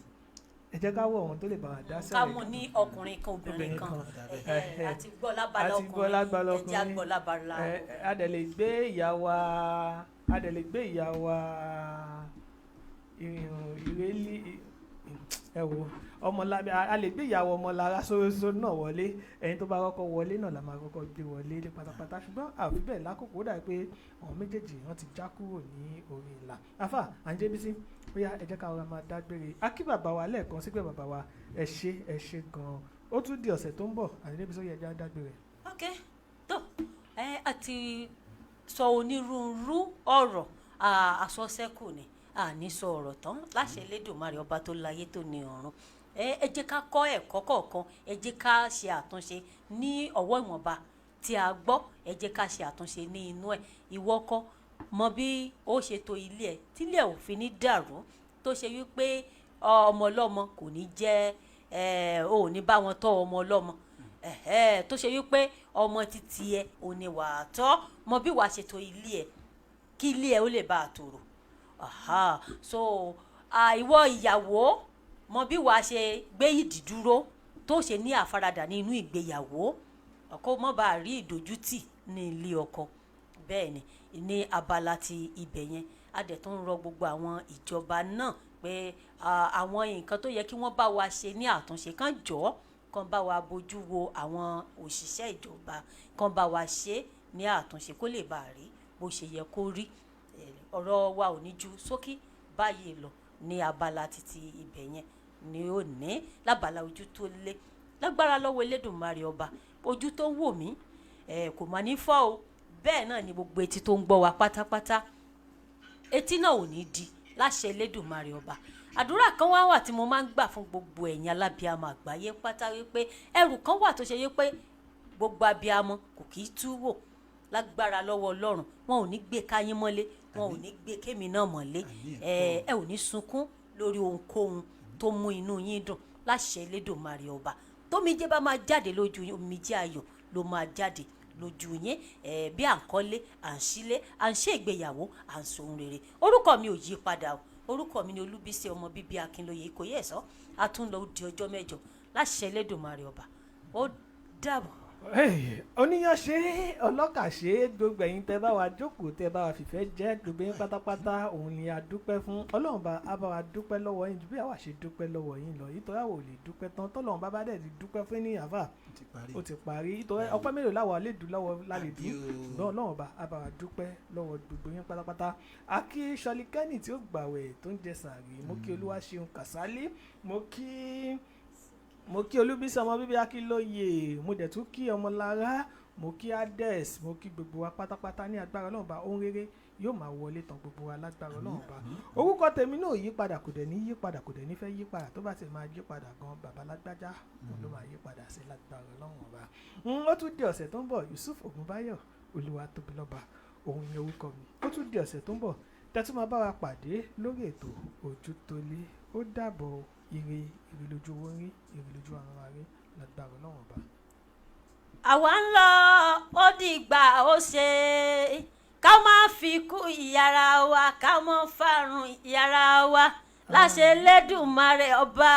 Ẹ jẹ́ ká wò ohun tó lè bá wa dá sí Ká ọ̀rọ̀ mú yìí. ní ọkùnrin kan, obìnrin Obìnrin kan. kan. Ẹ̀hẹ́, àti gbọ́ lábala Àti gbọ́ lábala ọkùnrin, ẹ jẹ́ á ọkùnrin. gbọ́ lábala Ẹ a dẹ̀ lè gbé ìyá wa, a dẹ̀ lè gbé ìyá wa ìrẹ́lì, ẹ wo ọmọlábí, a lè gbé ìyàwó Ọmọlára sórósó náà wọlé. Ẹni tó bá kọ́kọ́ wọlé náà la máa kọ́kọ́ gbé wọlé ní pátápátá, ṣùgbọ́n àfi bẹ́ẹ̀ lákòókò, ó dà pé àwọn méjèèjì wọ́n ti já kúrò ní orí ìlà. Afa àǹjẹ́bísí, bóyá ẹ jẹ́ ká ọ̀rọ̀ máa dágbére. Akí bàbá wa lẹ́ẹ̀kan sí pé bàbá wa, ẹ ṣé, ẹ ṣé gan-an. Ó tún di ọ̀sẹ̀ tó ń bọ̀. Àǹjẹ́bísí, ó yẹ ẹja dágbére. Ok, tó ẹ a ti sọ onírúurú ọ̀rọ̀ àsọsẹ́kù ni a ní sọ ọ̀rọ̀ tán láṣẹ Elédùmarè, ọba tó láyé tó ní ọ̀run. Ẹ jẹ́ ká kọ́ ẹ̀kọ́ kọ̀ọ̀kan, ẹ jẹ́ ká ṣe àtúnṣe ní ọwọ́ ìwọ̀nba tí a gbọ́, ẹ jẹ́ ká ṣe àtúnṣe ní inú ẹ̀. Ìwọ kọ́ mọ bí ó ṣe tò ilé ẹ̀ tílẹ̀ òfin ní dàrú, tó ṣe wípé ọmọ ọlọ́mọ kò ní jẹ́ ẹ ò ní bá wọn tọ́ ọmọ ọlọ́mọ. Ẹ̀hẹ́, tó ṣe wípé ọmọ títí ẹ ò ní wàá tọ́. Mọ bí wàá ṣètò ilé ẹ kí ilé ẹ ó lè bá a tòrò. Aha. So ìwọ ìyàwó, mọ bí wàá ṣe gbé ìdí dúró tó ṣe ní àfaradà ní inú ìgbéyàwó, ọkọ mọ bá rí ìdójútì ní ilé ọkọ. Bẹ́ẹ̀ ni ní abala ti ibẹ̀ yẹn, a dẹ̀ tún ń rọ gbogbo àwọn ìjọba náà pé àwọn nǹkan tó yẹ kí wọ́n bá wa ṣe ní àtúnṣe, kán jọ̀ọ́, kán bá wa bójú wo àwọn òṣìṣẹ́ ìjọba, kán bá wa ṣe ní àtúnṣe kó lè bá a rí bó ṣe yẹ kó rí. Ọ̀rọ̀ wa ò ní ju ṣókí báyìí lọ ní abala títí ibẹ̀ yẹn ni ó ní lábala ojú tó lé. Lágbára lọ́wọ́ Elédùmarè ọba, ojú tó ń wò mí kò mà ní fọ́ o. Bẹ́ẹ̀ náà ni gbogbo etí tó ń gbọ́ wa pátápátá, etí náà ò ní di láṣẹ Elédùmarè ọba. Àdúrà kan wá wà tí mo máa ń gbà fún gbogbo ẹ̀yin alábíamọ àgbáyé pátá, wípé ẹrù kan wà tó ṣe wípé gbogbo abíamọ kò kì í tú wò. Lágbára lọ́wọ́ Ọlọ́run, wọn ò ní gbé káyín mọ́lé, wọn ò ní gbé kémi náà mọ́lé. Ẹ ò ní sunkún lórí ohunkóhun tó mú inú yín dùn láṣẹ Elédùmarè ọba. Tómijé bá máa jáde lójú yín, omijé ayọ̀ ló máa jáde lójú yín. Ẹ bí à ń kọ́lé, à ń sílé, à ń ṣe ìgbéyàwó, à ń sohun rere. Orúkọ mi ò yí padà o. Orúkọ mi ni Olúbísí ọmọ bíbí Akínlóye Ìkòyí Ẹ̀sọ́. A tún lọ di ọjọ́ 8 láṣẹ Elédùmarè ọba. Ó dàbọ̀. Oníyàn ṣe, ọlọ́kà ṣe, gbogbo ẹ̀yin tẹ́ bá wa jókòó, tẹ́ bá wa fìfẹ́ jẹ́, gbogbo yín pátápátá òun ni a dúpẹ́ fún. Ọlọ́run bá a bá wa dúpẹ́ lọ́wọ́ yín ju bí àwa ṣe dúpẹ́ lọ́wọ́ yín lọ. Ìtọ́ra ò lè dúpẹ́ tán. Tọ́lọ́run bá bá dẹ̀ ti dúpẹ́ fún ní àfà, ó ti parí. Ìtọ́ra ọpẹ́ mélòó láwa lè dùn lọ́wọ́ lálẹ́ dùn, ṣùgbọ́n Ọlọ́run bá a bá wa dúpẹ́ lọ́wọ́ gbogbo yín pátápátá. Akí Ṣọlíkẹ́nì tí ó gbàwẹ̀ tó ń jẹ sàárì, mo kí Olúwaṣeun Kàsálí, mo kí Olúbísí ọmọ bíbí Akínlóye, mo dẹ̀ tún kí Ọmọlára, mo kí Ades, mo kí gbogbo wa pátápátá. Ní agbára Ọlọ́run bá, ohun rere yóò máa wọlé tán gbogbo wa lágbára Ọlọ́run bá. Orúkọ tèmi náà yí padà, kò dẹ̀ ní yí padà, kò dẹ̀ ní fẹ́ yí padà. Tó bá ti máa yí padà gan, bàbá lágbájá òun ló máa yí padà sí lágbára Ọlọ́run ọba. Ó tún di ọ̀sẹ̀ tó ń bọ̀. Yusuf Ògúnbáyọ̀ Olúwatóbilọ́ba òun ni orúkọ mi. Ó tún di ọ̀sẹ̀ tó ń bọ̀ tẹ́tún máa bá wa pàdé lórí ètò Ojútólé. Ó dàbọ̀. Ire ire lójú owó ń rí, ire lójú àwọn ará rí lágbára Ọlọ́run ọba. Àwa ń lọ, ó dìgbà ó ṣe ká má fi kú ìyára wa, ká má fàrùn ìyára wa. Láṣẹ Elédùmarè ọba.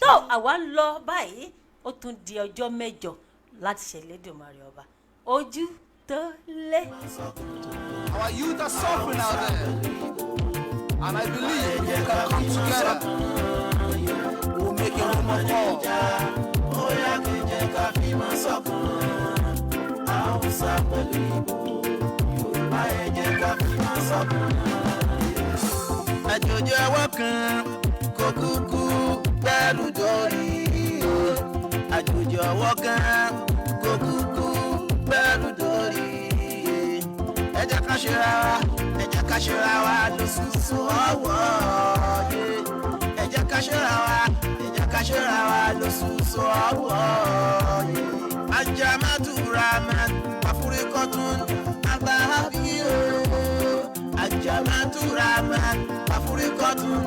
Tó àwa ń lọ báyìí, ó tún di ọjọ́ 8 láti ṣe Elédùmarè ọba. Ojú tó lé. Our youth are suffering out there. And I believe if we can come together, we'll make a room of call. Bóyá kí jẹ́ ká fi mọ́ sọ́kàn. Haúsá pẹ̀lú Ìgbò, Yorùbá, ẹ jẹ́ ká fi mọ́ sọ́kàn. Àjòjì ọwọ́ kan kò kúkú pẹ̀lú dórí o. Àjòjì ọwọ́ kan kò kúkú pẹ̀lú dórí. Ẹ jẹ́ ká ṣera wa, ẹ jẹ́ ká ṣera wa lóṣooṣù ọwọ́. Ẹ jẹ́ ká ṣera wa, ẹ jẹ́ ká ṣera wa lóṣooṣù ọwọ́. Ajamaturama afurikọtun abahabi o. Ajamaturama afurikọtun.